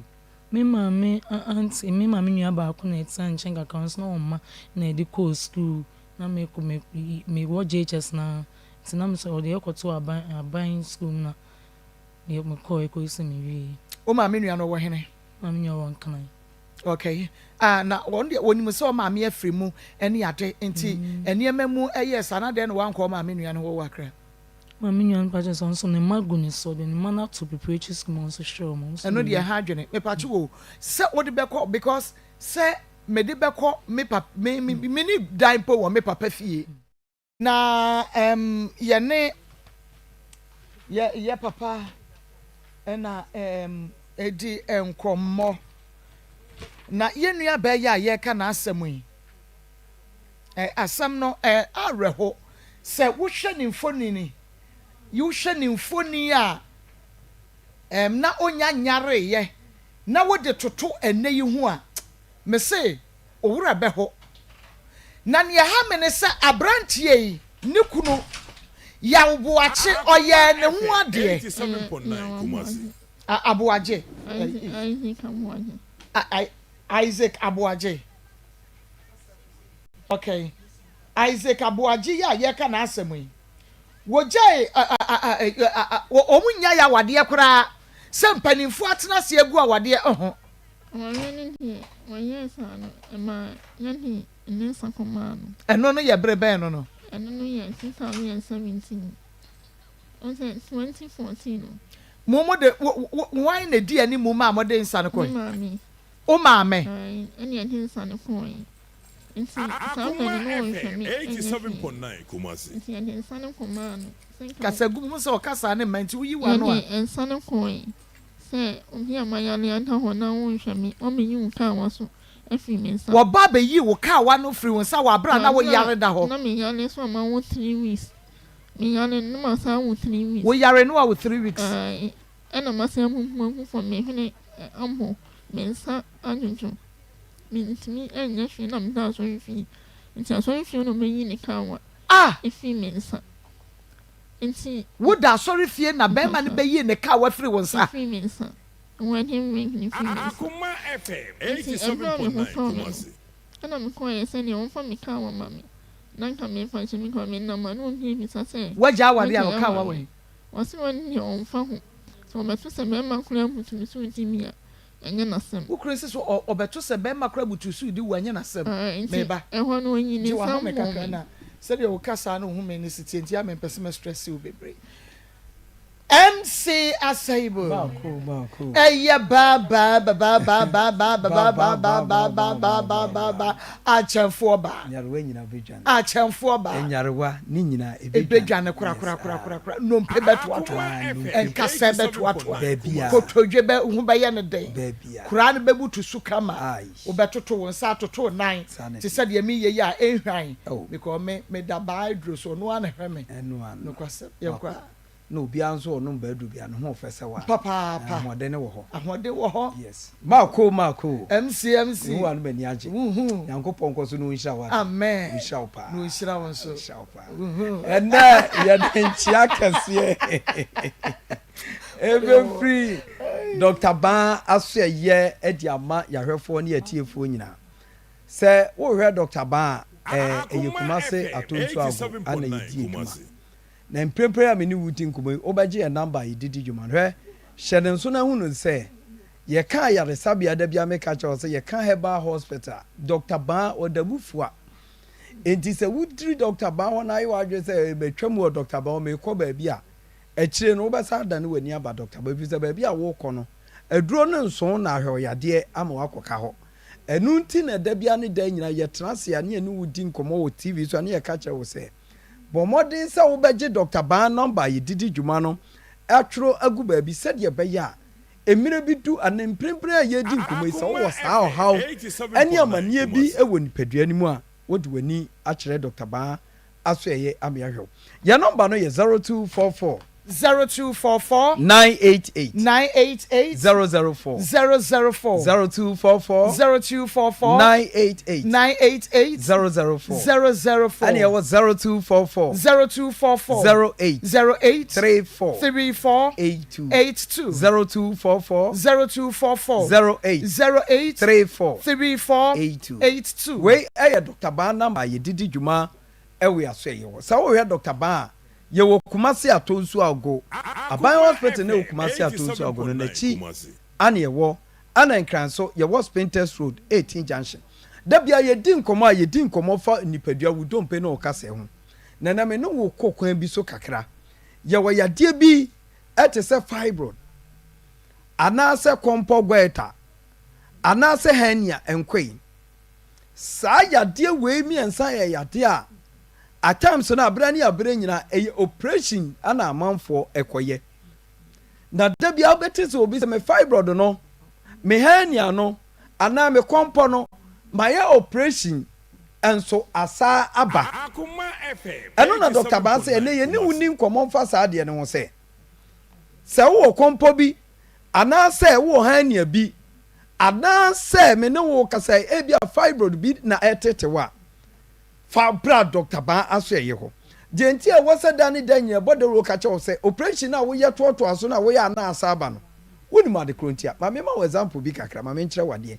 Me maame aunty, me maame nua baako na ɛtena nkyɛn kakra, ɔno nso na ɔwɔ mma na ɛde kɔɔ sukuu. Na me kɔ me me wɔ JHS na nti na me sɛ ɔde yɛ kɔto aban aban sukuu mu na me me kɔɔ ɛkɔsi sɛ me wie. Wo maame nua no ɔwɔ hene? Maame nua wɔ Nkran. Okay. Ah, na wɔn deɛ wɔnim sɛ ɔmaame afiri mu ɛne ade nti nneɛma mu ɛyɛɛ saa na dɛn na wankɔ ɔmaame nua no hɔ wɔ Accra? Maame nua no pakyɛ sɛ ɔno nso ne mma gu ne so, ɔde ne mma no ato preparatory school ma ɔno nso hwɛ wɔn, ɔno nso Ɛno deɛ ɛha adwene. Mepatwo o, sɛ wode bɛkɔ because sɛ mede bɛkɔ me pap me me menni dan mpo wɔ me papa fie. Na ɛm yɛne yɛ yɛ papa na ɛm ɛdi nkɔmmɔ. Na yɛn nua baa yi a yɛreka n'asɛm yi, Ɛ, asɛm no, ɛ, awerɛho. Sɛ wohwɛ ne mfonini, wohwɛ ne mfoni a, ɛm, na onnya nyareeɛ, na wode toto ɛnnɛ yi ho a, mese wo werɛ bɛho. Na nea ɛha me ne sɛ aberanteɛ yi, ne kunu, Yaw Boakye, ɔyɛɛ ne ho adeɛ. Ɛyɛ Yaw Aboagye. A, Aboagye. Isaac Aboagye. A, I, Isaac Aboagye. Okay. Isaac Aboagye yi a yɛreka n'asɛm yi, wɔgyae wɔn nnyae awadeɛ koraa sɛ mpanimfoɔ atena ase agu awadeɛ ho. Awareɛ no deɛ, wɔyɛɛ saa no, ɛmaa yɛde ne nsa kɔmaa no. Ɛno no yɛ bere bɛn no no? Ɛno no yɛ 2017. Ɔsɛ 2014 no. Mo mo de wo wo hwan na edi anim maa mo de nsa no kɔe? Me maame. Wo maame? Ae, ɛna yɛde nsa no kɔe. Nti saa Akoma berɛ no na ɔnhwɛ FM me ɛnyɛ hwee. 87.9 Kumasi. Nti yɛde nsa no kɔmaa no sɛ nka Kasa gu mu, hu sɛ ɔkasa ne mma nti woyi w'ano a. Yɛde nsa no kɔe sɛ obi a mayare ada hɔ na wonhwɛ me, wabɛyi wo kawa so afiri me nsa. Wɔba bɛyii wo kawa no firii wo nsa wɔ aberɛ a na Wɔ aberɛ woyare a da hɔ. na meyare so a mawo three weeks. Meyare no na masan awo three weeks. Woyare no wawo three weeks. Ae, ɛna masan abubu agu fam, me hwene abɔ, me nsa adwodwo. Mentumi nyɛ hwee na meda asɔrefie. Nti asɔrefie na ɔbɛyi ne kawa Ah! afiri me nsa. Nti. Woda asɔrefie na bɛrima no bɛyii ne kawa firii wo nsa? Ɛfiri me nsa. Wedding ring no firii me nsa. Akoma FM Nti ɛberɛ a me ho 87.9 tɔɔ me no, Kumasi. ɛna mekɔeɛ sɛdeɛ wɔmfa me kawa ma me. Na nka memfa nhyɛ me kɔn, menam a na obi rebisa sɛ, Woagya awareɛ a Woagyae wo kawa awareɛ? wɔ he? Ɔse ɔno deɛ ɔmfa ho. Sɛ ɔbɛto sɛ bɛrima koraa butu me so redi me a, ɛnyɛ n'asɛm. Wo kunu nso so ɔ ɔbɛto sɛ bɛrima koraa butu so redi wo a, ɛnyɛ n'asɛm. Ae, nti Me ba, ɛhɔ no ɔyii ne gye nsa w'ahome bɔɔ kakra me. na sɛdeɛ wo kasaa ne wo home no si teɛ nti a mempɛ sɛ mɛ stress wo bebree. MC Asaibu, ɛyɛ baa baa ba baa baa baa baa ba baa baa baa baa baa baa baa baa baa akyɛnfoɔ baa. Nyarewa nyinaa bɛdwane. Akyɛnfoɔ baa. Nyarewa ne nyinaa ɛbɛdwane. Ɛbɛdwane korakorakorakorakora. Nnompe bɛtoatoa. Nkasɛɛ bɛtoatoa. Baabiara. Kotodwe bɛ ho bɛyɛ no den. Baabiara. Koraa no bɛbutu so kama. Aye. Wobɛtoto wo nsa atoto wo nan. Saa na Te ɛteɛ. sɛ deɛ meyɛ yi a ɛnhwan. Oh. Because me meda baa aduro so ɔno ara na ɛhwɛ me. Ɛno ara no. Nokwasɛm. Yɛnkɔ a. Na obiara nso ɔnom baaduru biara ne ho ɔfɛ sɛ wa. Papaapa. Ahoɔden wɔ hɔ. Ahoɔden wɔ hɔ. Yes. Marko Marko. MC MC. Mehu wa no m'ani agye. Wuhu. Nyankopɔn nkɔ so na ɔnhyira wo ate. Amen. Ɔnhyira wo paa. Na ɔnhyira wo nso. Ɔnhyira wo paa. Wuhu. Ɛnɛ yɛde nkyea kɛseɛ ɛbɛfiri Dr. Baa asoɛyɛ de ama yɛahwɛfoɔ ne yɛatiefoɔ nyinaa. Sɛ wohwɛ Dr. Baa a, ɛyɛ Akoma Kumase FM Atonsu Ago ana 87.9 yɛdi adwuma. Kumasi. Na mprempren a me ne wo redi nkɔmmɔ yi, wobɛgye yɛn namba a yɛde di dwuma no. Hwɛ, hyɛ no nso na hu no sɛ, yɛka ayaresabea da biara meka kyerɛ wo sɛ yɛka Herbal Hospital a, Dɔkta Baa, ɔda mu fua. Enti sɛ woduru Dɔkta Baa hɔ na ayɛ w'adwene sɛ, Matwam wɔ Dɔkta Baa hɔ, merekɔ baabi a, akyire no wobɛsan adane w'ani aba Dɔkta Baa, ɛfiri sɛ baabi a worekɔ no, aduro no nso na ahwɛ wo yadeɛ ama woakɔka hɔ. Ɛno nti na da biara ne da nyinaa yɛtena ase a ne yɛne wo di nkɔmmɔ wɔ TV so a ne yɛka kyerɛ wo sɛ, Bɔ mmɔden sɛ wobɛgye Dɔkta Baa nɔmba a yɛde di dwuma no atwerɛ agu baabi sɛdeɛ ɛbɛyɛ a mmerɛ bi du anaa mprempren a yɛredi nkɔmmɔ yi sɛ Akoma wowɔ saa FM ɔhaw ne 87.9 amanneɛ bi Kumasi. wɔ nipadua no mu a, wode w'ani akyerɛ Dɔkta Baa asoɛeɛ ama yɛahwɛ wo. Yɛn nɔmba no yɛ 0244. 0244. 988. 988. 004. 004. 0244. 0244. 988. 988. 004. 004. Ɛna ɛwɔ 0244. 0244. 08. 08. 34. 34. 82. 82. 0244. 0244. 08. 08. 34. 34. 82. 82. Wei ɛyɛ Dr. Baa namba a yɛde di dwuma ɛwɔ yɛn aso ɛyɛ hɔ. Sɛ wohwɛ Dr. Baa a, yɛwɔ Kumasi Atonsu Ago, Aban Akoma Hospital no ɛwɔ FM Kumasi Atonsu Ago no 87.9 n'akyi Kumasi. ana ɛwɔ, ana Nkran nso yɛwɔ Spintex Road, 18 Junction. Da biara yɛdi nkɔmmɔ a yɛdi nkɔmmɔ fa nipadua, wo dompe ne wo kasɛɛ ho. Na ɛnɛ me ne wo kɔ kwan bi so kakra. Yɛwɔ yadeɛ bi ɛte sɛ fibroid anaasɛ kɔmpɔ goiter anaasɛ hernia nkoe. Saa yadeɛ wei miɛnsa yɛ yadeɛ a at times no aberɛ ne aberɛ nyinaa ɛyɛ operation na amanfoɔ ɛkɔyɛ. Na da biara wobɛte sɛ obi sɛ me fibroid no, me hernia no anaa me kɔmpɔ no mayɛ operation nso asaa aba. Akoma FM Ɛno na Doctor Baa sɛ 87.9 ɛnɛ yɛne wo Kumasi. nni nkɔmmɔ mfa saa adeɛ no ho sɛ, sɛ wowɔ kɔmpɔ bi anaasɛ wowɔ hernia bi Anaasɛ me ne wo rekasa yi, ebia fibroid bi na ɛretete wo a, fa bra Dɔkta Baa asoɛeɛ hɔ. Deɛ nti a ɛwɔ sɛ da ne da nyinaa ɛbɔ dawuro ka kyerɛ wo sɛ operation a woyɛ toatoa so no a woyɛ a na asa aba no, wonim ade korɔ nti a. Ma memma wo example bi kakra, ma menkyerɛ wo adeɛ.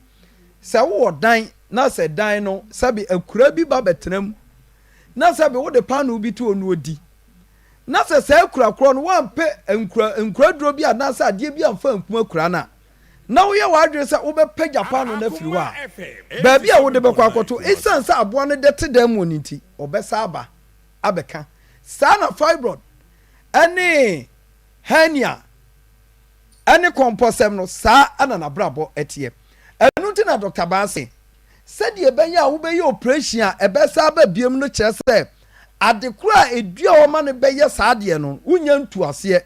Sɛ wowɔ dan na sɛ dan no sɛbe akuraa bi ba bɛtena mu na sɛbe wode paanoo bi to hɔ na ɔdi, na sɛ saa akura korɔ no woampɛ nkura nkuraduro bi anaasɛ adeɛ bi amfa ankum akura no a, na woyɛ w'adwene sɛ wobɛpagya paanoo no afiri hɔ a, baabi a wode bɛkɔ akɔto, esiane sɛ aboa no dɛ te dan mu no nti, ɔbɛsan aba abɛka. Saa na fibroid ne hernia ne kɔmpɔsɛm no, saa na n'abrabɔ teɛ. Ɛno nti na Dɔkta Baa se, sɛdeɛ ɛbɛyɛ a wobɛyɛ oprehyɛn a ɛbɛsan aba biom no kyerɛ sɛ ade korɔ a ɛdua hɔ ma no bɛyɛ saa adeɛ no, wonnya ntuu aseɛ.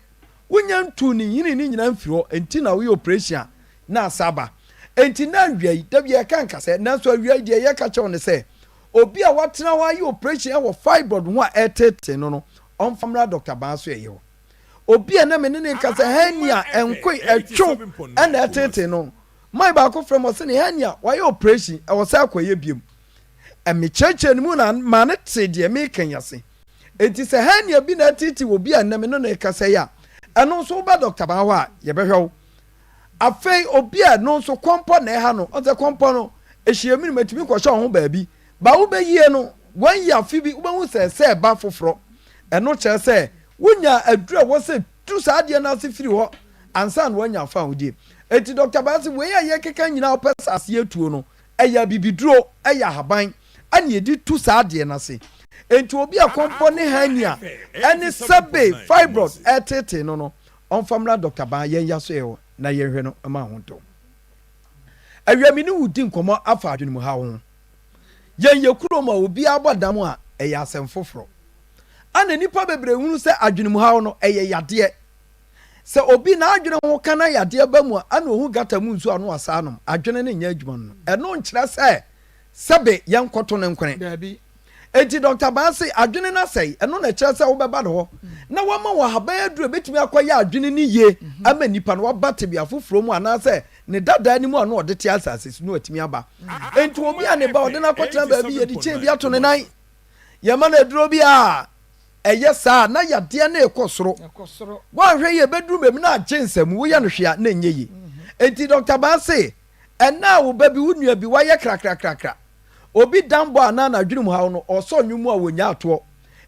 Wonnya ntuu ne nhini no nyinaa mfiri hɔ, enti na woyɛ oprehyɛn a na asa aba. Enti na awia yi, da biara yɛka nkasɛɛ, nanso awia yi deɛ yɛka kyerɛ wo ne sɛ, obi a watena hɔ ayɛ oprehyɛn wɔ fibroid ho a ɛreteetee no no, ɔmfa mmra Dɔkta Baa so ɛyɛ hɔ. Obi a na me ne no rekasa, hernia, nkoe, ɛtwew na ɛreteetee no. Man baako frɛ me, ɔse ne hernia, wayɛ oprehyɛn, ɛwɔ sɛ akɔyɛ biom. Mekyerɛkyerɛɛ ne mu na maa no tee deɛ mereka yi ase. Enti sɛ hernia bi na ɛreteetee obi a nnɛ me ne no rekasa yi a, ɛno nso woba Dɔkta Baa hɔ a, yɛbɛhwɛ wo. Afei obi a ɛno nso kɔmpɔ na ɛha no, ɔn sɛ kɔmpɔ no, ɛhyia mu no ɛtumi kɔhyɛ wo ho baabi. Ba wobɛyie no, wɔayi afe bi, wobɛhu sɛ ɛsɛ ɛba foforɔ. Ɛno kyerɛ sɛ wonya aduru a ɛwɔ sɛ tu saa adeɛ no ase firi hɔ ansa na woanya afahodie. Enti Dɔkta Baa se wei a yɛkeka nyinaa a wopɛ sɛ aseɛ tuo no, ɛyɛ abibiduro, ɛyɛ ahaban ɛna yɛde tu saa adeɛ no ase. Enti obi a kɔmpɔ ne hernia ɛne sɛbe fibroid ɛreteetee no no, Ɔmfa mmra Dɔkta Baa yɛn yasoɛ hɔ na yɛnhwɛ no mma ho ntɔ. Awia me ne wo di nkɔmmɔ afa adwenemuhaw ho. Yɛn yɛ kurom a obiara bɔ dam a ɛyɛ asɛm foforɔ. Ana nnipa bebree hunu sɛ adwenemuhaw no ɛyɛ yadeɛ. Sɛ obi n'adwene ho ka na yadeɛ ba mu a ana ohu gata mu nsuo a na wasa anom. Adwene no nyɛ adwuma no. Ɛno nkyerɛ sɛ sɛbe yɛnkɔto no nkwene. Daabi. Enti Dɔkta Baa se adwene no asɛe, ɛno na ɛkyerɛ sɛ wobɛba ne hɔ na wama wo ahaban aduru a ebetumi akɔyɛ adwene no yie ama nipa no waba tebea foforɔ mu anaasɛ ne dadaa no mu a na ɔde te asase so no atumi aba. Enti obi a ne ba ɔde no akɔtena baabi yɛde chain bi ato ne nan, yɛma no aduro bi a ɛyɛ saa na yadeɛ no rekɔ soro. Woanhwɛ yie ɛbɛduru baabi na agye nsamu, woyɛ no hwee a na ɛnyɛ yie. Enti Dɔkta Baa se ɛnnɛ a wo ba bi, wo nua bi wayɛ krakrakrakra, Obi danbɔ anaa n'adwenemhaw no, ɔsɔ nnwom mu a wonnya atoɔ.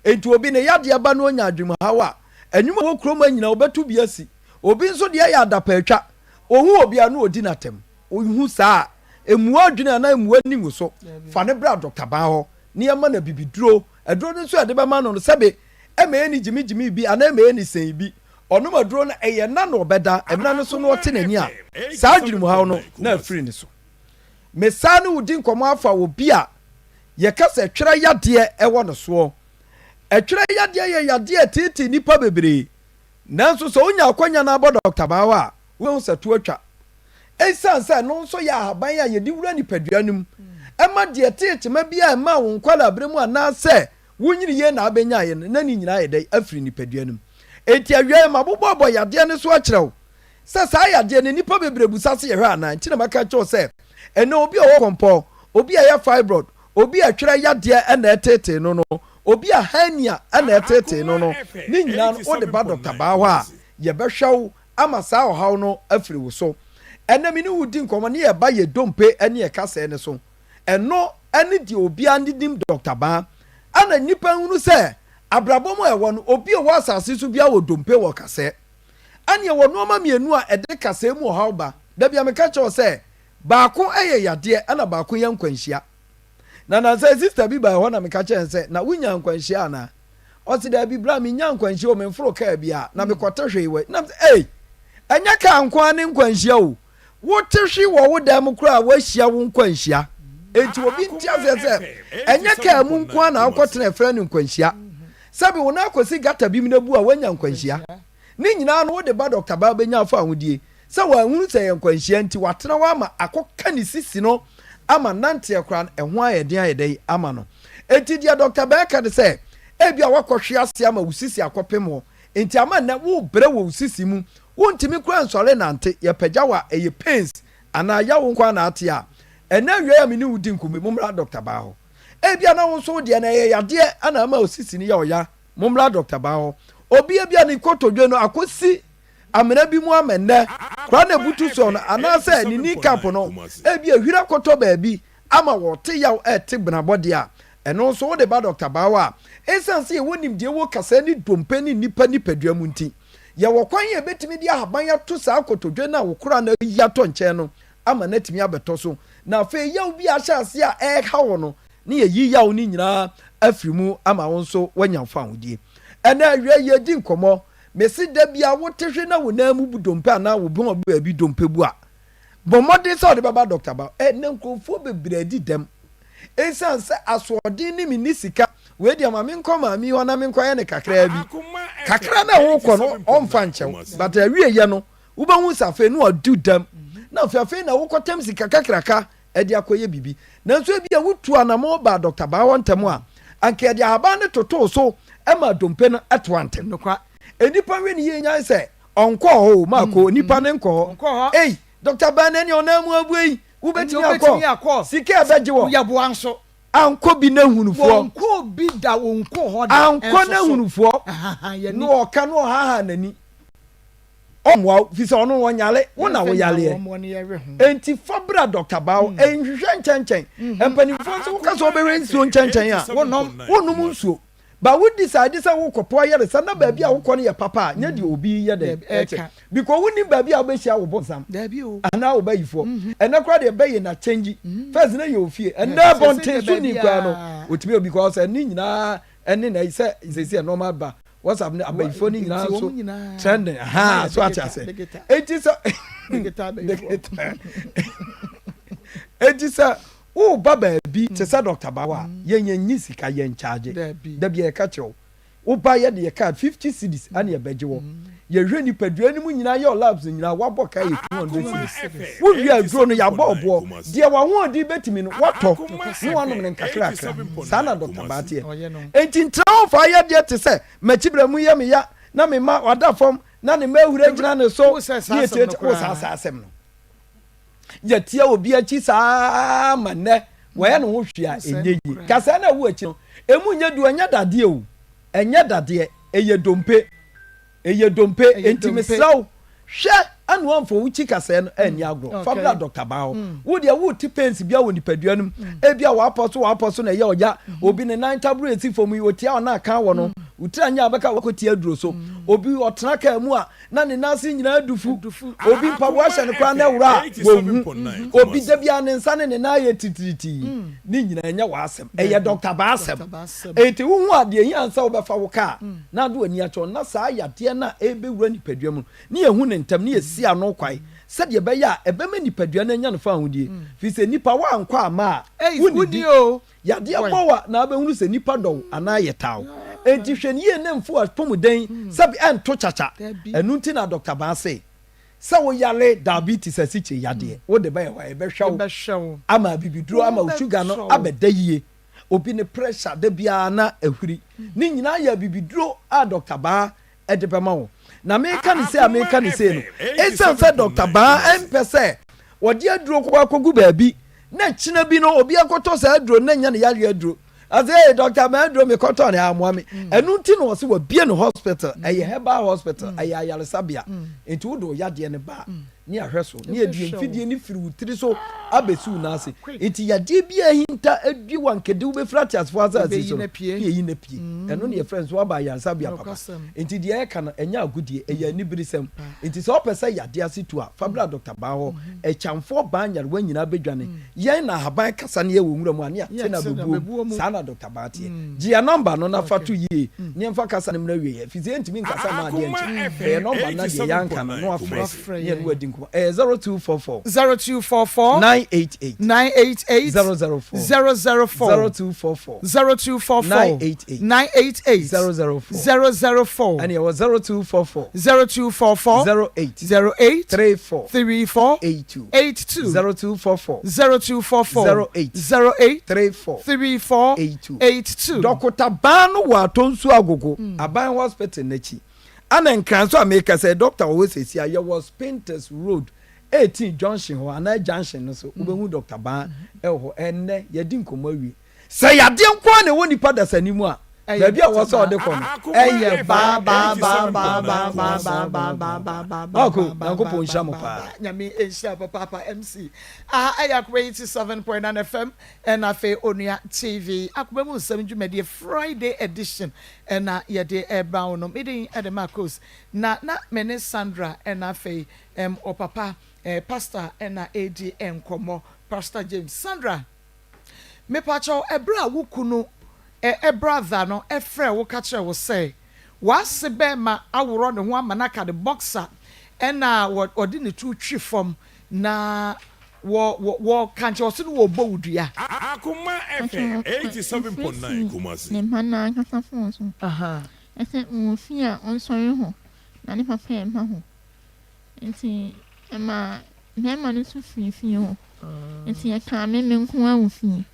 Enti obi ne yadeɛ ba na onya adwenemhaw a, nnwom a ɛwɔ kurom ha nyinaa ɔbɛto bi asi. Obi nso deɛ yɛ adapaatwa. Ohu obi a na ɔdi no atɛm. Wohu saa a, mmu w'adwene anaa mmu w'ani ngu so. Fa no bra dɔkta ban hɔ na yɛmma no abibiduro. Aduro no nso a yɛde bɛma no no, sɛbe ɛmmɛyɛ no gyimigyimi bi anaa ɛmmɛyɛ no sɛn bi. Ɔnom aduro no, ɛyɛ nna na ɔbɛda. Ɛmena no nso na ɔte n'ani a, saa adwenemhaw no na afiri ne so. Mesan ne wo di nkɔmmɔ afa obi a yɛka sɛ twerɛ yadeɛ wɔ no soɔ. Ɛtwerɛ yadeɛ yɛ yadeɛ a ɛteetee nnipa bebree. Nanso sɛ wonya akwanya na abɔ Dɔkta Baawa a, wobɛhu sɛ to atwa. Esiane sɛ ɛno nso yɛ ahaban a yɛde wura nipadua no mu, ɛma deɛ ɛtee kyema biara a ɛmaa wo nkwadaa-berɛ mu anaasɛ wonyini yie na abɛnyaeɛ no, na ne nyinaa ayɛ dɛn afiri nipadua no mu. Enti awiei mabobɔbɔ yadeɛ no so akyerɛ wo. Sɛ saa yadeɛ no nnipa bebree busa se yɛhwɛ anaa nti na maka akyerɛ wo sɛ ɛnɛ obi a ɔwɔ kɔmpɔ, obi a ɛyɛ fibroid, obi a ɛtwerɛ yadeɛ na ɛtetee no no, obi a hernia na ɛtetee no no, ne nyinaa no wode ba Dɔkta Baa hɔ a yɛbɛhwɛ wo ama saa ɔhaw no afiri wo so. Ɛnɛ me ne wo di nkɔmmɔ ne yɛba yɛ dompe ne yɛ kasɛɛ no so. Ɛno ne deɛ obiara nim Dɔkta Baa. Ɛna nnipa nhunu sɛ abrabɔ mu a ɛwɔ no obi a ɔwɔ asase so biara wɔ dompe wɔ kasɛɛ. Ɛnneɛ wɔ nnoɔma mmienu a ɛde kasɛɛ mu ɔhaw ba. Da bi a meka kyerɛ wo sɛ, baako yɛ yadeɛ ɛna baako yɛ nkwanhyia. Na nansa yi sista bi baa hɔ na meka kyerɛɛ no sɛ, na wonyaa nkwanhyia anaa? Ɔse daabi bra mennyaa nkwanhyia o, memforo kaa biara na mekɔte hwee wɔ na mesɛ ei, ɛnyɛ kaa nko ara ne nkwanhyia o, wote hwe wɔ wo dan mu koraa a woahyia wo nkwanhyia. Enti obi nte aseɛ sɛ ɛnyɛ kaa mu nko ara na wokɔtena ɛfrɛ no nkwanhyia. Sɛbe wo nan akɔsi gata bi mu na bu a woanya nkwanhyia. Ne nyinaa no wode ba dɔkta baa bɛnya afahodie. Sɛ wanhunu sɛ ɛyɛ nkwanhyia nti watena hɔ ama akɔka ne sisi no ama nanteɛ koraa no ɛho ayɛ den ayɛ dɛn ama no. Enti deɛ dɔkta baa ka ne sɛ ebia woakɔhwe ase ama wo sisi akɔpem hɔ nti ama nnɛ worebrɛ wɔ wo sisi mu wontumi koraa nsɔre nnante yɛpagya wo a ɛyɛ pains anaa yaw nko ara na ate a ɛnnɛ awia yi a me ne wo di nkɔmmɔ yi mommra dɔkta baa hɔ. Ebia na wo nso wo deɛ no ɛyɛ yadeɛ na ama wo sisi no yɛ ɔya. Mommra dɔkta baa hɔ. Obi ebia ne kotodwe no akɔsi amena bi mu ama nnɛ koraa na ebutu soɔ no anaasɛ ne knee cap no ebia ehwiri akɔtɔ baabi ama wɔte yaw ɛte benabɔ deɛ a, ɛno nso wode ba dɔkta baa hɔ a, esiane sɛ yɛwɔ nimdeɛ wɔ kasaa ne dompe ne nnipa nipadua mu nti, yɛwɔ kwan a yɛbɛtumi de ahaban ato saa kotodwe no a wo koraa no ayi atɔ nkyɛn no ama no atumi abɛtɔ so, na afei yaw bi a ahyɛ aseɛ a ɛreha wo no, ne yɛyi yaw no nyinaa afiri mu ama wo nso woanya fahodie. Ɛnnɛ awia yi yɛredi nkɔmmɔ. Mese da bi a wote hwe na wo nan mu bu dompe anaa wo bɔn baabi dompe bu a, bɔ mmɔden sɛ wode bɛba dɔkta ba. Ɛnnɛ nkurɔfoɔ bebree adi dɛm ɛsiane sɛ asoɔden ne menni sika, wei deɛ ma menkɔ maame yi hɔ na menkɔyɛ no kakraa bi. Kakra no a wokɔ no ɔmfa nkyɛ wo but awieɛ no wobɛhu sɛ afei na wadu dɛm na afei afei na wokɔtɛm sika kakraka de akɔyɛ biribi. Nanso ebia wutuu anammɔn baa dɔkta baa hɔ ntɛm a, anka yɛde ahaban no totoo so ma dompe no toa ntɛm. Nnipa nhwɛ no yiye nyae sɛ ɔnkɔɔ hɔ o, Marco, nnipa no nkɔ hɔ. Ei, dɔkta baa na nea ɔnan mu abue yi, wubetumi akɔ? Sika a ɛbɛgye wɔ. Ankɔ bi n'ahunufoɔ. Ankɔ n'ahunufoɔ. Na ɔka na ɔhaha n'ani. Ɔmmoa wo, fisɛ ɔno ɔnyare, wo na wo yareɛ. Enti fa bra Dɔkta Bao, nhwehwɛ nkyɛnkyɛn. Mpanimfoɔ nso woka sɛ wobɛhwɛ nsuo nkyɛnkyɛn a, wonnom nsuo. But wo decide sɛ wokɔpɔ ayaresa na baabi a wokɔ no yɛ papa a, nyɛ deɛ obi yɛ dɛn ɛkyɛ. Because wonnim baabi a wobɛhyia wo bonsam anaa wo bayifoɔ. Ɛnɛ koraa deɛ bɛyɛ na change. First na yɛ ofie, ɛnɛ abɔnten so ni koraa no, otumi yɛ because ɛne nyinaa ɛne na sɛ sɛsi nneɛma ba WhatsApp ne abayifoɔ no nyinaa nso trending ha so ate ase eti sɛ eti sɛ woba baabi te sɛ Dr. Bawa mm. yɛn yɛn nyi sika yɛn kyaagye dabi yɛ ka kyerɛw woba yɛ de yɛ card 50 cedis ɛna yɛbɛgye wɔ mm. yɛhwɛ nipadua no mu nyinaa yɛ labs nyinaa wabɔ ka yɛ 200 cedis wowie aduro no yɛabɔ ɔboɔ deɛ wahoɔden bɛtumi no watɔ ne wanom no nkakrakra saa na Dr. Baa teɛ Enti ntra hɔ mfa ayɛdeɛ te sɛ m'akyi berɛmu yɛ me ya na me mma wada fam na ne mma ahuri agyina ne so ne atiatia wo saa saa asɛm no. Yɛtia obi akyi saa ma nnɛ wɔyɛ ne ho hwee a ɛnyɛ yie. Kasaa no a ɛwɔ akyi no, ɛmu nyɛ du, ɛnyɛ dadeɛ o, ɛnyɛ dadeɛ, ɛyɛ dompe. Ɛyɛ dompe, enti mesrɛ wo, hwɛ ana woamfa wo kyi kasɛɛ no anni agorɔ. Fa bra dɔkta baa hɔ. Wo deɛ wote pains biara wɔ nipadua no mu, ebia w'apɔ so w'apɔ so na ɛyɛ ɔya, obi ne nan taboro a ɛsi fam yi, ɔtia ɔna aka wɔ no, wo tiri anyɛ a bɛka wakɔtia aduro so. Obi ɔtena kaa mu a, na ne nan ase nyinaa adu fu. Obi mpaboa hyɛ no koraa na ɛworɔ a, wɔnhu. Obi da biara ne nsa ne ne nan ayɛ titiritii. Ne nyinaa ɛnyɛ w'asɛm, ɛyɛ dɔkta baa asɛm. Enti wohu a, deɛ ɛhia ne sɛ wobɛfa wo kaa na ade w'ani akyɛ wo na saa yadeɛ no a ɛrebɛwura nipadua mu no, ne yɛhu no ntɛm na yɛsi ano kwan sɛdeɛ ɛbɛyɛ a ɛbɛma nipadua no anya ne fawohodie. Firi sɛ nipa woankɔ amma a, wonnidi. Yadeɛ bɔ wo a na wobɛhunu sɛ nipa dɔ wo anaa yɛtaa wo. Enti hwɛ no yie na mfa w'apɔmuden sɛbe ɛnto kyakya. Ɛno nti na Dɔkta Baa se, sɛ woyare diabetes asikyire yadeɛ, wode bɛyɛ hɔ a, yɛbɛhwɛ wo ama abibiduro ama wo sugar no abɛda yie. Obi ne pressure da biara na ahuri. Ne nyinaa yɛ abibiduro a Dɔkta Baa de bɛma wo. Na meka no sei a meka no sei no, esiane sɛ Dɔkta Baa mpɛ sɛ wɔde aduro kɔ akɔgu baabi na kyena bi no obi akɔtɔ saa aduro no na nya ne yareɛ aduro. Ɔsɛ ee Dɔkta Baa aduro mekɔtɔ no amoa me. Ɛno nti na ɔse wabie ne hospital, ɛyɛ herbal hospital, ɛyɛ ayaresabea. Nti wode wo yadeɛ no ba a, ne ahwɛ so, ne yɛde yɛn mfidie no firi wo tiri so abɛsi wo nan ase. Nti yadeɛ bi a ahinta adwi wo ankɛde wobɛfiri ateasefoɔ asase so no, ne yɛyi no apue. Ɛno ne yɛfrɛ no sɛ woaba ayaresabea papa. Nti deɛ ɛka no, ɛnyɛ agodie, ɛyɛ aniberesɛm. Nti sɛ wopɛ sɛ yadeɛ ase tu a, fa bra Dɔkta Baa hɔ. Akyamfoɔ baa nyarewa nyinaa bɛdwane. Yɛn na ahaban kasa ne yɛ wɔ nwura mu a, ne yɛate no abɛbuo mu. Saa na Dɔkta Baa teɛ. Gye yɛn nɔmba no na fa to yie na yɛmfa kasa no mmra awieɛ, ɛfiri sɛ yɛntumi nkasa mma adeɛ nkye. Frɛ yɛn nɔmba no na deɛ yɛanka no na woafrɛ ne yɛne wo adi nkɔmmɔ. Ɛyɛ 0244. 0244. 988. 988. 004. 004. 0244. 0244. 988. 988. 004. 004. Ɛne ɛwɔ 0244. 0244. 08. 08. 34. 34. 82. 82. 0244. 0244. 08. 08. 34. 34. 82. 82. Dɔkota baa no wɔ Atonsu Agogo, Aban Hospital n'akyi. Ana Nkran so a meka sɛ dɔkta wɔ hɔ seesei a, yɛwɔ Spintex Road 18 junction hɔ anaa junction no so, wobɛhu dɔkta baa wɔ hɔ. Ɛnnɛ yɛadi nkɔmmɔ awie. Sɛ yadeɛ nko ara na ɛwɔ nipa dasani mu a, baabi a ɛwɔ sɛ ɔde kɔ no, ɛyɛ baa baa baa baa baa baa baa baa baa baa baa Marco, Nyankopɔn nhyira mo paa. Nyame nhyira papaapa MC. Aha ɛyɛ Akoma 87.9 FM ɛna afei Onua TV. Akoma mu nsɛm dwumadie Friday edition ɛna yɛde ɛreba wo no. Me din ɛde Marcos. Na na me ne Sandra ɛna afei ɛm ɔpapa eh, Pastor ɛna ɛredi nkɔmmɔ. Pastor James. Sandra, mepakyɛw ɛberɛ a wo kunu ɛ brother no frɛɛ wo ka kyerɛɛ wo sɛ. W'ase bɛɛma aworɔ ne ho ama no aka ne boxer ɛna ɔde ne to twi fam na wɔ wɔ wɔka nkyɛ ɔse no wɔbɔ wo dua. Akoma FM Ɔkyerɛw fa 87.9 mfiri Kumasi. ne mma no ankasa fon so sɛ ɔwɔ fie a ɔnsɔre hɔ na ne papa reba hɔ. Enti ɛmaa barima no nso firii fie hɔ. Enti ɛkaa me, me nko ara wɔ fie.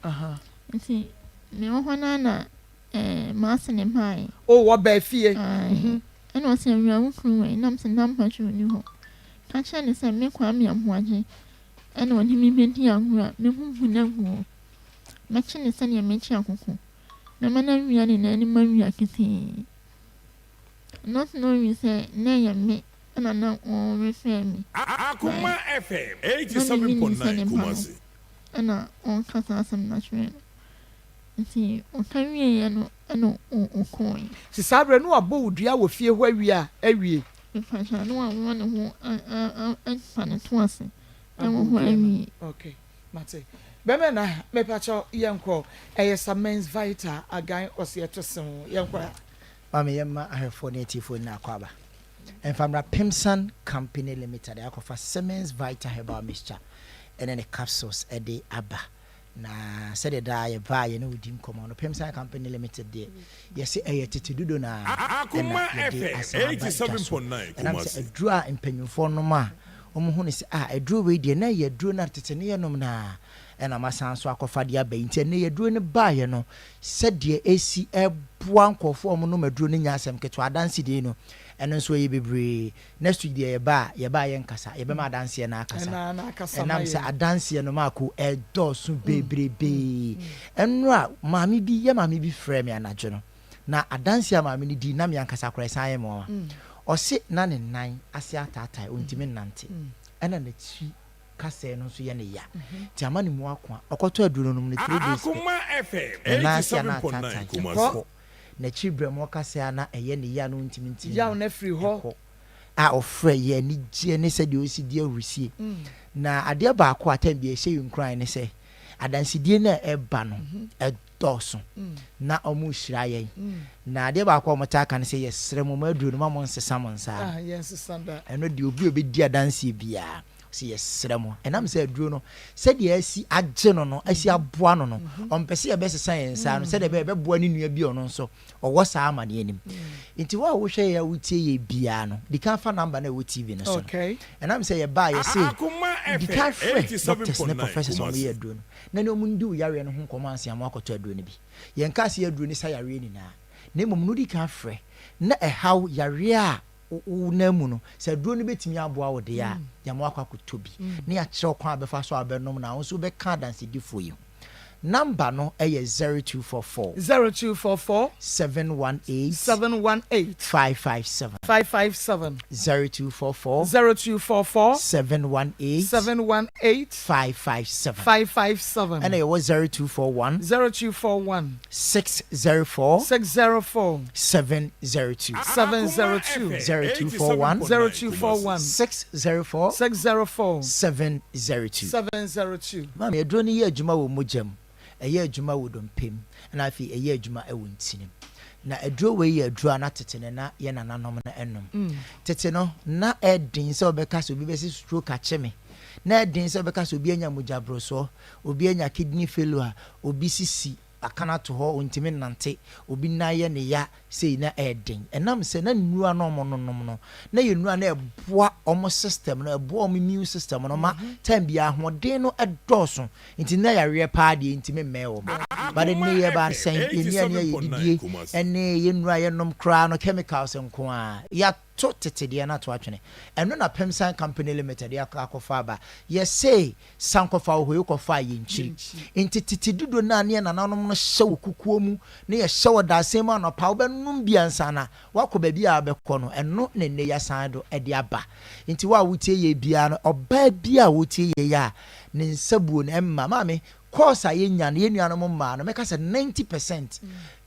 Enti mewɔ hɔ no ara na ɛɛ m'ase ne baeɛ. O, wɔbaa fie. Ae. Ɛna ɔse, Awuraa wo kunu wɔ he? Na mese, Nampatwe ɔnni hɔ. Ka kyerɛ no sɛ me Kwame Aboagye ɛna ɔne me bɛdi agorɔ a, mɛhuhu no agu hɔ. Mɛkye no sɛdeɛ mɛkye akoko. Mɛma no awia ne nan anim awia ketee. Not knowing sɛ na ɛyɛ me na na ɔrefrɛ me. Akoma But FM na me menim sɛ 87.9 ne ba no Kumasi. na ɔreka saa asɛm no akyerɛ no. Nti ɔka wieeɛ no na ɔkɔeɛ. Nti saa berɛ no na wabɔ wo dua wɔ fie hɔ awie a, awie. Mepakyɛw, na waworɔ ne ho afa ne to ase Abɔ wɔ wo hɔ dua no, awie. okay, mate. Bɛmɛ na, mepakyɛw, yɛnkɔ. Ɛyɛ Samens Vital Agan ɔse ɛto se ho, yɛnkɔ a. Maame yɛmma ahwɛfoɔ ne atiefoɔ nyinaa akwaaba. Ɛmfa mmra Pimsan Company Limited a akɔfa Siemens Vita Herbal Mixture ne ne capsules de aba. Na sɛdeɛ daa yɛba a yɛne wo di nkɔmmɔ no, Pimsan Company Limited deɛ yɛse ɛyɛ tete dodo no ara Akoma ɛna yɛde FM asan aba dwa so. 87.9 Ɛnam sɛ Kumasi. aduro a mpanyinfoɔ nom a wɔhu no sɛ ah aduro wei deɛ na ɛyɛ aduro no a tete no yɛnom no ara ɛna masan nso akɔfa de aba yi nti ɛnnɛ yi aduro no baeɛ no sɛdeɛ ɛsi boa nkurɔfoɔ a wɔnom aduro no nyɛ asɛm ketewa. Adansedie no, ɛno nso ɛyɛ bebree. Next week deɛ yɛba a, yɛba a yɛnkasa, yɛbɛma adanseɛ no akasa. Ɛnam sɛ adanseɛ no maako ɛdɔɔso bebrebee. Ɛnora maame bi, yɛ maame bi frɛɛ me anadwo no, na adanseɛ a maame no dii na me ankasa koraa ɛsan yɛ me nwanwa. Ɔse na ne nan ase ataatae, ɔntumi nnante, ɛna n'akyi kasɛɛ no nso yɛ no ya nti ama ne mu ako a ɔkɔtɔ aduro no nom no 3 days pɛ Akoma FM ne nan ase a na 87.9 ataataa Kumasi. ɛkɔ n'akyiri berɛ mu ɔkasɛɛ a na ɛyɛ ne ya no ntumi ntini Yaw no no afiri hɔ. ɛkɔ a ɔfrɛ yɛ anigyeɛ ne sɛdeɛ ɔsi di ahurisie na adeɛ baako a tɛm bi ɛhyɛ yɛ nkuran ne sɛ adansedie no a ɛba no dɔɔso na wɔrehyira yɛn. Na adeɛ baako a wɔtaa ka ne sɛ, yɛsrɛ mo, mo aduro no, mma monnsesa mo nsa ano. Ɛno deɛ obi a ɔbɛdi adanseɛ biara, ɔse yɛsrɛ mo. Ɛnam sɛ aduro no, sɛdeɛ asi agye no no, asi aboa no no, ɔmpɛ sɛ yɛbɛsesa yɛn nsa ano, sɛdeɛ ɛbɛyɛ ɛbɛboa ne nua bi a ɔno nso ɔwɔ saa amaneɛ no mu. Nti wo a wohwɛ yɛn a wotie yɛn biara no, di kan fa number no a ɛwɔ TV no so no. Ɛnam sɛ yɛbaa yɛse, di kan frɛ doctors ne professors a wɔyɛ aduro no. na ne wɔn ndi wo yareɛ no ho nkɔmmɔ ansa na wɔakɔtɔ aduro no bi. Yɛnkaa sɛ aduro no sa yareɛ nyinaa, na mmom no di kan frɛ na ɛhaw yareɛ a wonam mu no, sɛ aduro no bɛtumi aboa wo deɛ a, yɛama woakɔ akɔtɔ bi na yɛakyerɛ wo kwan a wobɛfa so a wobɛnom na wo nso wobɛka adansedifoɔ yi ho. Number no yɛ 0244. 0244. 718. 718. 557. 557. 0244. 0244. 718. 718. 557. 557. Ɛna yɛwɔ 0241. 0241. 604. 604. 702. 702. 0241. 0241. 604. 604. 702. 702. Maame, aduro no yɛ adwuma wɔ mogya mu, ɛyɛ adwuma wɔ dompe mu, ɛna afei ɛyɛ adwuma wɔ ntini mu. Na aduro wei yɛ aduro a na tete no na yɛn nananom no nom. Tete no, na ɛden sɛ wobɛka sɛ obi bɛse stroke akye me. Na ɛden sɛ wobɛka sɛ obi anya mogyaborosoɔ, obi anya kidney failure, obi sisi aka no ato hɔ, ɔntumi nnante, obi nan yɛ ne ya sei, na ɛyɛ den. Ɛnam sɛ na nnuro a na wɔnonom no, na ɛyɛ nnuro a na ɛboa wɔn system no, ɛboa wɔn immune system no ma time biara ahoɔden no dɔɔso. Nti na yareɛ paa deɛ ɛntumi mmɛn wɔn. But nnɛ yɛba sɛn, yɛn nnuane a yɛdidie ne yɛn nnuro a yɛnom koraa no, chemicals nko ara. Yɛato tete deɛ no ato atwene. Ɛno na Pemsan Company Limited akɔ akɔfa aba. Yɛse san kɔfa wo hɔ yi wokɔfa a yɛnkyiri. Nti tete dudo no a ne yɛn nananom no hyɛ wɔ kukuo mu na yɛhyɛ wɔ dadesɛn mu anɔpa wobɛnom bi ansa na woakɔ baabi a wobɛkɔ no, ɛno na nnɛ yi asan do de aba. Nti wo a wotie yei biara no, ɔbaa bi a wotie yei a ne nsa buo no ɛmma. Maame, course a yɛnya no, yɛn nuanom mmaa no, mɛka sɛ 90 percent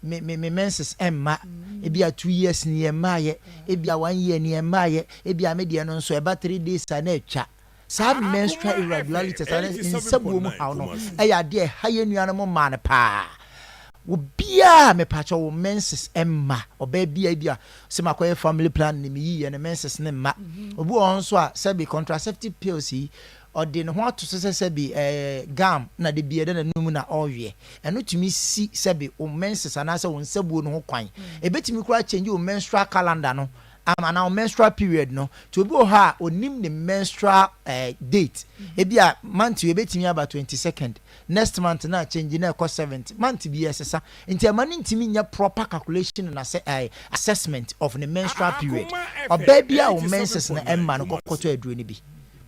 me me me menses ɛmma. Ebia 2 years ni ɛmmaayɛ, ebia 1 year ni ɛmmaayɛ, ebia me deɛ no nso ɛba 3 days a na atwa. Saa menstrual irregularities anaa nsabuo mu haw no yɛ adeɛ a ɛha yɛn nuanom mmaa no paa. Obiaa mepakyɛw wo menses mma ɔbaa biaa bi a sɛ makɔyɛ family plan ne meyi yɛ ne menses ne mma obi wɔ hɔ nso a sɛbi contraceptive pills yi ɔde ne ho ato so sɛ sɛbi ɛɛ gum na de bi ɛda n'anum na ɔreweɛ ɛno tumi si sɛbi wo menses anaasɛ wo nsabuo no ho kwan ebetumi koraa change wo menstrual calendar no ama anaa wo menstrual period no nti obi wɔ hɔ a onim ne menstrual ɛɛ date ebi a month yi ebetumi aba 22nd Next month na change na ɛkɔ seventh month bi ɛsesa nti ɛma no ntumi nyɛ proper calculation and asɛ ɛɛ assessment of ne menstrual period. Ɔbaa bi a wo menses no ɛmma no kɔkɔtɔ aduro no bi.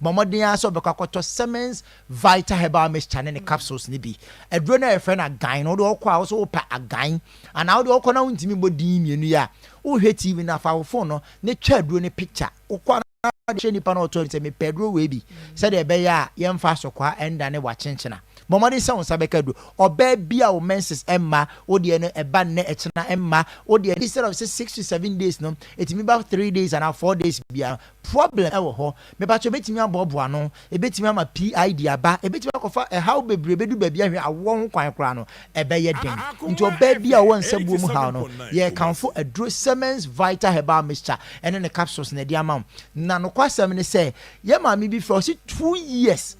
Bɔ mmɔden ara sɛ ɔbɛkɔ akɔtɔ Semens Vital Herbal Mixture ne ne capsules no bi. Aduro no a yɛfrɛ no agan no wode ɔkɔ a wo sɛ wopɛ agan anaa wode ɔkɔ na wontumi mmɔ din mmienu yi a wohwɛ TV no a fa wo phone no ne twa aduro no picture wokɔ a na kyerɛ nipa no a ɔtɔ no sɛ mepɛ aduro wei bi sɛdeɛ ɛbɛyɛ a yɛmfa asɔkwaa ɛndane wakyenkyena. Bɔ mmɔden sɛ wo nsa bɛka aduro. Ɔbaa bi a wo menses ɛmma, wo deɛ no ɛba nnɛ ɛkyena ɛmma, wo deɛ instead of sɛ 6 to 7 days no, ɛtumi ba 3 days anaa 4 days biara no, problem ɛwɔ hɔ. Mepakyɛ ɛbɛtumi aboaboa ano, ɛbɛtumi ama PID aba, ɛbɛtumi akɔfa ɛhaw bebree bɛdu baabi ahwɛ awoɔ ho kwan koraa no ɛbɛyɛ den. Nti ɔbaa bi a ɔwɔ nsabuo mu haw no, yɛrekamfo aduro Semens Vital Herbal Mixture ɛne ne capsules na ɛde ama wo. Na nokwasɛm ne sɛ, yɛn maame bi frɛ ɔse 2 years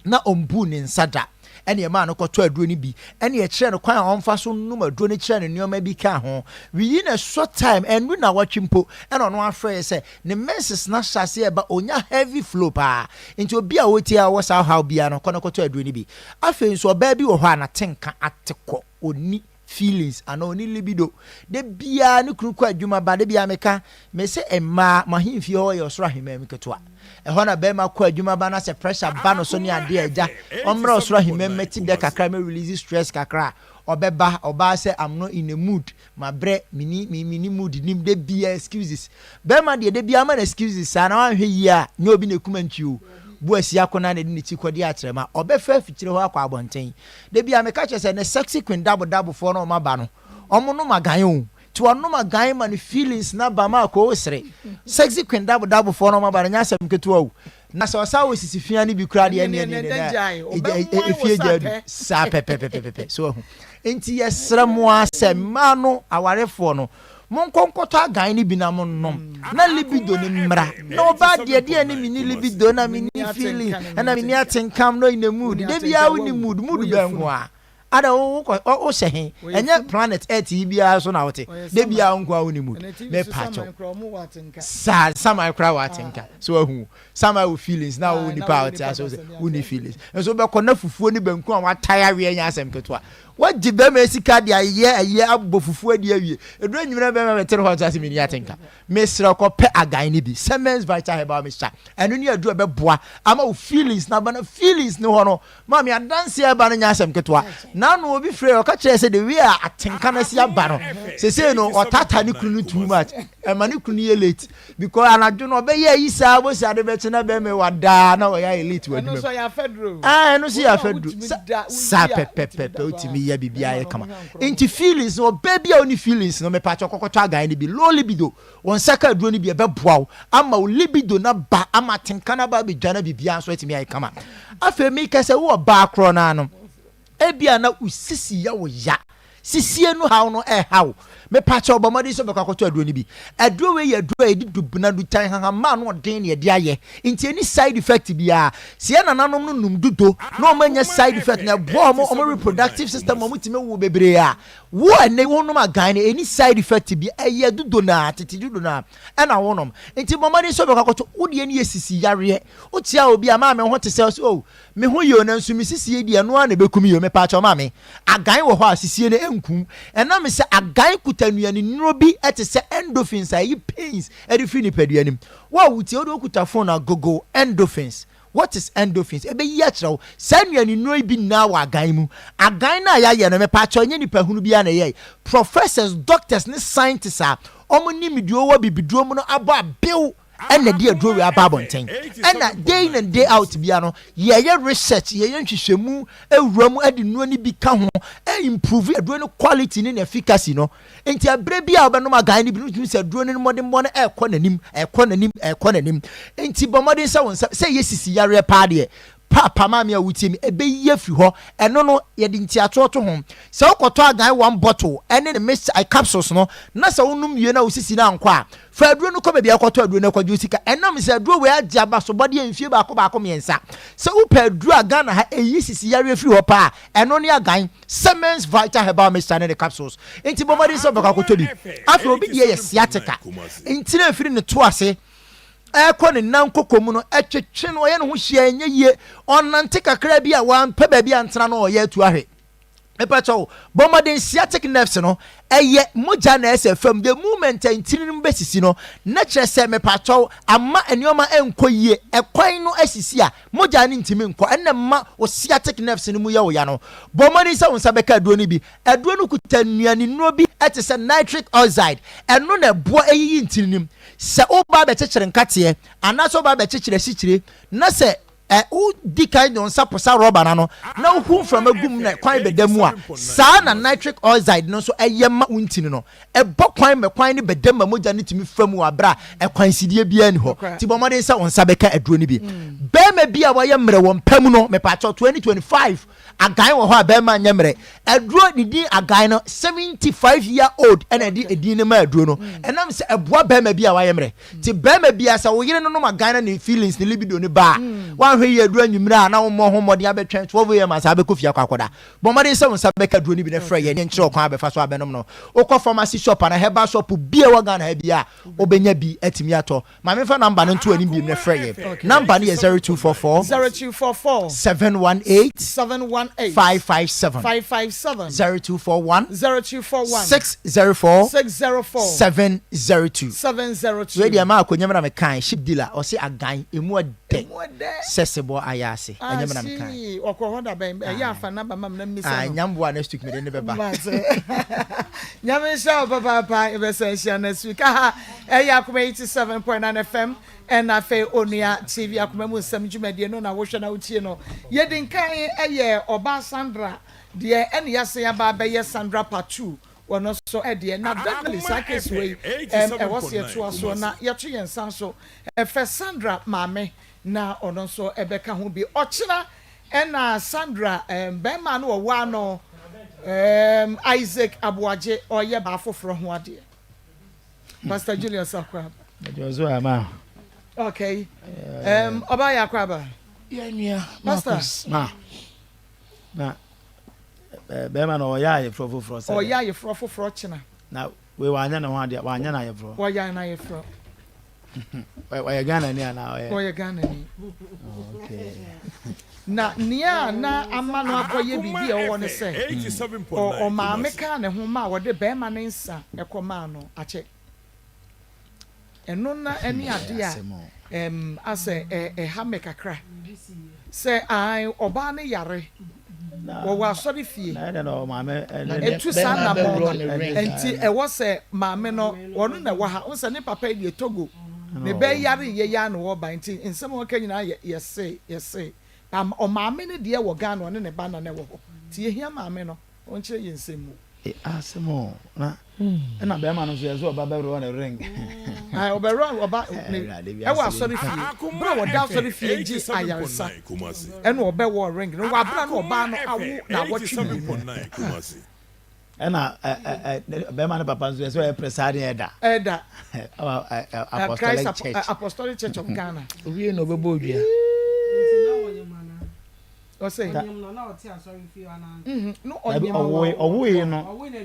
na ɔmbuu ne nsa da ɛne ɛmaa no kɔtɔ aduro no bi ɛne ɛkyerɛ no kwan a ɔmfa so nom aduro no kyerɛ no nneɛma bi ka ho within a short time ɛndu na wɔtwe mpo ɛna ɔno afrɛ yɛ sɛ ne menses na hyɛ aseɛ ɛba onya heavy flow paa. Nti obi a wɔtie a ɔwɔ saa ɔhaw biara no kɔ no kɔtɔ aduro no bi. Afei nso ɔbaa bi wɔ hɔ a n'atenka ate kɔ, ɔni feelings anaa ɔni libido de biara ne kunu kɔ adwuma ba de biara meka me sɛ mmaa mo ahemfie hɔ yɛ ɔsoro ahemman mu ketewa ɛhɔ na bɛrima kɔ adwuma ba na sɛ pressure ba no so ne adeɛ agya ɔmmerɛ ɔsoro ahemman mu mɛti dɛ kakra mɛ release stress kakra ɔbɛba ɔbaa sɛ I'm not in a mood mabrɛ mini mini mood nim de biara excuses. Bɛrima deɛ de biara ma no excuses saa na wanhwɛ yie a nyɛ obi na ekuma ntwi o bu asi akɔna na ɛde ne ti kɔde akyerɛ ma ɔbɛfa afikyire hɔ akɔ abɔnten de bia meka kyerɛ sɛ ne sexy queen dabo dabofoɔ no ɔmo aba no ɔmo nom agan o nti ɔnom agan ma no feelings na ba ma akɔ osere sexy queen dabo dabofoɔ no ɔmo aba no nyɛ asɛm ketewa o na sɛ ɔsa wɔ sisi fia no bi koraa deɛ ɛneɛ neɛ neɛ efie gya adu saa pɛpɛpɛpɛpɛ so ahu. Nti yɛsrɛ mo a sɛ mmaa no awarefoɔ no monkɔ nkɔtɔ agan no bi na monnom na libido ne mmra na ɔbaa deɛ deɛ ne mini libido na mini feeling ɛna mini atenkam no in a mood de biara wo ni mood mood bɛn nko a ada wo wokɔ wohyɛ he ɛnyɛ planet earth yi biara so na wote de biara wo nko a wo ni mood mepa kyɛw saa saman koraa wɔ atenka so ahu saman wɔ feelings na wo nipa a wote ase wo sɛ wo ni feelings nso wobɛkɔ na fufuo ne banku a watae aweɛ nyɛ asɛm ketewa wagye bɛrima sika de ayɛ ayɛ abɔ fufuo adi awie eduro enyimrɛ bɛrima bɛtere hɔ nso ase meni atenka. Mesrɛ kɔpɛ agan no bi, Semens Vital Herbal Mixture, ɛno ne aduro a ɛbɛboa ama wo feelings na aba na feelings ne hɔ no maame adanse a ɛba no nyɛ asɛm ketewa. N'ano obi frɛ ɔka kyerɛ sɛ the way a atenka no asi aba no sesei no ɔtata ne kunu no too much ɛma ne kunu yɛ late because anadwo no ɔbɛyɛ ayi saa bɔsi ade bɛkye na bɛrima wadaa na ɔyɛ ayɛ late wɔ adwuma mu. Ah, ɛno nso yɛ afɛduro saa pɛpɛpɛpɛ wotumi yɛ biribiara yɛ kama. Nti feelings no ɔbaa bi a ɔni feelings no mepatwɔ kɔkɔtɔ agan no bi low libido wɔn nsa ka aduro no bi ɛbɛboa wo ama wo libido na ba ama atenka no aba abɛdwa na biribiara nso atumi ayɛ kama. Afei meka sɛ wowɔ baa korɔ no ano ebia na wo sisi yɛ wo ya sisie no haw no ɛha wo mepakyɛ ɔbɔ mmɔden sɛ ɔbɛkɔ akɔtɔ aduro no bi. Aduro wei yɛ aduro a yɛde dubena dutan hahamma ano ɔden na yɛde ayɛ nti ɛni side effect biara. Sɛ yɛn nananom no nom dudo na wɔn anya side effect na ɛboa wɔn wɔn reproductive system wɔn tumi wo bebree a wo ɛnɛ wɔnom agan no ɛni side effect bi ɛyɛ dudo na tete dudo na ɛna wɔnom nti bɔ mmɔden sɛ ɔbɛkɔ akɔtɔ. Wo deɛ no yɛ sisi yareɛ wotia obi a maame ho te sɛ ɔsɛ oh me ho yie o nanso me sisie deɛ ɛno ara na ɛbɛkum yie o. Mepaakyɛw maame agan wɔ hɔ a sisie no ɛnkum ɛnam sɛ agan kuta nnuane nnuro bi ɛte sɛ endorphins a ɛyi pains ɛde firi nipadua no mu. Wo a wotie wode wokuta phone a google endorphins, what is endorphins, ɛbɛyi akyerɛ wo. Saa nnuane nnuro yi bi nyinaa wɔ agan mu. Agan no a yɛayɛ no mepaakyɛw ɛnyɛ nipa hunu biara na ɛyɛ. Professors, doctors ne scientists a wɔn nimdeɛ wɔ bibiduro mu no abɔ abew ɛna de aduro wei aba abɔnten ɛna day in and day out bia no yɛyɛ research yɛyɛ nhwehwɛmu ewura mu ɛde nnuro no bi ka ho ɛ improve aduro no quality ne ne efficacy no. Nti abere bi a wɔbɛnom agan no bi no tumi sɛ aduro no mmɔdenbɔ no ɛrekɔ n'anim ɛrekɔ n'anim ɛrekɔ n'anim. Nti bɔ mmɔden sɛ wɔn nsa sɛ yɛ sisi yareɛ paa deɛ. Paapa maame a wotie me, ɛbɛyi afiri hɔ. Ɛno no, yɛde ntiatoɔ to ho. Sɛ wokɔtɔ agan one bottle ɛne ne mixture, capsules no, na sɛ wonom wie na wo sisi no ankɔ a, fa aduro no kɔ baabi a wokɔtɔ aduro no kɔgye wo sika. Ɛnam sɛ aduro wei agye abasobɔdeɛ mfie baako baako mmiɛnsa. Sɛ wopɛ aduro a Ghana ha ɛyi sisi yareɛ firi hɔ paa a, ɛno ne agan Siemens Vital Herbal Mixture ne ne capsules. Enti bɔ mmɔden sɛ wobɛkɔ akɔtɔ bi. Afei obi deɛ yɛ sciatica. Ntini a ɛfiri ne to ase ɛrekɔ ne nan koko mu no, ɛtwetwe no, ɔyɛ ne ho hyia, ɛnyɛ yie. Ɔnante kakra bi a, wampɛ baabi antena no, ɔyɛ atu ahwe. Mepa kyɛw, bɔ mmɔden sciatic nerves no, ɛyɛ mogya na ɛsɛ fam. The moment a ntini no bɛsisi no, na kyerɛ sɛ mepa kyɛw, ama nneɛma ɛnkɔ yie, ɛkwan no asisi a, mogya no ntumi nkɔ. Ɛnna ɛma wo sciatic nerves no mu yɛ wo ya no. Bɔ mmɔden sɛ wo nsa bɛka aduro no bi. Aduro no kuta nnuanennuro bi te sɛ nitric oxide. Ɛno na ɛboa ɛyiyi ntini no mu. Sɛ woreba abɛkyekyere nkateɛ anaasɛ woreba abɛkyekyere asikyire na sɛ ɛ wodi kan de wo nsa posa rɔba no ano na wohu mframa gu mu na kwan bɛda mu a, saa na nitric oxide no nso yɛ ma wo ntini no. Ɛbɔ kwan ma kwan no bɛda mu ma mogya no tumi fa mu wɔ berɛ a ɛkwansideɛ biara nni hɔ. Nti bɔ mmɔden sɛ wo nsa bɛka aduro no bi. Barima bi a wayɛ mmerɛ wɔ mpa mu no, mepaakyɛw, 2025, Agan wɔ hɔ a bɛrima nyɛ mmerɛ. Aduro ne din agan no 75 year old ɛna ɛde edin no ma aduro no. Ɛnam sɛ ɛboa bɛrima bi a wayɛ mmerɛ. Nti bɛrima bi a sɛ wo yere no nom agan na ne feelings ne libido no ba a, wanhwɛ yie aduro anwummerɛ a na wommɔ ho mmɔden abɛtwɛn 12 am ansa abɛkɔ fie akɔ akɔda. Bɔ mmɔden sɛ wo nsa bɛka aduro no bi na frɛ yɛn ne yɛnkyerɛ ɔkwan a bɛfa so abɛnom no. Wokɔ pharmacy shop anaa herbal shop bi a ɛwɔ Ghana ha bi a, wobɛnya bi atumi atɔ. Ma memfa number no nto anim biom na frɛ yɛn. Number no yɛ 0244 0244 718 718 557 557 0241 0241 604 604 702. 702. Wei deɛ maa akonnwa mu na mekan ship dealer ɔse agan emu ɔdɛ Emu ɔdɛ. sɛ sebɔ ayɛ ase ɛnyɛ me na mekan. Asi ɔkɔ hɔ da bɛn ɛyɛ afa number ma me na mmisa Ah no. nyamboa next week mede ne bɛba. Mate. Nyame nhyira wo papaapa yɛbɛsan ahyia next week aha. Ɛyɛ Akoma 87.9 FM ɛna afei Onua TV Akoma mu nsɛm dwumadie no na wohwɛ na wotie no. Yɛdi nkan ɛyɛ ɔbaa Sandra deɛ ɛne yɛasan aba abɛyɛ Sandra part 2 wɔno nso ɛdeɛ na definitely saa case wei ɛm ɛwɔ sɛ yɛtoa soɔ na yɛto yɛn nsa nso ɛfɛ Sandra maame na ɔno nso ɛbɛka ho bi ɔkyena ɛna Sandra ɛm bɛrima no ɔwɔ ano ɛm Isaac Aboagye ɔyɛ baa foforɔ ho adeɛ. Pastor Julius Akwaba. Ɛjɔ so ama. Okay. Um, Ọba yɛ Akwaba. Yɛ nua. Pastor. Ma. Na bɛrima na ɔyɛ ayeforɔ foforɔ sɛ. Ɔyɛ ayeforɔ foforɔ kyena. Na wei wanyɛ ne ho adeɛ wanyɛ no ayeforɔ. Wɔyɛ no ayeforɔ. Ɔyɛ Ghana ni anaa ɔyɛ? Ɔyɛ Ghana ni. Okay. Na nea na ama no akɔyɛ biribi a ɛwɔ ne sɛ, ɔmaame kaa ne ho maa wɔde barima no nsa kɔmaa no akyɛ. Ɛno na ɛne ade a ɛm asɛ ɛha me kakra. Sɛ ae ɔbaa no yare, wɔwɔ asɔre fie, ɛtu saa anammɔn no, nti ɛwɔ sɛ maame no, ɔno na ɛwɔ ha. Wohu sɛ ne papa yi deɛ Togo, ne ba yi yare yɛ yi ara na ɔreba, nti nsɛm a ɔka nyinaa yɛ yɛse, yɛse. Ɔmaame no deɛ wɔ Ghana, ɔne ne ba na na ɛwɔ hɔ. Nti yɛhia maame no, ɔnkyerɛ yɛn nsɛm mu. E asɛm o na ɛna bɛrima no nso yɛ sɛ ɔba bɛworɔ ne ring. Ae ɔbɛworɔ ɔba ne ɛwɔ asɔre fie berɛ a wɔda asɔre fie gye ayaresa ɛna ɔbɛwɔ ring no wɔ abere a na ɔbaa no awo naawɔtwe mmienu. Ɛna bɛrima no papa nso yɛ sɛ ɔyɛ presiding elder. Elder. Apostolic Church. Apostolic Church of Ghana. Owie na ɔbɛbɔ odua. Ɔsɛ. Dabi ɔwoe ɔwoe no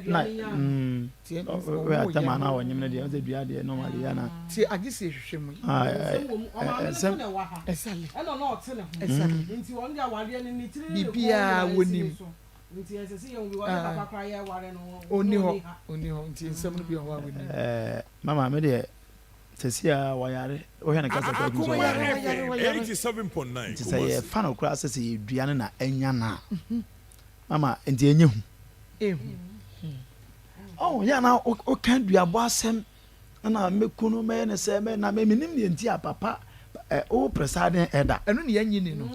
na mm ɔwoe atam ana ɔnyem no deɛ ɔsɛ dua deɛ normally ya na. Ti agye si ehwehwɛ mu yi. Ah ɛsɛm. Exactly. Exactly. Biribiara wɔnim. Ɔnni hɔ ɔnni hɔ nti nsɛm no bi wɔ hɔ a wɔnim. Ɛɛ mama me deɛ. Sɛsi a ɔyare, wohwɛ ne kasa koraa tumi sɛ ɔyare. Nti sɛ yɛfa no koraa sɛ sɛ yɛdua no na anya no a, mama nti ɛnyɛ hu. Ɔho yɛ na woka duabɔ asɛm na mɛku no mɛyɛ no sɛ mɛ na menim deɛ nti a papa wo presiding elder. Ɛno ne yɛnyi ni no.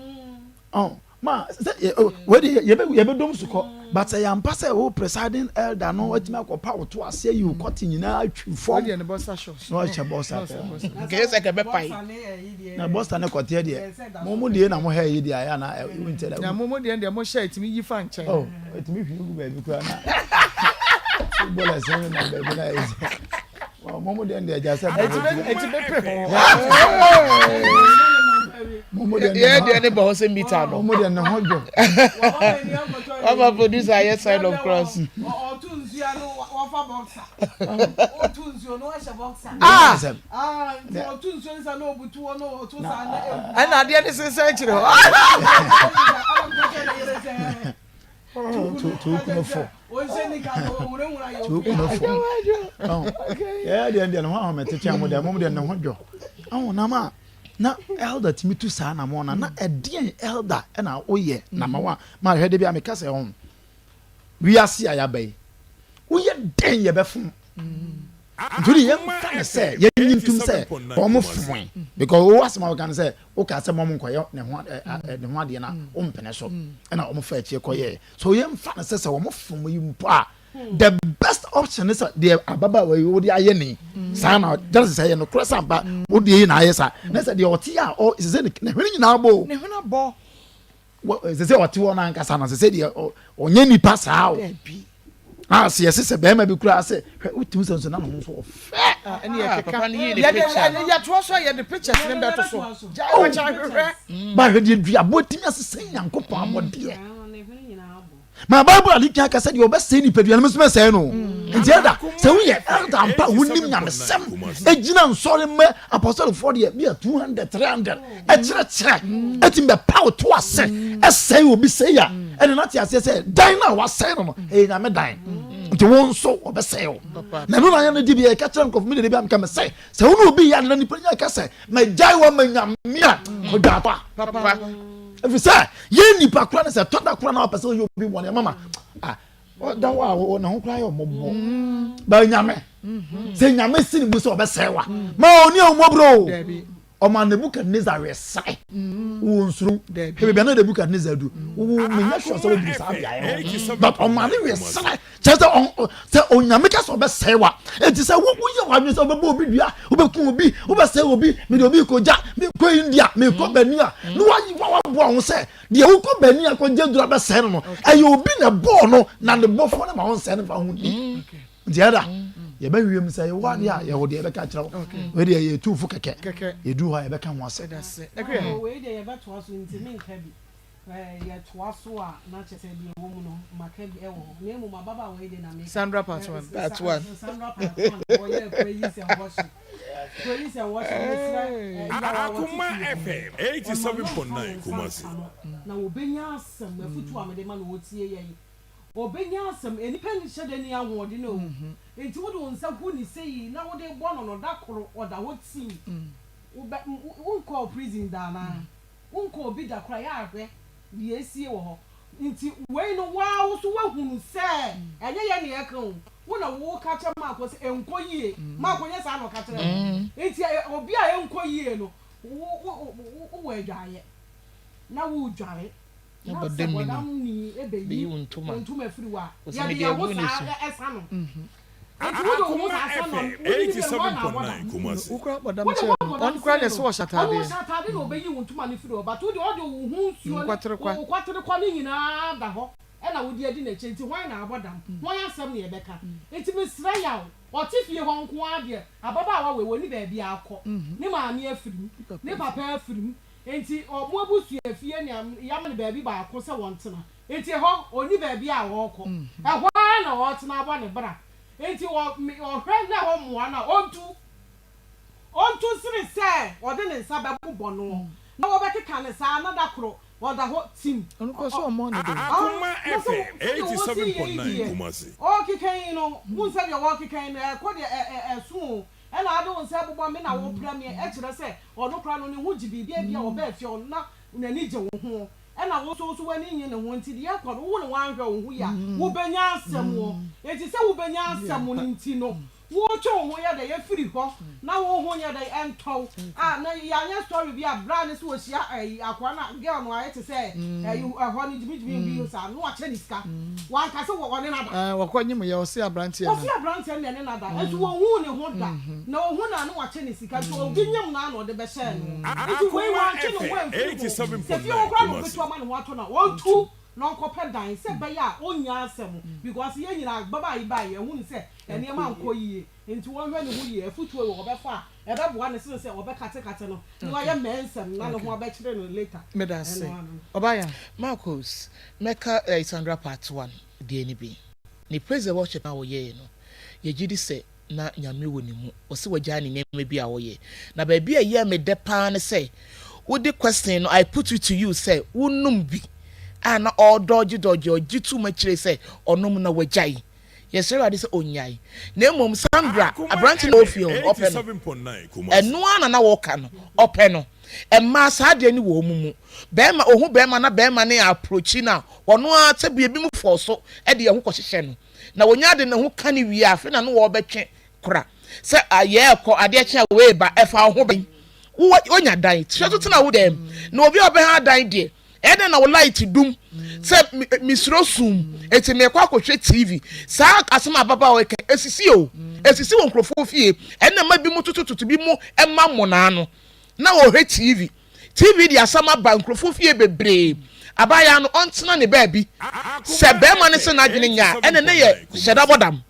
Ɔho. Ma sɛ yɛ o wei de yɛbɛ yɛbɛdom so kɔ but sɛ yɛampa sɛ wo presiding elder no watumi akɔpa wo to aseɛ yi wo kɔte nyinaa atwi fam Wei deɛ ne boxer shorts. na ɔhyɛ boxer pɛ. Nkɛyɛ sɛ kɛbɛpae. Na boxer ne kɔteɛ deɛ mo mo deɛ na mo hɛ yi deɛ ayɛ ana ɛwo nkyɛ dɛ. Na mo mo deɛ deɛ mo hyɛ ɛtumi yi fa nkyɛn. Oh ɛtumi hwi gu baabi koraa na footballers ne nam baabi na ɛyɛ sɛ. Mo deɛ deɛ gya sɛ ɛti bɛ pe ho. Mo deɛ yɛ deɛ ne bɔ hɔ sɛ mita no. Mo deɛ ne ho dwo. Wama producer ayɛ sign of cross. Ɔtu nsuo no wafa boxer. Ɔtu nsuo no wahyɛ boxer. Ah! Ah, nti ɔtu nsuo no sa na ɔbutu hɔ na ɔtu saa na egu. Ɛna adeɛ ne sensɛn kyerɛ hɔ. Tu kunu fo. Tu kunu fo. Yɛ deɛ deɛ ne ho ahomete kyɛn mo deɛ mo deɛ ne ho dwo. Ɔho na ma na elder tumi tu saa na mo na na ɛdeɛn elder ɛna woyɛ na ma wa ma hwɛ de bi a meka sɛ ɔho wiase a yɛaba yi woyɛ dɛn yɛbɛfom nti wode yɛmfa no sɛ yɛnyi ntom sɛ wɔn foe because wo asɛm a woka no sɛ woka sɛ mɔm nkɔyɛ ne ho ne ho adeɛ na wompene so ɛna wɔn fa akyire kɔyɛɛ so yɛmfa no sɛ sɛ wɔn fom yi mpo a the best option ne sɛ deɛ ababaawa yi wode ayɛ ne saa na gyɛne sɛ yɛ nokorɛ sɛ ampa wode yi na ayɛ saa na sɛ deɛ ɔte a ɔ sɛ ne hwene nyinaa bɔ o ne hwene abɔ Sɛ sɛ ɔte hɔ no ankasa no sɛ sɛ deɛ ɔnyɛ nipa saa o. A sɛ yɛse sɛ bɛrima bi koraa sɛ hwɛ wotumi sɛ nso na ne ho nso ɔfɛ. Ah, ɛne yɛ keka. Yɛde yɛtoa so a yɛde pictures ne bɛto so. Gyae oh. wakyɛ ahwehwɛ. Ba hwɛ deɛ duaboɔ tumi asesɛ Nyankopɔn abɔdeɛ. Ma Bible ade twa ka sɛ deɛ ɔbɛsɛe nipadua no nso mɛsɛe no. Mm. Nti ɛda sɛ woyɛ elder ampa wonim nyamesɛm egyina nsɔre mma apɔsɔlfoɔ deɛ bi a 200 300 ɛkyerɛkyerɛ ɛtumi bɛ paw to ase ɛsɛe obi sɛe a ɛne nate aseɛ sɛ dan no a wasɛe no no ɛyɛ nyame dan nti wo nso wɔbɛsɛe wo na ɛno na yɛ no di bi ɛka kyerɛ nkurɔfo mi de bi a meka me sɛ sɛ wo ne obi yɛ ade na nipa nya ka sɛ magyae wɔ ma nyame a ɔdwa apa ɛfiri sɛ yɛn nipa kora no sɛ tɔda kora na wapɛ sɛ ɔyɛ obi bɔne mama ah ɔda hɔ a ne ho koraa yɛ ɔmɔbɔ mm. ba nyame mm-hmm. sɛ nyame si ne mu sɛ ɔbɛsɛe wa mm. ma ɔni ahomɔborɔ o ɔma nebukadnezar wɛsae mm. wɔ nsuro hwɛ baabi a na nebukadnezar du wo menya sure sɛ waduru saa beaeɛ hɔ but ɔma ne wɛsae kyerɛ sɛ sɛ onyame ka sɛ ɔbɛsɛe wa enti sɛ woyɛ w'adwene sɛ wobɛbɔ obi dua wobɛku obi wobɛsɛe obi mede obi kɔgya mekɔ india mekɔ bania na waboa ho sɛ Deɛ wokɔ baabi akɔgye aduro abɛsɛe no no, ɛyɛ obi na ɛbɔɔ no na ne bɔfoɔ no ma ɔnsɛe no mfa ho nni. Mm. Nti ɛda yɛbɛ wiem sɛ yɛwɔ adeɛ a yɛwɔ deɛ yɛbɛka kyerɛ wo. Wei deɛ yɛ tuufo kɛkɛ. Yɛduru hɔ a yɛbɛka ho asɛm. Wei deɛ yɛbɛtoa so nti menka bi. Yɛtoa so a na kyerɛ sɛ deɛ ɛwɔ mu no maka bi ɛwɔ hɔ. Na mmom ababaawa yi deɛ na meka. Sandra part one. Part one. Sandra part one. Ɔyɛ praise and worship. Akoma FM 87.9 Kumasi. Na wɔbɛnya asɛm, afutuo a mede ma no ɔtie yɛn. Ɔbɛnya asɛm, nnipa nhyɛ da nni ahoɔden o, nti wode wo nsa hu ne sei na wode bɔ no no da koro ɔda hɔ tim. Wobɛ, wonkɔɔ prison da anaa? Wonkɔɔ bi da koraa, yɛ a hwɛ deɛ ɛresie wɔ hɔ. Nti wei no wo ara wo nso woahunu sɛ ɛnyɛ yɛn na yɛreka o, wo na woreka kyerɛ Marko sɛ ɛnkɔ yie. Marko nyɛ saa na ɔka kyerɛɛ no. Nti obi a ɛnkɔ yie no, wo wo wo wowɔ adwaeɛ na woredware Na na sɛ bɔdamni no bɔdamni bɛyi bɛyi wo ntoma. wo ntoma afiri wo a, Ɔsɛ yɛde mede yɛn ho agu ne saa so. ɛsa no. Nti wode wo ho Akoma saa sa no a, FM wone ne bɛn hwan na abɔ dam? 87.9 Kumasi. Wo koraa bɔ dam Wode kyɛɛ wo no. abɔ dam Ɔno koraa sen na ɛsɛ no. ɔhyɛ Ɔno ataadeɛ. ɔhyɛ ataade na ɔbɛyi wo ntoma no firi hɔ but wo deɛ ɔde wo ho nsuo ne Nkwaterekwa. wo kwaterekwa no nyinaa da hɔ ɛna wode adi n'akyi nti hwan na abɔ dam? Hwan asɛm na yɛbɛka? Nti mesrɛ Yaw, ɔte fie hɔ nko ara deɛ ababaawa wei ɔnni baabi akɔ, ne maame afiri mu, ne papa afiri mu nti ɔmo abusua fie na yɛama no baabi baako sɛ wɔntena nti ɛhɔ ɔnni baabi a ɔrekɔ, ɛhɔ ara na ɔretena abɔ ne bra nti ɔhwɛ na ɛhɔ mmoa no a ɔntu. Ɔntu nsene sɛ ɔde ne nsa bɛbobɔ noɔ, na wɔbɛkeka no saa, na da koro ɔda hɔ tim. Ɔno koraa sɛ ɔmmɔ ne de. Akoma Na sɛ FM sɛdeɛ wɔsi yɛ yi 87.9 deɛ, Kumasi. ɔrekeka yi no, wohu sɛ deɛ wɔrekeka yi no, ɛkɔ deɛ ɛ ɛ ɛso o, ɛna ade wo nsa ɛbobɔ me na worepra me, ɛkyerɛ sɛ ɔno koraa no ne ho gye biribi, ebia ɔbaa fie hɔ no na n'ani gye wo ho, ɛna wo nso wo nso w'ani nnye ne ho, nti deɛ ɛkɔ no, wo ne wanhwɛ wo ho yie a, wobɛnya asɛm o. Enti sɛ wobɛnya asɛm no nti no. Wotwe wo ho yɛ dɛn efiri hɔ na wo ho nyɛ dɛn ɛntɔ wo a na yɛanyɛ story bi a bra ne sɛ ɔhyia ɛyi akoa no a girl no ayɛ te sɛ ɛyi ɛhɔ no gyimigyimi bi saa no wakyɛ ne sika wanka sɛ wɔ ɔne no ada. Ɛɛ wɔkɔ nyim yɛ ɔse abranteɛ no. Ɔse abranteɛ no na ɛne no ada nso wɔnhuu ne ho da na ɔhu no a na wakyɛ ne sika nti obi nyim no a na ɔde bɛhyɛɛ no nti wei wantwe ne ho amfiri ho sɛ fie hɔ koraa na ɔbɛtu ama ne ho atɔ no a ɔntu na ɔnkɔpɛ dan sɛ ɛbɛyɛ a ɔnnya asɛm because yɛn nyinaa ababaa yi baeɛ yɛhunu sɛ nneɛma nkɔ yie nti wɔnhwɛ ne ho yie afutuo yi ɔbɛfa a ɛbɛboa no sene sɛ ɔbɛkatekate no na wayɛ mmɛnsɛm na ne ho abɛkyere no later Meda ase. ɛno ano. Ɔbaa Marcos, mɛka eh, Sandra part one deɛ no bi. Ne praise and worship no a ɔyɛeɛ no, yɛgye di sɛ na Nyame wɔ ne mu. Ɔse wagyae ne nneɛma bi a ɔyɛ. Na baabi a ɛyɛɛ me dɛ paa ne sɛ, wode question no, I put it to you sɛ wonom bi a na ɔredɔgye dɔgye, ɔgye tom akyire sɛ ɔnom na wagyae. Yɛsrɛ Awurade sɛ ɔnnyae. Na mmom Sandra, aberante no a ɔwɔ fie hɔ no, ɔpɛ no. Ɛno ara na na wɔka no, ɔpɛ no. Mmaa, saa adeɛ no wɔ wɔn mu. Barima, ɔhu barima na barima no approachi no a, ɔno ara sɛ ebinom fɔɔso de yɛn ho kɔhyehyɛ no. Na wɔnya de ne ho ka no wie a, afei na ne wɔrebɛtwe kora. Sɛ yɛrekɔ, adeɛ kye a wei ba, ɛfa wo ho bɛn? Wo, wonya dan, kyerɛ so tena wo dan mu. Na obi a ɔbɛha dan deɛ, ɛyɛ dɛn na wo light dum? Sɛ mesuro sum, eti mekɔ akɔhwɛ TV. Saa asɛm a ababaawa yi ka, esisi o. Esisi wɔ nkurɔfoɔ fie. Ɛna ɛma bi mu totototo bi mu ɛma mmonnaa no. Na wɔhwɛ TV. TV de asɛm aba nkurɔfoɔ fie bebree. Abaayewa no, ɔntena ne baabi. Sɛ barima no se n'adwene nyɛ a, ɛna ne yɛ hyɛda bɔdam.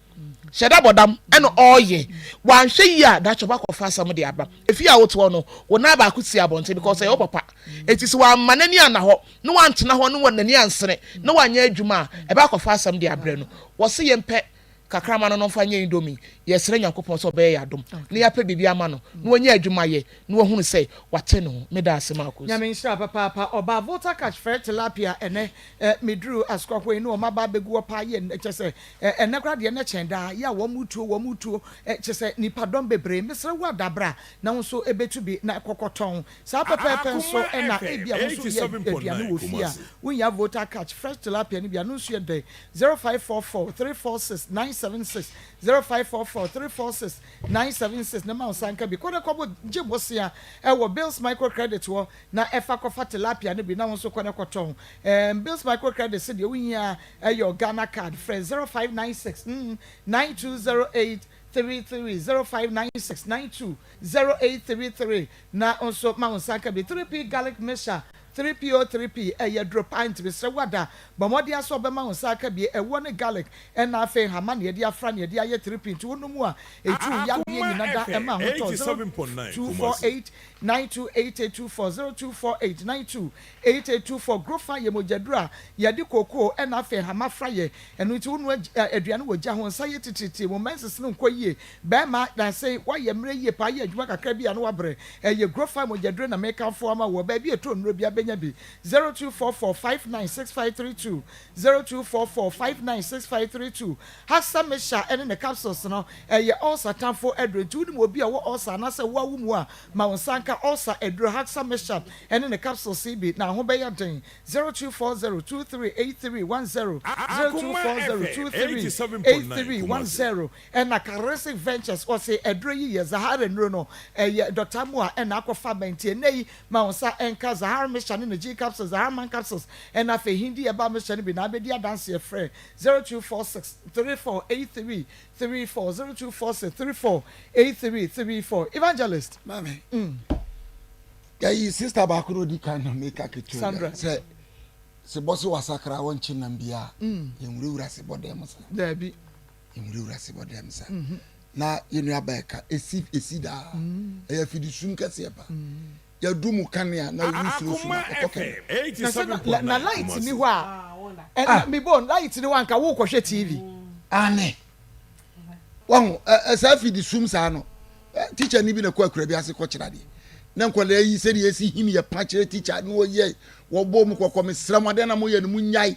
Hyɛda bɔdam ɛna ɔreyɛ. Wanhwɛ yie a, daakye ɔbɛkɔfa asɛm de aba. Efie a wote hɔ no, wo nan baako si abɔnten because ɛyɛ wo papa. Enti sɛ wamma n'ani anna hɔ, na wantena hɔ na n'ani ansene, na wanyɛ adwuma a, ɛbɛakɔfa asɛm de abrɛ no. Wɔse yɛmpɛ kakra ma no na ɔmfa nyɛ indomie. Yɛsrɛ Nyankopɔn sɛ ɔbɛyɛ yɛn adom na yɛapɛ biribi ama no na wanya adwuma ayɛ na wahunu sɛ wate ne ho. Meda ase Marcus. Nyame nhyira papaapa ɔbaa Volta catch frɛ tilapia ɛnɛ eh me duru asukɔhɔ yi ne wɔn aba abɛgu hɔ paa yɛ kyɛ sɛ eh ɛnɛ koraa deɛ ɛnɛ kyɛn daa yɛ a wɔn retuo wɔn retuo eh kyɛ sɛ nipa dɔm bebree mesrɛ wo ada bra na wo nso bɛtu bi na kɔkɔ tɔn saa pɛpɛɛpɛ nso Akoma na FM ebia wo nso yɛ aduane 87.9 wɔ fie a Kumasi. wonya Volta catch fresh tilapia no bi a no nso yɛ dɛ 0544 346 976 0544 346 976 na ma wo nsa nka bi. Kɔ na kɔbɔ gye bosea wɔ Bills Micro Credit hɔ na fa kɔfa tilapia no bi na wo nso kɔ na kɔtɔn. Ɛɛm Bills Micro Credit se deɛ wohia ara yɛ wo Ghana card. Frɛ 0596 9208 33, 0596 920833 na wo nso ma wo nsa nka bi. 3P Garlic Mixture 3PO3P, ɛyɛ aduro paa nti mesrɛ wo ada, bɔ mmɔden ara sɛ wobɛma wo nsa aka bi, ɛwoɔ ne garlic ɛna afei nhama na yɛde afra na yɛde ayɛ 3P nti wonom a ɛtu wo yadeɛ Akoma nyina da FM ɛma ahotɔ 87.9 Kumasi. 0248 928824 0248 928824 Grofa yɛ mogyaduro a yɛde kookoo ɛna afei nhama fra yɛ ɛno nti wonoa aduane wɔ gya ho nsa yɛ titiritii wo menses no nkɔ yie Bɛɛma, dansa yi, woayɛ mmerɛ yie paa, yɛ adwuma kakra bi a na woabrɛ. Ɛyɛ Grofine mogyaduro na mekamfo ama woɔ. Baabi a ɛtɔ nnuro biara bɛnya bi. 0244 596532, 0244 596532. Hassa Mixture ne ne capsules no, ɛyɛ ulcer tamfo aduro. Nti wonim obi a ɔwɔ ulcer anaasɛ wo ara wo mu a, ma wo nsa nka ulcer aduro Hassa Mixture ne ne capsules yi bi na ho bɛyɛ den. 0240 238310, Akoma 0240 FM 87.9 Kumasi. 238310. Ɛna Karisic Ventures ɔse aduro yi yɛ Zahara nnuro no ɛyɛ Dɔkta Amoah ɛna akɔ fa ba nti ɛnɛ yi ma wo nsa nka Zahara mixture ne ne G capsules, Zahara man capsules ɛna afei Hindi herbal mixture no bi na abɛdi adanseɛ frɛ 0246 3483 34 0246 3483 34 Evangelist. Maame, yɛyi sista baako na odi kan na meka ketewa Sandra. sɛ sebɔ se wasakra wɔnkye nam biara yɛnwurawura sebɔ dɛm sa. Daabi. Nwurawura ase bɔ dɛm sa. Na yɛn nua baa ɛka esi esi daa. Ɛyɛ afidisum kɛseɛ pa. Yɛadu mu kanea na wusuro sum Akoma akɔtɔ FM kɛnɛ. Na sɛ na na 87.9 light ni Kumasi. hɔ a ɛna mebɔ light ni hɔ a nka wokɔhwɛ TV. Ane. Wahu ɛ ɛ saa afidisum saa no. Teacher ni bi na kɔ akura bi ase kɔkyerɛ adeɛ. Na nkwadaa yi sɛdeɛ esi him yɛ pa kyerɛ teacher na wɔyɛ wɔbɔ mu kɔkɔ mesrɛ mo adeɛ na moyɛ no monyae.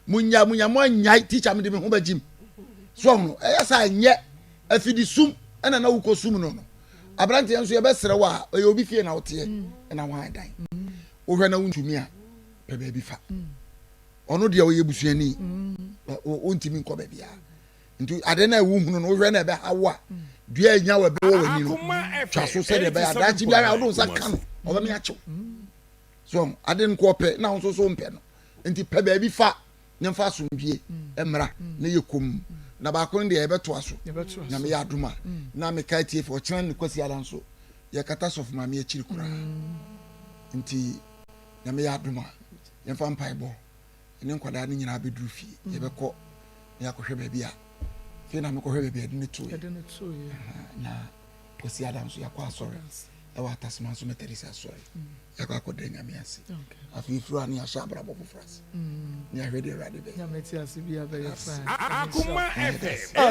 Munya munya mo anyae teacher mede me ho bɛgyim so ɔhono ɛyɛ sɛ anyɛ afidi sum ɛna na wokɔ sum no no aberanteɛ nso yɛbɛsrɛ wo a ɛyɛ obi fie na woteɛ ɛna wɔn dan wohwɛ na wontumi a pɛ baabi fa ɔno deɛ ɔyɛ busuani wontumi nkɔ baabi a. Nti ade no a wohunu no wohwɛ na ɛbɛha wo a, dua a enya wɔ ɛbɛwɔ w'ani no, twa so sɛdeɛ ɛbɛyɛ a daakye biara a wode wo nsa ka no, ɔbɛme akyew. So ade no kɔ ɔpɛ na wo nso so mpɛ no. Nti pɛ baabi fa ne mfa asomdwie mmra na yɛ komm. Na baako no deɛ yɛbɛtoa so. Nyame yɛ adom a. Na meka atiefo ɔkyena ne Kwasiada nso yɛkata sɔfo maame akyiri koraa. Nti Nyame yɛ adom a yɛmfa mpaebɔ ne nkwadaa no nyinaa bɛduru fie mm. yɛbɛkɔ na yɛakɔhwɛ baabi a afei na mekɔhwɛ baabi a yɛde no toeɛ na Kwasi Ada nso yɛakɔ asɔre ɛwɔ Atasoma nso Methodist asɔre mm. yɛakɔ akɔda Nyame ase afei firi a ne yɛahyɛ abrabɔ foforɔ ase mm. ne yɛahwɛ deɛ Awurade bɛyɛ. Nyame te ase bia bɛyɛ fine.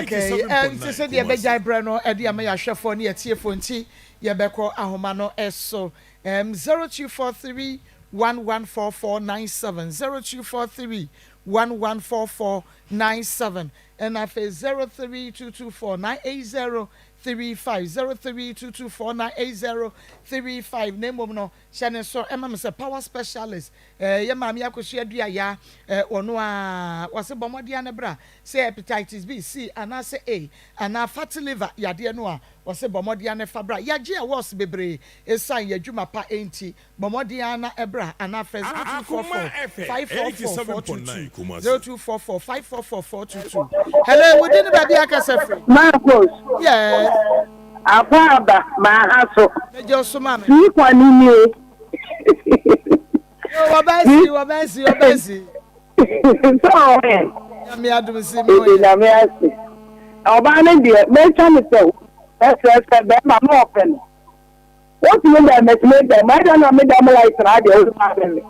Okay, ɛnti sɛ deɛ bɛgyae berɛ no ɛde ama yɛahwɛfoɔ ne yɛtiefoɔ nti yɛbɛkɔ ahoma no ɛso um, 0243 114497, 0243 114497, ɛna afei 03224 98035, 03224 98035. Na mmom no, hyɛ ne nso ɛma me sɛ power specialist, eh, yɛ maame Akosua Duaya, eh, ɔno a wɔse bɔ mmɔden ano bra sɛ hepatitis B, C anaasɛ A anaa fatty liver yadeɛ no a, wɔse bɔ mmɔden ano fa bra. Yɛagye awards bebree ɛsiane yɛn adwuma pa nti. Bɔ mmɔden ara na bra anaa frɛ 0244 544 422, 0244 544 422. Hello, wo din ne baabi a kasa firi? Marcos. Yes. Akwaaba, maha so. Megye wo so maame. Sii kwan no nie. Yo, wɔbɛn si, wɔbɛn si, wɔbɛn si. Sɛ ɔwɔ yɛn. Nyame adom si me wɔ yɛn. Nyame ase. Ɔbaa no deɛ, mɛtwa ne sɛ, mɛsrɛ sɛ bɛrima na ɔpɛ no. Wotumi dɛn metumi dɛn ma ɛdɛn na me dɛm light na adeɛ wo ma me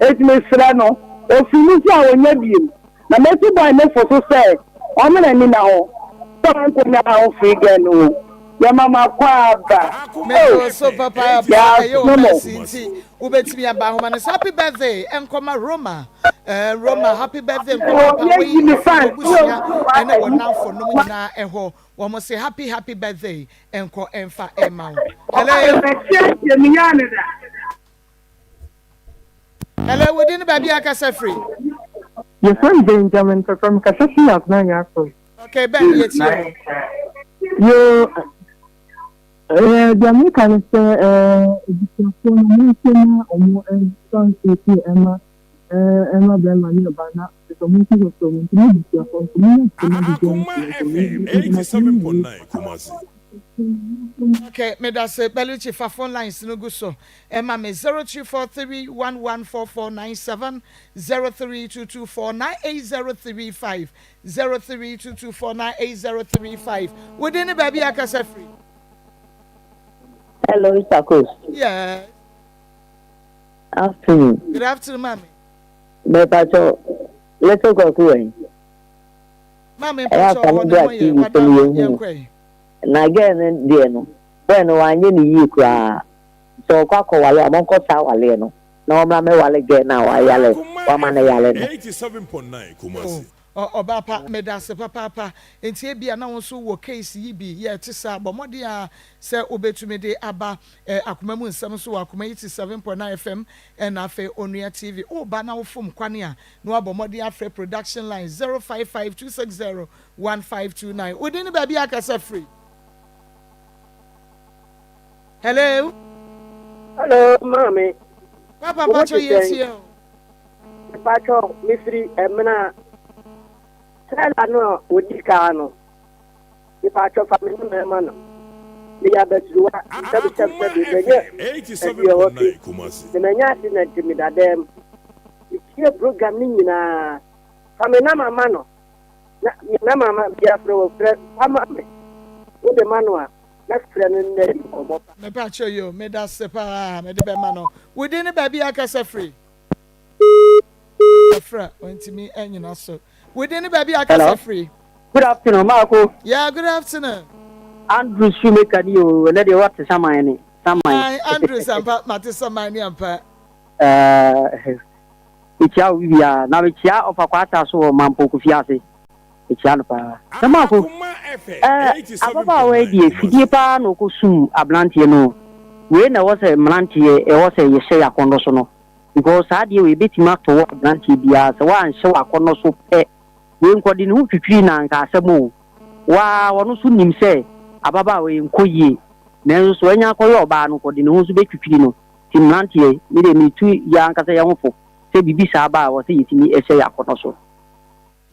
eti me srɛ no ofiri mu so a ɔnyɛ biem na mɛtu boy ne fo so sɛ ɔmo na ni na hɔ sɛ ɔnkɔ nya ho free girl no ho yɛ ma ma kɔ aba oh so papa ɛyɛ wɔ bɛsi nti wobɛtumi aba ahoma no so happy birthday nkɔma Roma eh, Roma happy birthday nkɔma papa wei wɔbusua ɛne wɔn namfo nom nyinaa ɛhɔ wɔn se happy happy birthday nkɔ mfa mma wo. Hello. Hello, wo din ne baabi a kasa firi? Yɛfrɛ me Benjamin Pɛpɛ, mekasa firi Agona Nyarko. Okay, Ben, yɛtie wo. Yo, eh, deɛ meka ne sɛ eh, abusuafoɔ no monhwɛ na ɔmo nfa nsiesie ɛma ɛma bɛrima ne ɔbaa na sɛ ɔmo nso sɔsɔ ɔmo nti mo abusuafoɔ nso mo nyɛ sɛ mo adidi ɔmo so nso Okay, medase Belucci fa phone lines no gu so ɛma me 0243114497 0322498035 0322498035 wodin ne baabi akasa firi. Hello, Mr. Coach. Yeah. Afternoon. Good afternoon, mami. Mepatɔ little kwaku wɔ yi. Maame mpatɔ ɔwɔ ne ho yɛ wada yɛn kɔ yi. Na girl no deɛ no boy no wanyɛ ne yie koraa sɛ ɔkɔ akɔwale a ɔnkɔ saa awaleɛ no na ɔmmra mɛwale girl no a wayale wama no yale no. Oh ɔbaa pa medase papaapa nti ebia na wo nso wɔ case yi bi yɛ ɛte saa bɔ mmɔden ara sɛ wobɛtumi de aba eh, akoma mu nsɛm nso wɔ akoma 87.9 FM ɛna afei Onua TV woba na wofom kwane a na wabɔ mmɔden afrɛ production line 055 260 1529 wo din ne baabi a akasa firi Hello. Hello, maame. Papa mpakyɛ yɛ tie o. Mepakyɛw, mefiri Ɛmena. Trailer no a wɔdi kaa no, mepakyɛw fa me number ma no. Meyɛ abasiriwa, sɛbisɛbisɛbi, manya aduɔwɔtwe, na manya accident meda dan mu. Metie program no nyinaa. Fa me number ma no, na me number ma bia frɛ wɔ frɛ fa ma me. Wode ma no a, mɛfrɛ no na adi nkɔmmɔ pa. Mepakyɛw yoo, medase paa, mede bɛma no. Wo din ne baabi a akasa firi? Afra, wantumi anyina so. Wo din ne baabi a akasa firi? Good afternoon, Marco. Yeah, good afternoon. Andrew Shoemaker ni o, ɛnɛ deɛ wate saman ne, saman. Aye, Andrew sampa, mate saman ne ampa. Eh, mekyia wo bibia, na mekyia ɔfa kwata so wɔ Mampo Kofi ase. Mekyia no paa. Na Marco, eh, ababaawa yi deɛ fidie paa na ɔkɔsum aberanteɛ no. Wei na ɛwɔ sɛ mmeranteɛ ɛwɔ sɛ yɛhyɛ yɛn akɔnnɔ so no. Because saa adeɛ wei ɛbɛtumi ato wo aberanteɛ biara sɛ woanhyɛ w'akɔnnɔ so pɛ. Wei nka ɔde ne ho twitwirii na anka asɛm o. Waa ɔno nso nim sɛ ababaawa yi nkɔ yie nanso so wanya akɔyɛ ɔbaa no nka ɔde ne ho nso bɛtwitwiri no. Nti mmeranteɛ, me deɛ meretu yɛn ankasa yɛn ho fo sɛ biribi saa ba a ɛwɔ sɛ yɛtumi hyɛ yɛn akɔnnɔ so.